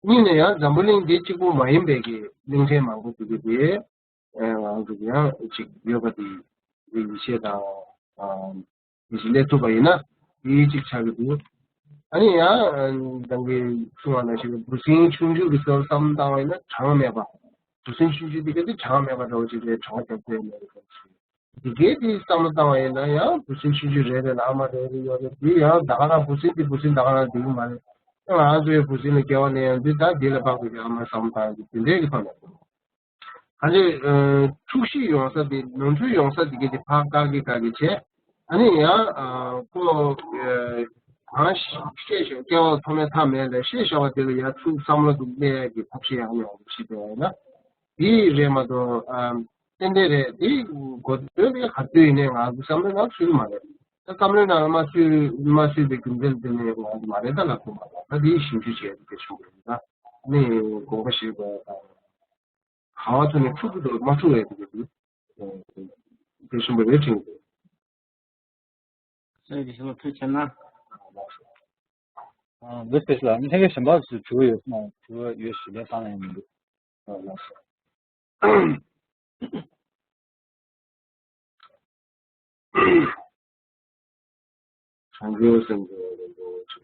གཉིས་ནས་ཡང་འཛམ་བུ་གླིང་འདི་གཅིག་པུ་མ་ཡིན་པའི་གི་གླིང་ཕྲན་མང་པོ་ཅིག་གི་དེ་ང་ཚོ་ཡང་ཅིག་ཡོད་པ་དེ་ཡིད་ཆེས་དང་ཡིད་ཆེས་སླེབས་ཐུབ་པ་ཡིན་ན་དེ་ཅིག་ཆགས་ཀྱི་འདུག་ཨ་ནི་ཡང་ད་གིན་གསུངས་པ་ནང་བཞིན་འབུ་སྲིན་ཆུང་ཆུང་གི་སྐོར་བསམ་བཏང་བ་ཡིན་ན་གྲངས་མེད་པ། འབུ་སྲིན་ཆུང་ཆུང་དེ་ག་དེ་གྲངས་མེད་པ་འདྲ་བོ་ཅིག་རེད། གྲངས་རྒྱབ་ཐུབ་མེད་རེད། དེ་གའི་དེ་བསམ་བློ་བཏང་བ་ཡིན་ན་ཡང་འབུ་སྲིན་ཆུང་ཆུང་རེ་རེ་ལ་ཨ་མ་རེ་རེ་ཡོད་རེད། དེ་ཡང་ད་ག་རང་འབུ་སྲིན་དེ་འབུ་སྲིན་ད་ག་རང་བསྡད་ཀྱི་མ་རེད། ང་རང་ཚོའི་འབུ་སྲིན་ལ་སྐྱེ་བ་ལེན་ཡང་དུས་ད་དེ་ལ་དཔག་པའི་ཨ་མ་བསམ་བློ་བཏང་ཡོད་དེ་འདྲའི་གི་ཐོག་ནས་ག་ཚོད་འཁྲུག་གཞི་ཡོང་ས་དེ་ནོར་འཁྲུལ་ཡོང་ས་དེ་གའི་དེ་ཕར་བཀག་གི་བཀག་གི་བྱས། ཨ་ནི་ཡང་ཁོ་གང་བཤད་ཤོག་སྐྱེ་བ་ཐོག་མའི་མཐའ་མེད་ལ་བཤད་ཤོག་པ་དེ་ལ་ཡང་ཚུར་བསམ་བློ་དེ་སླེབས་ཡག་གི་ཐབས་ཤེས་ཡང་ཡོང་གི་ཞིག་བྱས་ན། དེ་རེད་མ་གཏོགས་ཨ། ཏན་ཏན་རེད། དེ་གོ་ཐོས་པའི་ག་དུས་ཡིན་ནའི་ང་ཚོ་བསམ་བློའི་ནང་ཚུད་མ་རེད། ད་བསམ་བློའི་ནང་མ་ཚུད་མ་ཚུད་པའི་རྒྱུ་མཚན་དེ་ནས་ང་ཚོ་མ་རེད་ད་ལབ་ཐུབ་མ་རེད། ད་དེའི་ཞིབ་འཇུག་བྱས་ཏེ་དེ་བྱུང་བ་རེད། ད་ནི་དགོངས་པ་བཞེས་པ་དང་། ག་བ་ཐོག་ནས་འཁྲུག་གི་འདུག་མ་འཁྲུག་བས་དེ་ག་དུས་དེ་བྱུང་བ་རེད་དྲན་གི་འདུག་སེམས་ཀྱི་ཞིང་ལ་ཐུགས་ཆེ་ན། ལགས་སོ། ལགས་སོ། འདི་ཕེབས་ལ་ལྷན་རྒྱས་གཞན་པ་ཚོས་དྲི་བ་ཡོད་ན་དྲི་བ་ཡོད་ཞུ་ལན་བཏང་ན་ཡང་མི་འདུག་ལགས་སོ། བྱང་ཆུབ་སེམས་ཀྱི་རིན་པོ་ཆེ།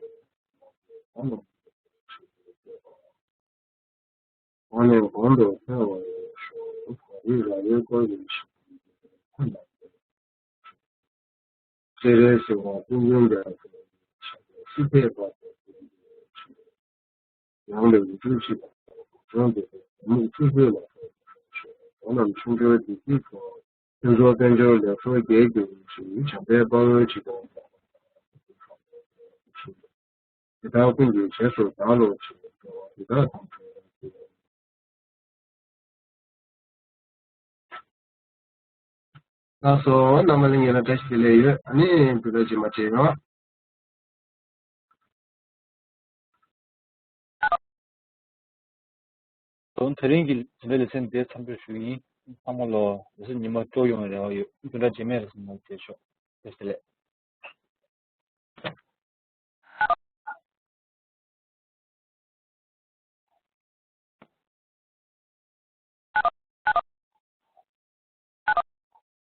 གོང་ནས་གོང་དུ་འཕེལ་བར་ཤོག་གངས་རི་ར་བས་བསྐོར་བའི་ཞིང་ཁམས་དང་། སྤྱན་རས་གཟིགས་དབང་ཕྱུག་མགོན་པོ་ཞིང་ཁམས་སྲིད་མཐའི་བར་དུ་བརྟན་པའི་ཕྱིར། ཡང་ལས་འབྲས་བུ་ཆེ་བ་དང་། བྱང་ཆུབ་ཏུ་མུག་ཆུ་སྤོས་ལ་སོགས་པའི་ཕྱོགས་ རྣམས་ཆུང་འབྲེལ་བདེ་སྐྱིད་འབྱུང་། ཕུན་ཚོགས་དཔལ་འབྱོར་ལེགས་སོ་རྒྱས་གྱུར་ཅིག། བྱམས་པའི་དཔའ་བོའི་འཇིགས་སྟོབས་ལ། དེ་དག་ཀུན་གྱི་རྗེས་སུ་བདག་སློབ་ཅིག། འགྲོ་བ་འདི་དག་དང་བྲལ་བའི། ལགས་སོ། རྣམ་པ་ལྷན་རྒྱས་ལ་བཀྲ་ཤིས་བདེ་ལེགས་ཡོད། ཨ་ནི་བུ་ཕྲུག་རྗེས་མ་མཇལ་ཡོང་། དོན་དེ་རིང་གི་འཛིན་གྲྭ་ལེ་ཚན་འདིར་མཚམས་འཇོག་ཞུ་གི་ཡིན། ཚང་མ་ལོ་ལེ་ཚན་ཉི་མ་དྲུག་ཡོང་བའི་རེ་བ་ཡོད། བདུན་ཕྲག་རྗེས་མའི་ལེ་ཚན་ནང་མཇལ་ཆོག། བཀྲ་ཤིས་བདེ་ལེགས།